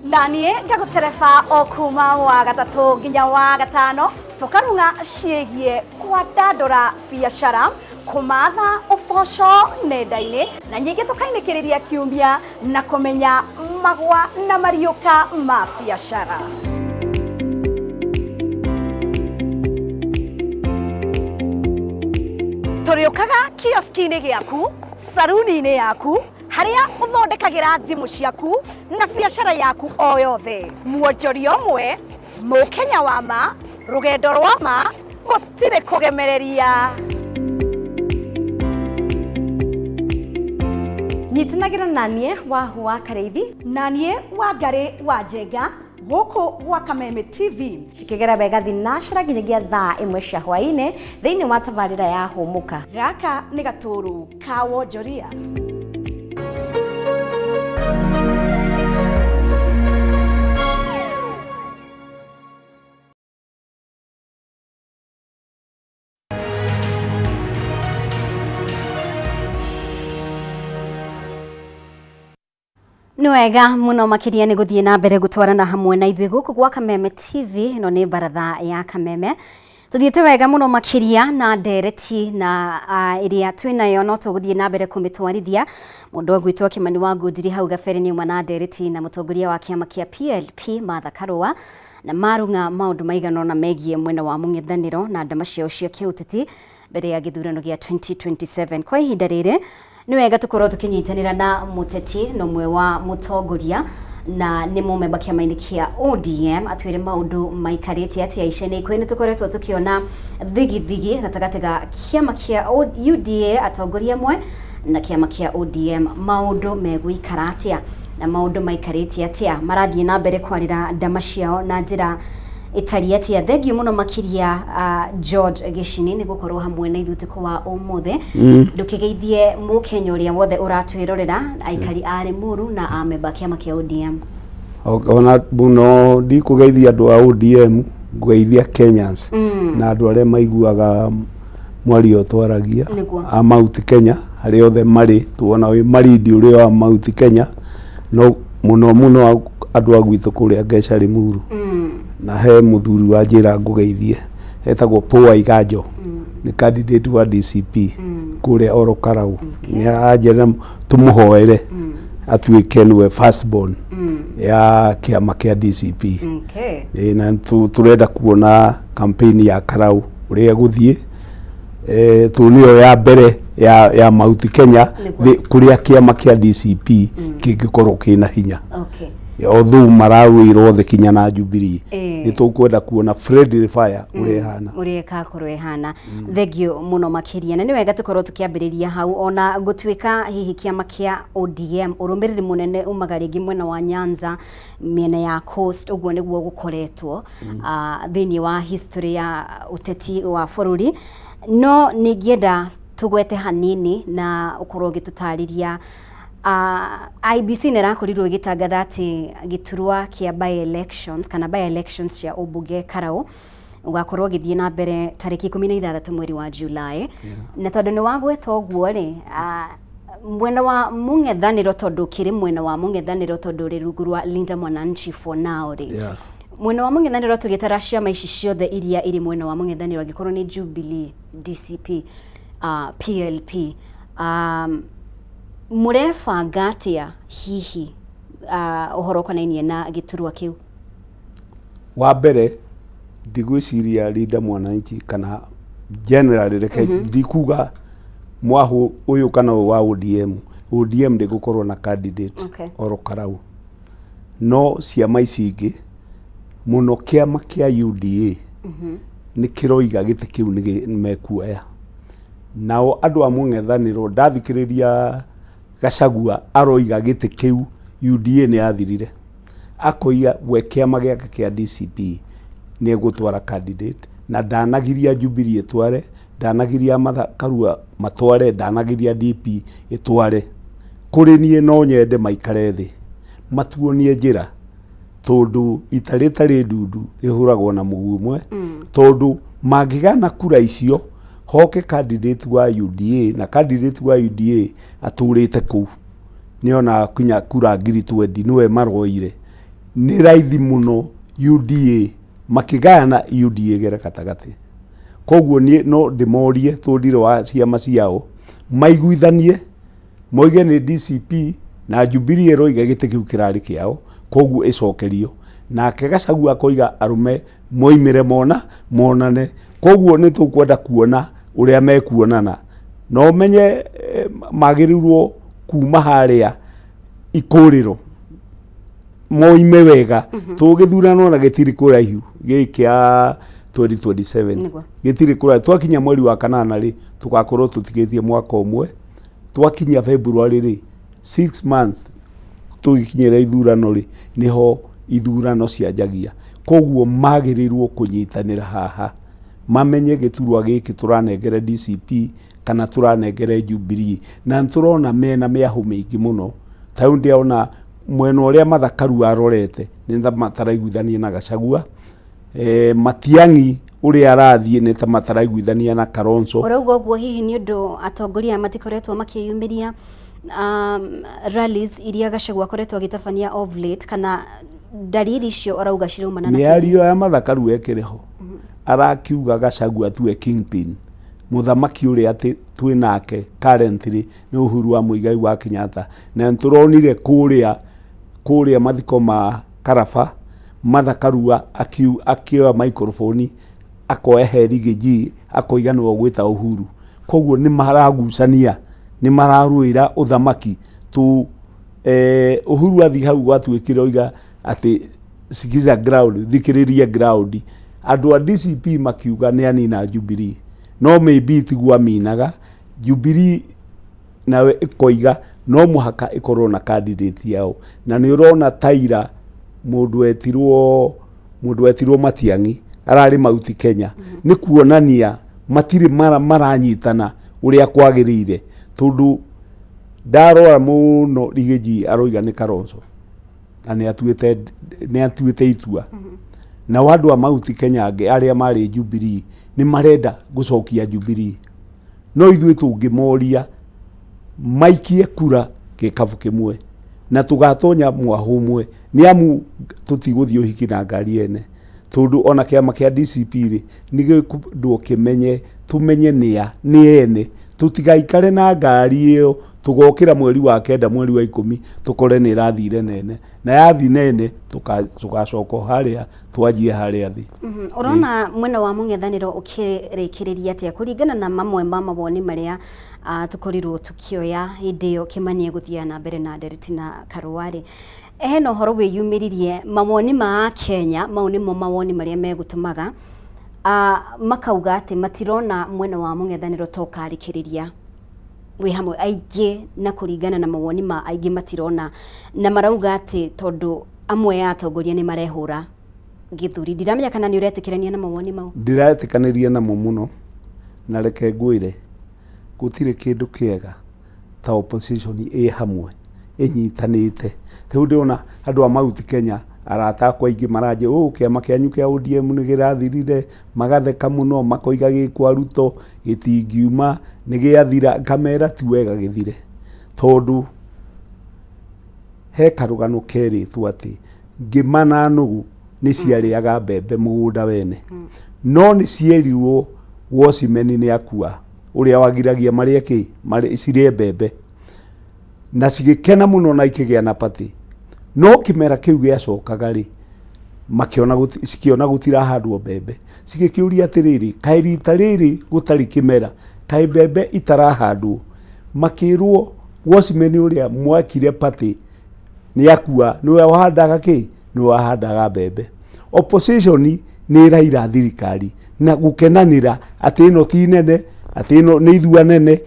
Na niĩ ngagũtereba o kuma wa gatatũ nginya wa gatano tũkarung'a ciĩgiĩ kwandandũra biacara, kũmatha ũboco nenda-inĩ na nyingĩ tũkainĩkĩrĩria kiumia na kũmenya magwa na mariũka ma biacara. Tũrĩũkaga kioski-inĩ gĩaku, saruni-inĩ yaku, harĩa ũthondekagĩra thimũ ciaku na biacara yaku o yothe. Mwonjoria ũmwe, mũkenya wa ma, rũgendo rwa ma, gũtirĩ kũgemereria. Nyitanagĩra na niĩ Wahu wa Karĩithi na niĩ Wangarĩ wa Njenga gũkũ gwa Kameme TV. Cikĩgera wega thinacara nginyagia thaa ĩmwe cia hwaĩ-inĩ thĩinĩ wa tabarĩra ya Hũmũka. Gaka nĩ gatũrũ ka wonjoria. Nĩ wega mũno makĩria nĩ gũthiĩ na mbere gũtwarana hamwe na ithuĩ gũkũ gwa Kameme TV. Ĩno nĩ baratha ya Kameme. Tũthiĩte wega mũno makĩria na ndereti na ĩrĩa twĩnayo no tũgũthiĩ na mbere kũmĩtwarithia. Mũndũ ũgwĩtwo Kĩmani wa Ngũnjiri hau gabere nĩ uma na ndereti na mũtongoria wa kĩama kĩa PLP Martha Karũa, na marung'a maũndũ maigana ũna megiĩ mwena wa mũng'ethanĩro na ndama ciao cia kĩũteti mbere ya gĩthurano gĩa 2027. Kwa ihinda rĩrĩ nĩ wega tũkorwo tũkĩnyitanĩra na mũteti na ũmwe wa mũtongoria na nĩ mũmemba kĩama-inĩ kĩa ODM atwĩre maũndũ maikarĩte atĩa ica-inĩ ikuhĩ. Nĩ tũkoretwo tũkĩona thigithigi gatagatĩ ga kĩama kĩa UDA atongoria amwe na kĩama kĩa ODM. Maũndũ megũikara atĩa na maũndũ maikarĩte atĩa, marathiĩ na mbere kwarĩra ndama ciao na njĩra ĩtariĩ atĩa. Thengiũ mũno makĩria George Gĩcini nĩ gũkorwo hamwe na ithuĩ ũtukũ wa ũmũthĩ. Ndũkĩgeithie mũkenya ũrĩa wothe ũratwĩrorera, aikari a Limuru na amemba kĩama kĩa ODM. Ona mũno ndikũgeithia andũ a ODM, ngũgeithia Kenyans na andũ arĩa maiguaga mwario twaragia a Mount Kenya harĩa othe marĩ, tuona wĩ Marindi ũrĩa wa Mount Kenya, no mũno mũno andũ a gwitũ kũrĩa Ngeca Limuru. Na he mũthuri wa njĩra ngũgeithie etagwo Poa Iganjo, nĩ candidate wa DCP kũrĩa Oro Karau. Nĩ anjĩra tũmũhoere atuĩke nĩwe first born ya kĩama kĩa DCP. Ĩĩ, na tũrenda kuona campaign ya Karau ũrĩa ĩgũthiĩ, tondũ nĩyo ya mbere ya Mount Kenya kũrĩa kĩama kĩa DCP kĩngĩkorwo kĩna hinya. Although mararũĩra othe kinya na Jubilee, nĩ tũkwenda kuona friendly fire ũrĩa ĩhana. Ũrĩa ĩgakorwo ĩhana. Thengiũ mũno makĩria, na nĩ wega tũkorwo tũkĩambĩrĩria hau. Ona gũtuĩka hihi kĩama kĩa ODM ũrũmĩrĩri mũnene umaga rĩngĩ mwena wa Nyanza, mĩena ya Coast, ũguo nĩguo gũkoretwo thĩinĩ wa history ya ũteti wa bũrũri, no nĩngĩenda tũgwete hanini na ũkorwo ũgĩtũtarĩria. IEBC nĩ ĩrakorirwo ĩgĩtangatha atĩ gĩturwa kĩa by elections kana by elections cia ũmbunge Karau ũgakorwo ũgĩthiĩ na mbere tarĩki 16 mweri wa July. Na tondũ nĩ wagweta ũguo rĩ, mwena wa mũng'ethanĩro, tondũ kĩrĩ mwena wa mũng'ethanĩro, tondũ ũrĩ rungu rwa Linda Mwananchi for now rĩ, mwena wa mũng'ethanĩro tũgĩtara ciama ici ciothe iria irĩ mwena wa mũng'ethanĩro, angĩkorwo nĩ Jubilee, DCP, PLP, mũrebanga atĩa hihi ũhoro ũkonainie na gĩturwa kĩu? Wa mbere ndigwĩciria Linda Mwananchi kana generally, reke ndikuga mwahu ũyũ kana ũyũ wa ODM, ODM ndĩgũkorwo na candidate. Oro Karau. No ciama ici ingĩ mũno kĩama kĩa UDA nĩ kĩroiga gĩtĩ kĩu nĩ mekuoya. Nao andũ a mũng'ethanĩro ndathikĩrĩria Gachagua aroiga gĩtĩ kĩu UDA nĩ yathirire. Akoiga we kĩama gĩake kĩa DCP nĩ egũtwara candidate na ndanagiria Jubilee ĩtware, ndanagiria Martha Karua matware, ndanagiria DP ĩtware. Kũrĩ niĩ no nyende maikare thĩ matuonie njĩra tondũ ita rĩtarĩ ndundu rĩhũragwo na mũguĩ ũmwe tondũ mangĩgana kura icio hoke candidate wa UDA na candidate wa UDA atũrĩte kũu nĩona kinya kura 20,000 nĩwe maroire nĩ raithi mũno UDA makĩgayana UDA ĩgere gatagatĩ. Koguo niĩ no ndĩmorie tondũ ndirĩ wa ciama ciao maiguithanie moige nĩ DCP na Jubilee ĩroiga gĩtĩ kĩu kĩrarĩ kĩao koguo ĩcokerio. Nake Gachagua akoiga arũme moimĩre mona monane. Koguo nĩ tũkwenda kuona ũrĩa mekuonana. Na ũmenye magĩrĩirwo kuma harĩa ikũrĩro moime wega tũgĩthurano na gĩtirĩ kũraihu gĩkĩ kĩa 2027 Nĩguo. Gĩtirĩ kũraihu. Twakinya mweri wa kanana rĩ, tũgakorwo tũtigĩtie mwaka ũmwe. Twakinya February rĩ, 6 months tũgĩkinyĩra ithurano rĩ, nĩho ithurano cianjagia. Koguo magĩrĩirwo kũnyitanĩra haha mamenye gĩturwa gĩkĩ tũranengere DCP kana tũranengere Jubilee. Na nĩ tũrona mena mĩahũ mĩingĩ mũno. Ta rĩu ndĩrona mwena ũrĩa Martha Karua arorete nĩ ta mataraiguithania na Gachagua. Matiang'i ũrĩa arathiĩ nĩ ta mataraiguithania na Kalonzo. Ũrauga ũguo hihi nĩ ũndũ atongoria aya matikoretwo makĩyumĩria rallies iria Gachagua akoretwo agĩtabania of late, kana dalili icio ũrauga ciraumana na kĩ? Mĩario ya Martha Karua ĩkĩrĩ ho arakiuga Gachagua atue kingpin, mũthamaki ũrĩa atĩ twĩ nake currently nĩ Uhuru wa Muigai wa Kenyatta. Na nĩ tũronire kũrĩa kũrĩa mathiko ma Karaba, Martha Karua akĩoya microphone akoya heri gĩjii akoiga nĩwe ũgwĩta Uhuru. Koguo nĩ maragucania, nĩ mararũĩra ũthamaki tu. Uhuru athiĩ hau gwatuĩkire oiga atĩ sikiza ground, thikĩrĩria ground. Andũ a DCP makiuga nĩ anina Jubilee, no maybe tiguo aminaga. Jubilee nawe ĩkoiga no mũhaka ĩkorwo na candidate yao. Na nĩ ũrona Taira mũndũ wetirwo Matiang'i ararĩ Mount Kenya, nĩ kuonania matirĩ maranyitana ũrĩa kwagĩrĩire. Tondũ ndarora mũno Rigiji aroiga nĩ Kalonzo na nĩ atuĩte itua. Nao andũ a Mount Kenya angĩ arĩa marĩ Jubilee nĩ marenda gũcokia Jubilee. No ithuĩ tũngĩmoria maikie kura gĩkabu kĩmwe na tũgatonya mwahũ ũmwe, nĩ amu tũtigũthiĩ ũhiki na ngari ene. Tondũ ona kĩama kĩa DCP rĩ, nĩ gĩkwendwo kĩmenye, tũmenye nĩa nĩ ene, tũtigaikare na ngari ĩyo tũgokĩra mweri wa 9 mweri wa 10 tũkore nĩ ĩrathire nene, na yathi nene tũgacoka harĩa twanjie harĩa thĩ. Ũrona mwena wa mũng'ethanĩro ũkĩrĩkĩrĩria atĩa kũringana na mamwe ma mawoni marĩa tũkorirwo tũkĩoya hĩndĩ ĩyo Kĩmani egũthiaga na mbere na ndereti na Karũa-rĩ, hena ũhoro wĩyumĩririe mawoni ma Kenya, mau nĩmo mawoni marĩa megũtũmaga makauga atĩ matirona mwena wa mũng'ethanĩro ta ũkarĩkĩrĩria wĩ hamwe aingĩ, na kũringana na mawoni ma aingĩ matirona, na marauga atĩ tondũ amwe a atongoria nĩ marehũra gĩthũri. Ndiramenya kana nĩ ũretĩkĩrania na mawoni mau. Ndiretĩkanĩria namo mũno, na reke ngwĩre gũtirĩ kĩndũ kĩega ta opposition ĩ hamwe ĩnyitanĩte. Rĩu ndĩrona andũ a Mount Kenya arata akwa aingĩ maranjĩra ũũ kĩama kĩanyu kĩa ODM nĩ kĩrathirire, magatheka mũno makoiga gĩ kwa Ruto gĩtingiuma nĩ gĩathira. Ngamera ti wega gĩthire, tondũ he karũgano kerĩtwo atĩ ngĩma na nũgũ nĩ ciarĩaga mbembe mũgũnda wene, no nĩ cierirwo watchman nĩ akua ũrĩa wagiragia marĩe kĩ cirĩe mbembe, na cigĩkena mũno na ikĩgĩa na party. No kĩmera kĩu gĩacokaga rĩ, cikĩona gũtirahandwo mbembe, cigĩkĩũria atĩrĩrĩ, kaĩ rita rĩrĩ gũtarĩ kĩmera, kaĩ mbembe itarahandwo? Makĩrwo watchman ũrĩa mwakire party Nĩ akua, nĩwe wahandaga kĩ? Nĩwe wahandaga mbembe. Opposition nĩ ĩraira thirikari na gũkenanĩra atĩ ĩno ti nene, atĩ ĩno nĩ ithua nene,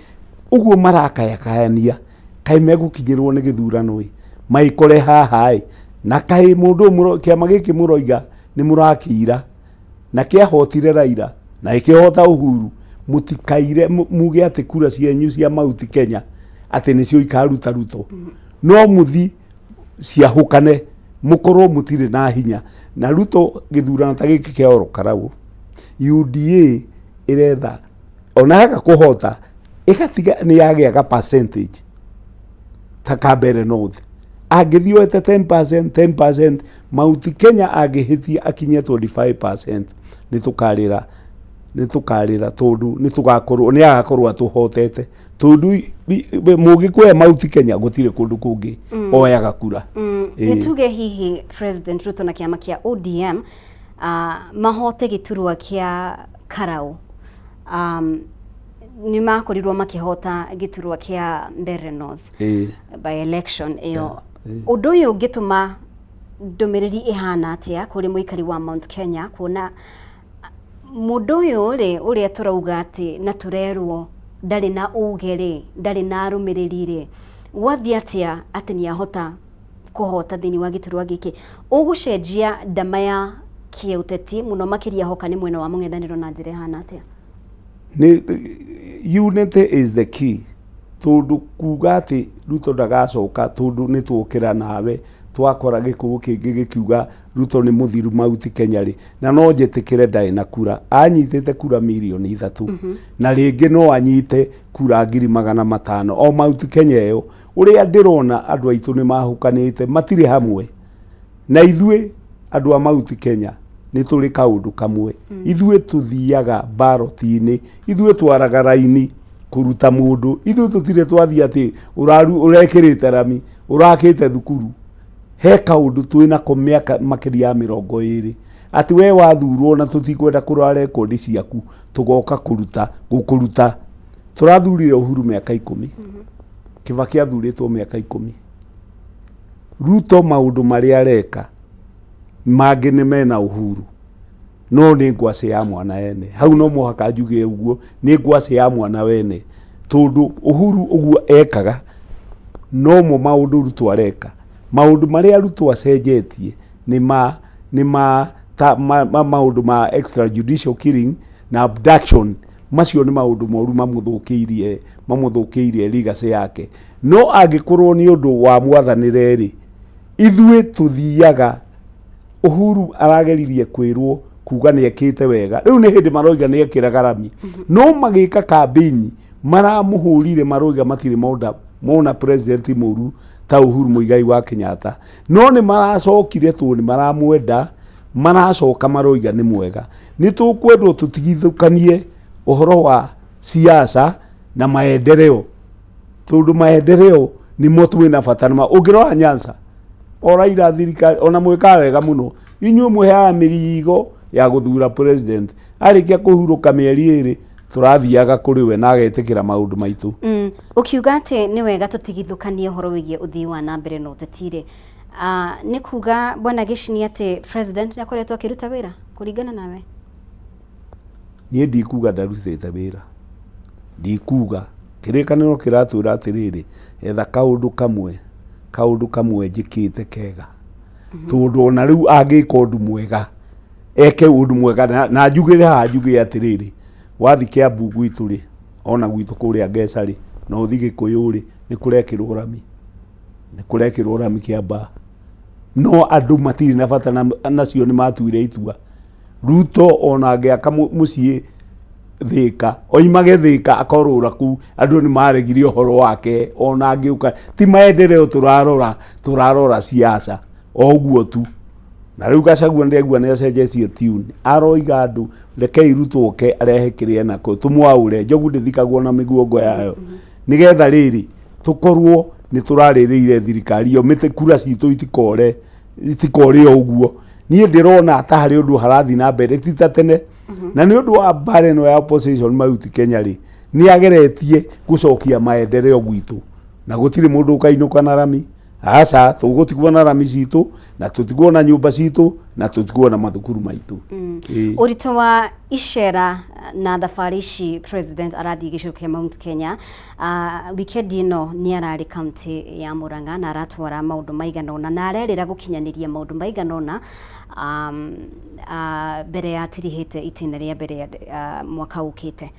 ũguo marakayakayania. Kaĩ megũkinyĩrwo nĩ gĩthurano ĩ, maikore haha ĩ, na kaĩ mũndũ ũyũ kĩama gĩkĩ mũroiga nĩ mũrakĩira na kĩahotire Raila na ĩkĩhota Uhuru, mũtikaire muge atĩ kura cianyu cia Mount Kenya atĩ nĩcio ikaruta Ruto. No mũthi ciahũkane mũkorwo mũtirĩ na hinya na Ruto. Gĩthurano ta gĩkĩ kĩa Ol Kalou, UDA ĩretha ona yaga kũhota ĩgatiga nĩ yagĩaga percentage ta ka Mbeere North, angĩthiĩ oete 10% 10%, Mount Kenya angĩhĩtia akinye 25%, nĩ tũkarĩra, nĩ tũkarĩra, tondũ nĩ tũgakorwo nĩ agakorwo atũhotete, tondũ mũgĩkũya Mount Kenya gũtirĩ kũndũ kũngĩ oyaga kura. Nĩ tuge hihi President Ruto na kĩama kĩa ODM mahote gĩturwa kĩa Karau, nĩ makorirwo makĩhota gĩturwa kĩa Mbeere North by election ĩyo, ũndũ ũyũ ũngĩtũma ndũmĩrĩri ĩhana atĩa kũrĩ mũikari wa Mount Kenya, kuona mũndũ ũyũ rĩ, ũrĩa tũrauga atĩ na tũrerwo ndarĩ na uge rĩ, ndarĩ na arũmĩrĩri rĩ, gwathiĩ atĩa atĩ nĩ ahota kũhota thĩinĩ wa gĩturwa gĩkĩ? Ũgũcenjia ndama ya kĩũteti mũno makĩria hoka nĩ mwena wa mũng'ethanĩro na njĩra ĩhana atĩa? Nĩ unity is the key, tondũ kuga atĩ Ruto ndagacoka, tondũ nĩ tuokĩra nawe twakora gĩkũũ kĩngĩ gĩkiuga Ruto nĩ mũthiru Mount Kenya rĩ, na no njĩtĩkĩre ndarĩ na kura, anyitĩte kura mirioni 3, na rĩngĩ no anyite kura 500,000 o Mount Kenya ĩyo. Ũrĩa ndĩrona, andũ aitũ nĩ mahũkanĩte, matirĩ hamwe. Na ithuĩ andũ a Mount Kenya nĩ tũrĩ kaũndũ kamwe, ithuĩ tũthiaga ballot-inĩ, ithuĩ twaraga raini kũruta mũndũ. Ithuĩ tũtirĩ twathiĩ atĩ ũrekĩrĩte rami, ũrakĩte thukuru. He kaũndũ twĩnako mĩaka makĩria ya 20, atĩ we wathurwo na tũtikwenda kũrora rekondi ciaku, tũgoka kũruta gũkũruta. Tũrathurire Uhuru mĩaka 10, Kibaki athurĩtwo mĩaka 10. Ruto maũndũ marĩa areka mangĩ nĩ mena Uhuru, no nĩ ngwacĩ ya mwana ene. Hau no mũhaka njuge ũguo, nĩ ngwacĩ ya mwana wene, tondũ Uhuru ũguo ekaga nomo maũndũ Ruto areka. Maũndũ marĩa Ruto acenjetie nĩ ma ta ma maũndũ ma extrajudicial killing na abduction, macio nĩ maũndũ moru mamũthũkĩirie legacy yake. No angĩkorwo nĩ ũndũ wa mwathanĩre rĩ, ithuĩ tũthiaga. Uhuru arageririe kwĩrwo kuga nĩ ekĩte wega, rĩu nĩ hĩndĩ maroiga nĩ ekĩraga rami, no magĩka kambĩini maramũhũrire, maroiga matirĩ monda mona president mũru ta Uhuru Muigai wa Kenyatta. No nĩ maracokire, tondũ nĩ maramwenda, maracoka maroiga nĩ mwega. Nĩ tũkwendwo tũtigithũkanie ũhoro wa siasa na maendeleo, tondũ maendeleo nĩmo twĩna bata nĩma. Ũngĩrora Nyanza, o Raila thirikari ona mwĩkaga wega mũno, inyuĩ mwĩheaga mĩrigo ya gũthura president, arĩkia kũhurũka mĩeri 2 tũrathiaga kũrĩ we na agetĩkĩra maũndũ maitũ. Ũkiuga atĩ nĩ wega tũtigithũkanie ũhoro wĩgiĩ ũthii wa na mbere na ũteti rĩ, nĩ kuga bwana Gĩcini atĩ president nĩ akoretwo akĩruta wĩra kũringana nawe? Niĩ ndikuga ndarutĩte wĩra, ndikuga. Kĩrĩkanĩro kĩratwĩra atĩrĩrĩ, etha kaũndũ kamwe njĩkĩte kega, tondũ ona rĩu angĩka ũndũ mwega, eke ũndũ mwega. Na njugĩre haha, njuge atĩrĩrĩ, wathi Kĩambu gwitũ rĩ, ona gwitũ kũrĩa Ngeca rĩ, na ũthi Gĩkũyũ rĩ, nĩ kũrekĩrwo rami, nĩ kũrekĩrwo rami Kĩambaa, no andũ matirĩ na bata nacio. Nĩ matuire itua Ruto ona angĩaka mũciĩ Thĩka, oimage Thĩka akorũra kũu, andũ nĩ maregire ũhoro wake. Ona angĩũka, ti maendeleo tũrarora, tũrarora siasa o ũguo tu. Na rĩu Gachagua ndegua nĩ acenjetie tune, aroiga andũ rekei Ruto oke arehe kĩrĩa enako, tũmwaũre njogu ndĩthikagwo na mĩguongo yayo, nĩgetha rĩrĩ tũkorwo nĩ tũrarĩrĩire thirikari ĩyo mĩtĩ, kura citũ itikore, itikore o ũguo. Niĩ ndĩrona ta harĩ ũndũ harathiĩ na mbere, ti ta tene, na nĩ ũndũ wa mbara ĩno ya opposition Mount Kenya rĩ, nĩ ageretie gũcokia maendeleo gwitũ, na gũtirĩ mũndũ ũkainũka na rami. Aca, tũgũtigwo na rami citũ na tũtigwo na nyũmba citũ na tũtigwo na mathukuru maitũ. Ĩĩ. Ũritũ wa icera na thabarĩ ici president arathiĩ gĩcigo kĩa Mount Kenya, weekend ĩno nĩ ararĩ kaunti ya Murang'a na aratwara maũndũ maigana ũna na arerĩra gũkinyanĩria maũndũ maigana ũna mbere ya atirihĩte itĩna rĩa mbere ya mwaka ũkĩte.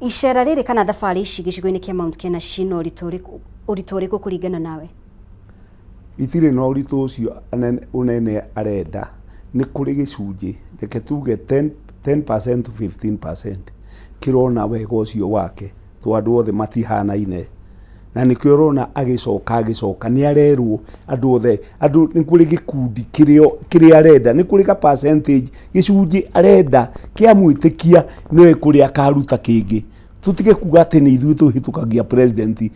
Icera rĩrĩ kana thabarĩ ici gĩcigo-inĩ kĩa Mount Kenya cina ũritũ ũrĩkũ, ũritũ ũrĩkũ kũringana nawe? Itirĩ na ũritũ ũcio ũnene arenda, nĩ kũrĩ gĩcunjĩ, reke tuge 10% to 15% kĩrona wega ũcio wake, to andũ othe matihanaine. Na nĩkĩo ũrona agĩcoka agĩcoka, nĩ arerwo andũ othe, andũ nĩ kũrĩ gĩkundi kĩrĩa arenda, nĩ kũrĩ ka percentage, gĩcunjĩ arenda kĩamwĩtĩkia nĩwe kũrĩa akaruta kĩngĩ. Tũtige kuga atĩ nĩ ithuĩ tũhĩtũkagia president,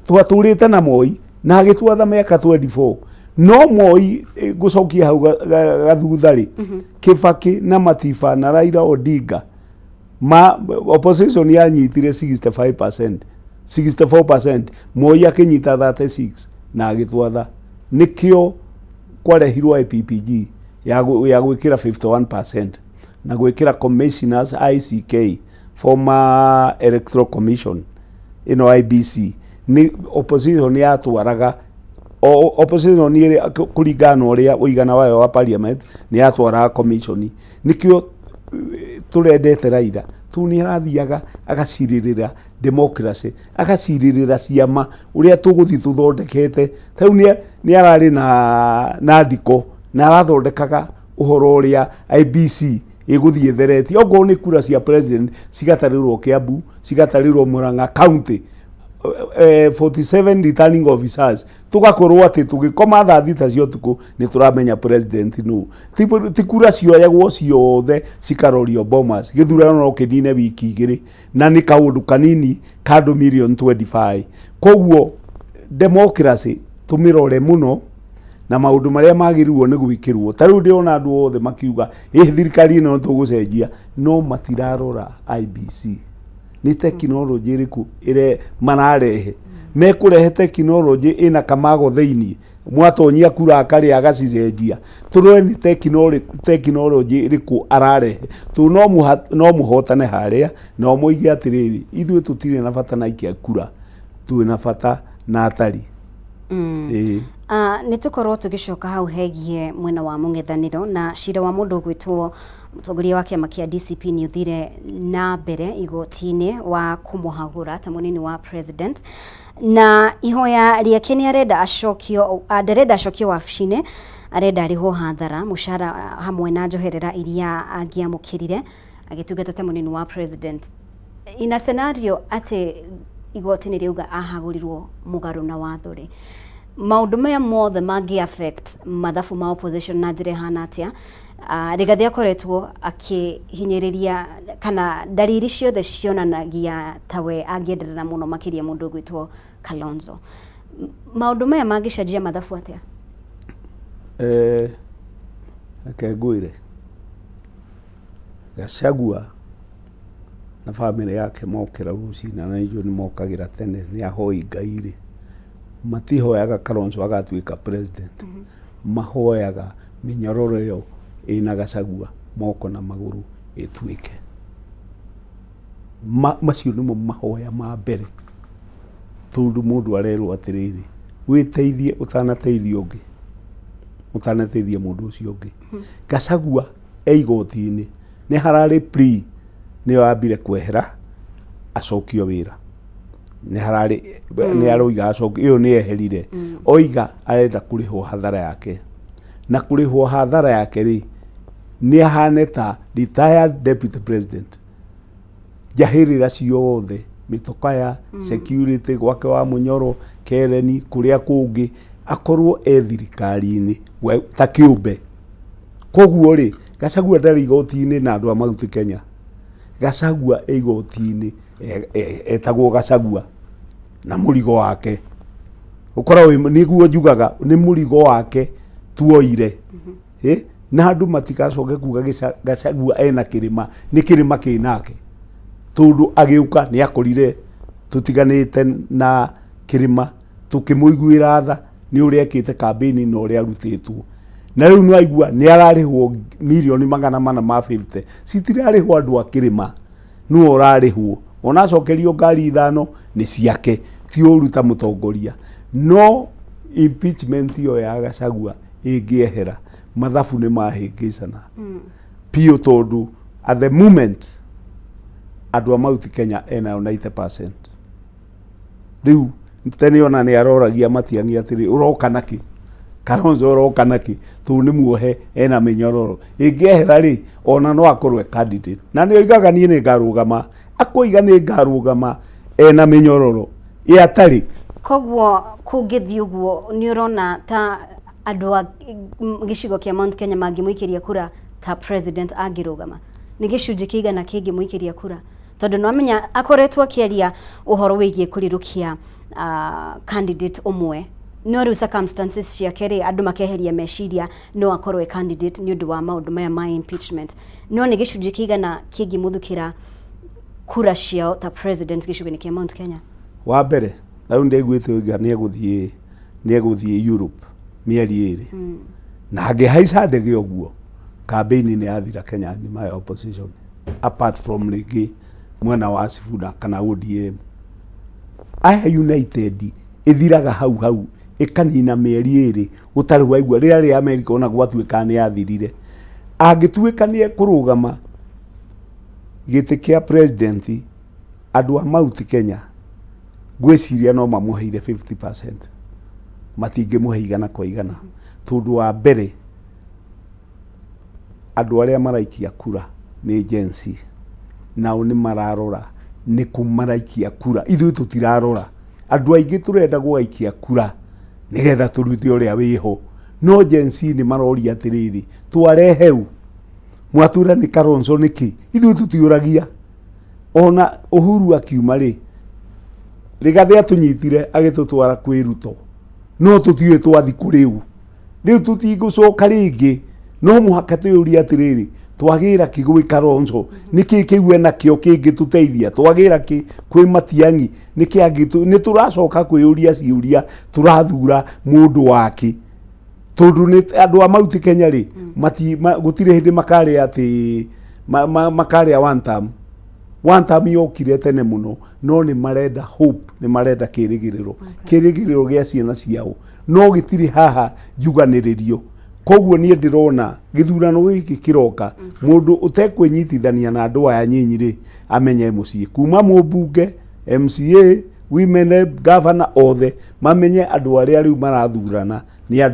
twatũrĩte na Moi na agĩtwatha mĩaka 24, no Moi ngũcokia hau gathutha rĩ, Kibaki na Matiba na Raila Odinga ma opposition yanyitire 65%, 64%, Moi akĩnyita 36 na agĩtwatha. Nĩkĩo kwarehirwo IPPG ya gwĩkĩra 51% na gwĩkĩra commissioners ICK, former Electoral Commission ĩno IBC, nĩ opposition yatwaraga opposition nĩ kũringana na ũrĩa ũigana wayo wa parliament nĩ yatwaraga commission. Nĩkĩo tũrendete Raila tu nĩ arathiaga agacirĩrĩra democracy, agacirĩrĩra ciama ũrĩa tũgũthiĩ tũthondekete. Ta rĩu nĩ ararĩ na ndiko na arathondekaga ũhoro ũrĩa IBC ĩgũthiĩ ĩtheretie, okorwo nĩ kura cia president cigatarĩrwo Kiambu, cigatarĩrwo Murang'a county, 47 returning officers, tugakorwo atĩ tũgĩkoma thaa thita cia ũtukũ nĩ tũramenya president nũ. Ti kura cioyagwo ciothe cikarorio Bomas, gĩthurano no kĩnine wiki igĩrĩ na nĩ kaũndũ kanini ka andũ million 25. Koguo democracy tũmĩrore mũno na maũndũ marĩa magĩrĩirwo nĩ gwĩkĩrwo. Ta rĩu ndĩrona andũ othe makiuga ĩ thirikari ĩno tũgũcenjia, no matirarora IBC nĩ tekinoronjĩ ĩrĩkũ ĩre mararehe. Mekũrehe tekinoronjĩ ĩna kamago thĩinĩ, mwatonyia kura akarĩa agacicenjia, tũrore nĩ tekinoronjĩ ĩrĩkũ ararehe. Tondũ no mũhotane harĩa na moige atĩrĩrĩ, ithuĩ tũtirĩ na bata na aikia kura, twĩ na bata na atari. Ĩĩ. Nĩ tũkorwo tũgĩcoka hau hegie mwena wa mũng'ethanĩro na cira wa mũndũ ũgwĩtwo mũtongoria wa kĩama kĩa DCP nĩ ũthire na mbere igoti-inĩ wa kũmũhagũra ta mũnini wa president, na ihoya rĩake nĩ arenda acokio, ndarenda acokio wabici-inĩ, arenda arĩhwo hathara mũcara hamwe na njoherera iria angĩamũkĩrire agĩtungata ta mũnini wa president. Ina scenario atĩ igoti nĩ rĩauga ahagũrirwo mũgarũ na watho rĩ, maũndũ maya mothe mangĩ affect mathabu ma opposition na njĩra ĩhana atĩa? Rigathĩ akoretwo akĩhinyĩrĩria kana ndariri ciothe cionanagia tawe angĩenderera mũno makĩria mũndũ ũgwĩtwo Kalonzo. Maũndũ maya mangĩcenjia mathabu atĩa? Reke ngwĩre, Gachagua na bamĩrĩ yake mokĩra rũcinĩ, na nĩ njũĩ nĩ mokagĩra tene, nĩ ahoi Ngai rĩ, matihoyaga Kalonzo agatuĩka president, mahoyaga mĩnyororo ĩyo ĩna Gachagua moko na magũrũ ĩtuĩke. Macio nĩmo mahoya ma mbere, tondũ mũndũ arerwo atĩrĩrĩ, wĩteithie ũtanateithia ũngĩ, ũtanateithia mũndũ ũcio ũngĩ. Gachagua e igoti-inĩ nĩ hararĩ plea nĩyo ambire kwehera acokio wĩra, nĩ hararĩ nĩ aroiga acokio, ĩyo nĩ eherire, oiga arenda kũrĩhwo hathara yake, na kũrĩhwo hathara yake rĩ nĩ ahane ta retired deputy president, njahĩrĩra ciothe mĩtoka ya security gwake wa Mũnyoro, Kereni, kũrĩa kũngĩ, akorwo e thirikari-inĩ ta kĩũmbe. Koguo rĩ, Gachagua ndarĩ igoti-inĩ na andũ a Mount Kenya. Gachagua e igoti-inĩ etagwo Gachagua na mũrigo wake ũkoragwo nĩguo njugaga nĩ mũrigo wake tuoire. Na andũ matigacoke kuga Gachagua ena kĩrĩma, nĩ kĩrĩma kĩnake, tondũ agĩũka nĩ akorire tũtiganĩte na kĩrĩma, Tũkĩmũiguĩra tha nĩ ũrĩa ekĩte kambĩini na ũrĩa arutĩtwo. Na rĩu nĩ waigua nĩ ararĩhwo mirioni 450 citirarĩhwo andũ a kĩrĩma, nĩwe ũrarĩhwo. Ona acokerio ngari ithano nĩ ciake, ti ũru ta mũtongoria. No impeachment ĩyo ya Gachagua ĩngĩehera, mathabu nĩ mahĩngĩcana biũ, tondũ at the moment andũ a Mount Kenya enayo 90%. Rĩu tene ona nĩ aroragia Matiang'i atĩrĩ, ũroka nakĩ? Kalonzo ũroka nakĩ? Tondũ nĩ muohe ena mĩnyororo. Ĩngĩehera rĩ, ona no akorwo e candidate. Na nĩ oigaga niĩ nĩ ngarũgama, akoiga nĩ ngarũgama ena mĩnyororo, ĩ atarĩ. Koguo kũngĩthiĩ ũguo, nĩ ũrona ta andũ a gĩcigo kĩa Mount Kenya mangĩmũikĩria kura ta president angĩrũgama? Nĩ gĩcunjĩ kĩigana kĩngĩmũikĩria kura? Tondũ nĩwamenya akoretwo akĩaria ũhoro wĩgiĩ kũrirũkia candidate ũmwe, no rĩu circumstances ciake rĩ, andũ makeheria meciria no akorwo e candidate nĩ ũndũ wa maũndũ maya ma impeachment. No nĩ gĩcunjĩ kĩigana kĩngĩmũthukĩra kura ciao ta president gĩcigo-inĩ kĩa Mount Kenya? Wa mbere, rĩu ndaiguĩte oiga nĩ egũthiĩ Europe mĩeri 2. Na angĩhaica ndege ũguo, campaign nĩ yathira Kenya ng'ima ya opposition, apart from rĩngĩ mwena wa Sifuna kana ODM. Aya United ĩthiraga hau hau, ĩkanina mĩeri 2 ũtarĩ waigua. Rĩrĩa rĩa America ona gwatuĩka nĩ yathirire. Angĩtuĩka nĩ ekũrũgama gĩtĩ kĩa president, andũ a Mount Kenya ngwĩciria no mamũheire 50%, matingĩmũhe 100%, tondũ wa mbere andũ arĩa maraikia kura nĩ Gen Z, nao nĩ mararora nĩ kũ maraikia kura. Ithuĩ tũtirarora, andũ aingĩ tũrenda gũgaikia kura nĩgetha tũrute ũrĩa wĩho, no Gen Z nĩ maroria atĩrĩrĩ, twareheu mwatwĩra nĩ Kalonzo nĩkĩ? Ithuĩ tũtiũragia. Ona Uhuru akiuma rĩ, Rigathĩ atũnyitire agĩtũtwara kwĩ Ruto, no tũtiũĩ twathi kũ. Rĩu rĩu tũtigũcoka rĩngĩ, no mũhaka twĩyũrie atĩrĩrĩ, twagĩra kĩ gwĩ Kalonzo? Nĩkĩ kĩu enakĩo kĩngĩtũteithia? Twagĩra kĩ kwĩ Matiang'i? Nĩkĩ angĩtũ? Nĩ tũracoka kwĩyũria ciũria, tũrathura mũndũ wake? Tondũ nĩ andũ a Mount Kenya rĩ, mati gũtirĩ hĩndĩ makarĩa atĩ makarĩa one term. One term yokire tene mũno, no nĩ marenda hope, nĩ marenda kĩrĩgĩrĩro, kĩrĩgĩrĩro gĩa ciana ciao, no gĩtirĩ haha njuganĩrĩrio. Koguo niĩ ndĩrona gĩthurano gĩkĩ kĩroka, mũndũ ũtekwĩnyitithania na andũ aya nyinyi rĩ, amenye mũciĩ kuma mũmbunge, MCA, women rep, governor, othe mamenye andũ arĩa rĩu marathurana nĩ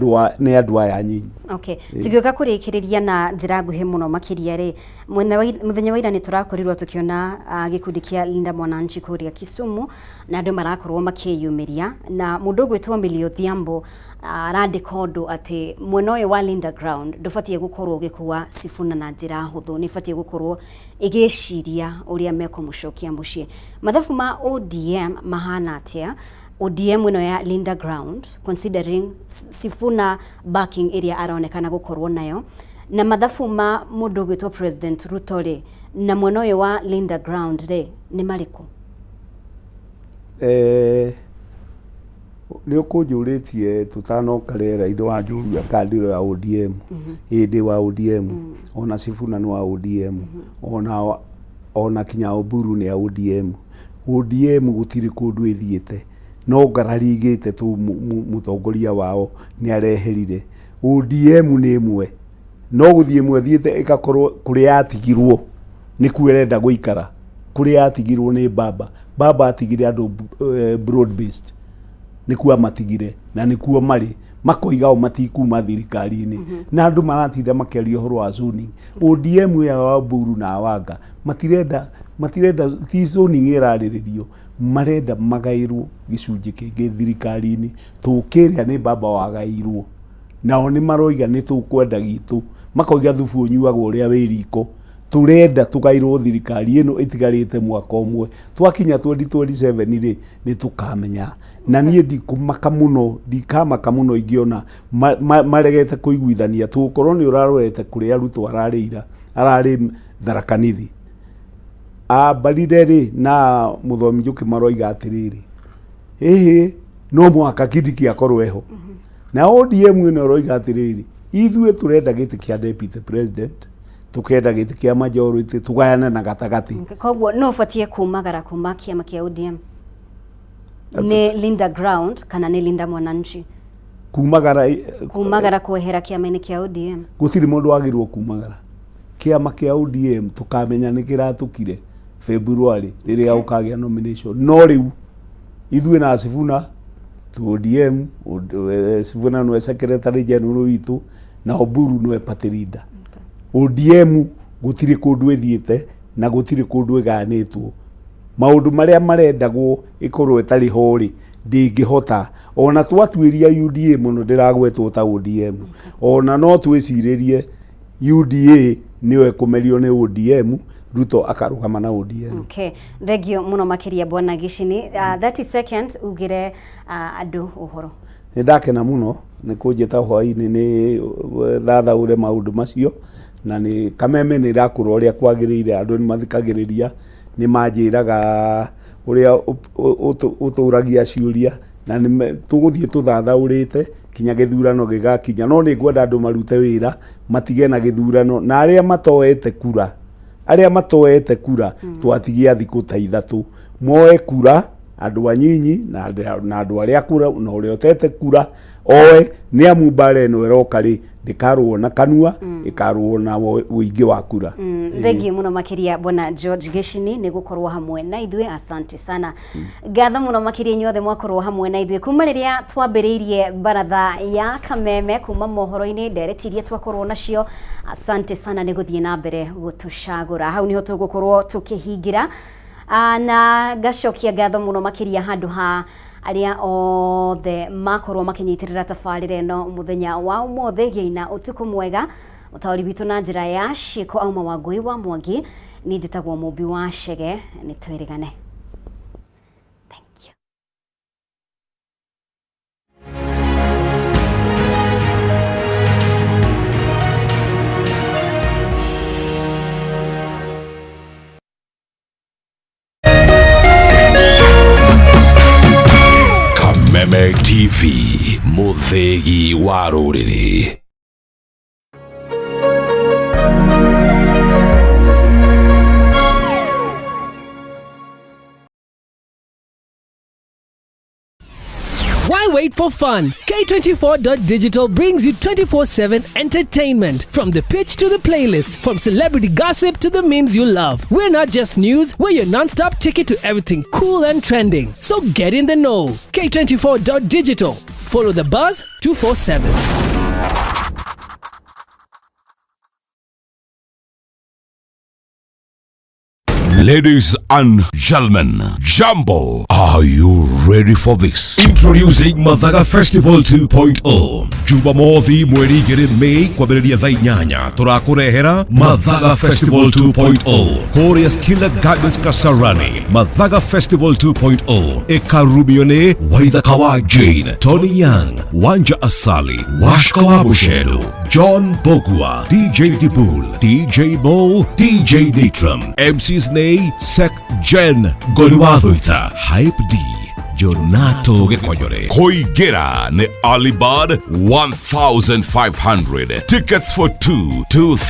andũ aya nyinyi. Okay. Tũgĩũka kũrĩkĩrĩria na njĩra nguhĩ mũno makĩria rĩ, mũthenya wa ira nĩ tũrakorirwo tũkĩona gĩkundi kĩa Linda Mwananchi kũrĩa Kisumu, na andũ marakorwo makĩyumĩria, na mũndũ ũgwĩtwo Millie Odhiambo arandĩka ũndũ atĩ mwena ũyũ wa Linda Ground ndũbatiĩ gũkorwo ũgĩkua Sifuna na njĩra hũthũ, nĩ ĩbatiĩ gũkorwo ĩgĩciria ũrĩa mekũmũcokia mũciĩ. Mathabu ma ODM mahana atĩa? ODM ĩno ya Linda Ground, considering Sifuna backing ĩrĩa aronekana gũkorwo nayo, na mathabu ma mũndũ ũgwĩtwo President Ruto rĩ, na mwena ũyũ wa Linda Ground rĩ, nĩ marĩkũ? Nĩ ũkũnjũrĩtie tũtanoka rĩera-inĩ, wanjũria kandiro ya ODM. Ĩĩ, ndĩ wa ODM, ona Sifuna nĩ wa ODM, ona kinya Oburu nĩ ya ODM. ODM gũtirĩ kũndũ ĩthiĩte, no ngarari igĩte tu mũtongoria wao nĩ areherire. ODM nĩ ĩmwe, no gũthiĩ ĩmwe ĩthiĩte ĩgakorwo kũrĩa yatigirwo nĩkuo ĩrenda gũikara, kũrĩa yatigirwo nĩ baba. Baba atigire andũ broad based, nĩkuo amatigire na nĩkuo marĩ, makoiga o matikuma thirikari-inĩ. Na andũ maratinda makĩaria ũhoro wa zoning. ODM ya Wamburu na Wanga matirenda, ti zoning ĩrarĩrĩrio, marenda magaĩrwo gĩcunjĩ kĩngĩ thirikari-inĩ tũkĩrĩa nĩ baba wagaĩirwo. Nao nĩ maroiga nĩ tũkwenda gitũ, makoiga thubu ũnyuagwo ũrĩa wĩ riko, tũrenda tũgaĩrwo thirikari ĩno ĩtigarĩte mwaka ũmwe. Twakinya 2027 rĩ, nĩ tũkamenya. Na niĩ ndikũmaka mũno, ndikamaka mũno ingĩona maregete kũiguithania, tũgũkorwo nĩ ũrarorete kũrĩa Ruto ararĩ ira, ararĩ Tharaka Nithi. Ambarire rĩ na mũthomi Njũkĩ maroiga atĩrĩrĩ, ĩhĩ. No mũhaka Kindiki akorwo eho. Na ODM ĩno ĩroiga atĩrĩrĩ, ithuĩ tũrenda gĩtĩ kĩa deputy president, tukenda gĩtĩ kĩa majority, tugayane na gatagatĩ. Koguo no ũbatie kumagara kuma kĩama kĩa ODM nĩ Linda Ground kana nĩ Linda Mwananchi? Kumagara? Kumagara kwehera kĩama-inĩ kĩa ODM. Gũtirĩ mũndũ wagĩrĩirwo kumagara kĩama kĩa ODM. Tũkamenya nĩ kĩratũkire February rĩrĩa ũkagĩa nomination. No rĩu ithuĩ na Sifuna tu ODM. Sifuna nĩwe secretary general witũ na Oburu nĩwe party leader. ODM gũtirĩ kũndũ ĩthiĩte na gũtirĩ kũndũ ĩgayanĩtwo. Maũndũ marĩa marendagwo ĩkorwo ĩtarĩ ho rĩ, ndĩngĩhota. Ona twatuĩria UDA mũno ndĩragwetwo ta ODM, ona no twĩcirĩrie UDA nĩyo ĩkũmerio nĩ ODM, Ruto akarũgama na ODM. Okay, thengio mũno makĩria bwana Gicini. 30 seconds ugire andũ ũhoro. Nĩ ndakena mũno nĩ kũnjĩta hwaĩ-inĩ nĩ thathaũre maũndũ macio, na nĩ Kameme nĩ ĩrakũra ũrĩa kwagĩrĩire. Andũ nĩ mathikagĩrĩria, nĩ manjĩraga ũrĩa ũtũragia ciũria, na nĩ tũgũthiĩ tũthathaũrĩte kinya gĩthurano gĩgakinya. No nĩ ngwenda andũ marute wĩra, matige na gĩthurano, na arĩa matoete kura, arĩa matoete kura, twatigia thikũ ta 3 moe kura, andũ anyinyi na andũ arĩa akũrũ, na ũrĩa ũtete kura oe, nĩ amu mbara ĩno ĩroka rĩ, ndĩkarũo na kanua, ĩkarũo na ũingĩ wa kura. Thengiũ mũno makĩria bwana George Gicini nĩ gũkorwo hamwe na ithuĩ, asante sana. Ngatho mũno makĩria inyuothe mwakorwo hamwe na ithuĩ kuma rĩrĩa twambĩrĩirie baratha ya Kameme, kuma mohoro-inĩ, ndereti iria twakorwo nacio. Asante sana nĩ gũthiĩ na mbere gũtũcagũra. Hau niho tũgũkorwo tũkĩhingĩra, na ngacokia ngatho mũno makĩria handũ ha arĩa othe makorwo makĩnyitĩrĩra tabarĩra ĩno mũthenya wa ũmũthĩ. Gĩai na ũtukũ mwega. Mũtaũri witũ na njĩra ya ciĩko auma Wangũi wa Mwangi, niĩ njĩtagwo Mũmbi wa Chege. Nĩ twĩrĩgane. Thank you. Kameme TV, mũthĩgi wa rũrĩrĩ. Why wait for fun? K24.digital brings you 24/7 entertainment. From the pitch to the playlist, from celebrity gossip to the memes you love. We're not just news, we're your non-stop ticket to everything cool and trending. So get in the know. K24.digital. Follow the buzz 247. Ladies and gentlemen, Jambo, are you ready for this? Introducing Mathaga Festival 2.0. Jumamothi mweri 2 Mei kwambĩrĩria thaa 8 tũrakũrehera Mathaga Festival 2.0 kũrĩa Skilla Gardens Kasarani. Mathaga Festival 2.0 ĩkarumio nĩ Waithaka wa Jane, Tony Young, Wanja Asali, Washka wa Busheru, John Bogua, DJ Dibul, DJ Mo, DJ Nitram, MCs nĩ Sek Jen Goliwathuita, Hype D, Jonato Gĩkonyore. Kũingĩra nĩ Alibud 1500. Tickets for 2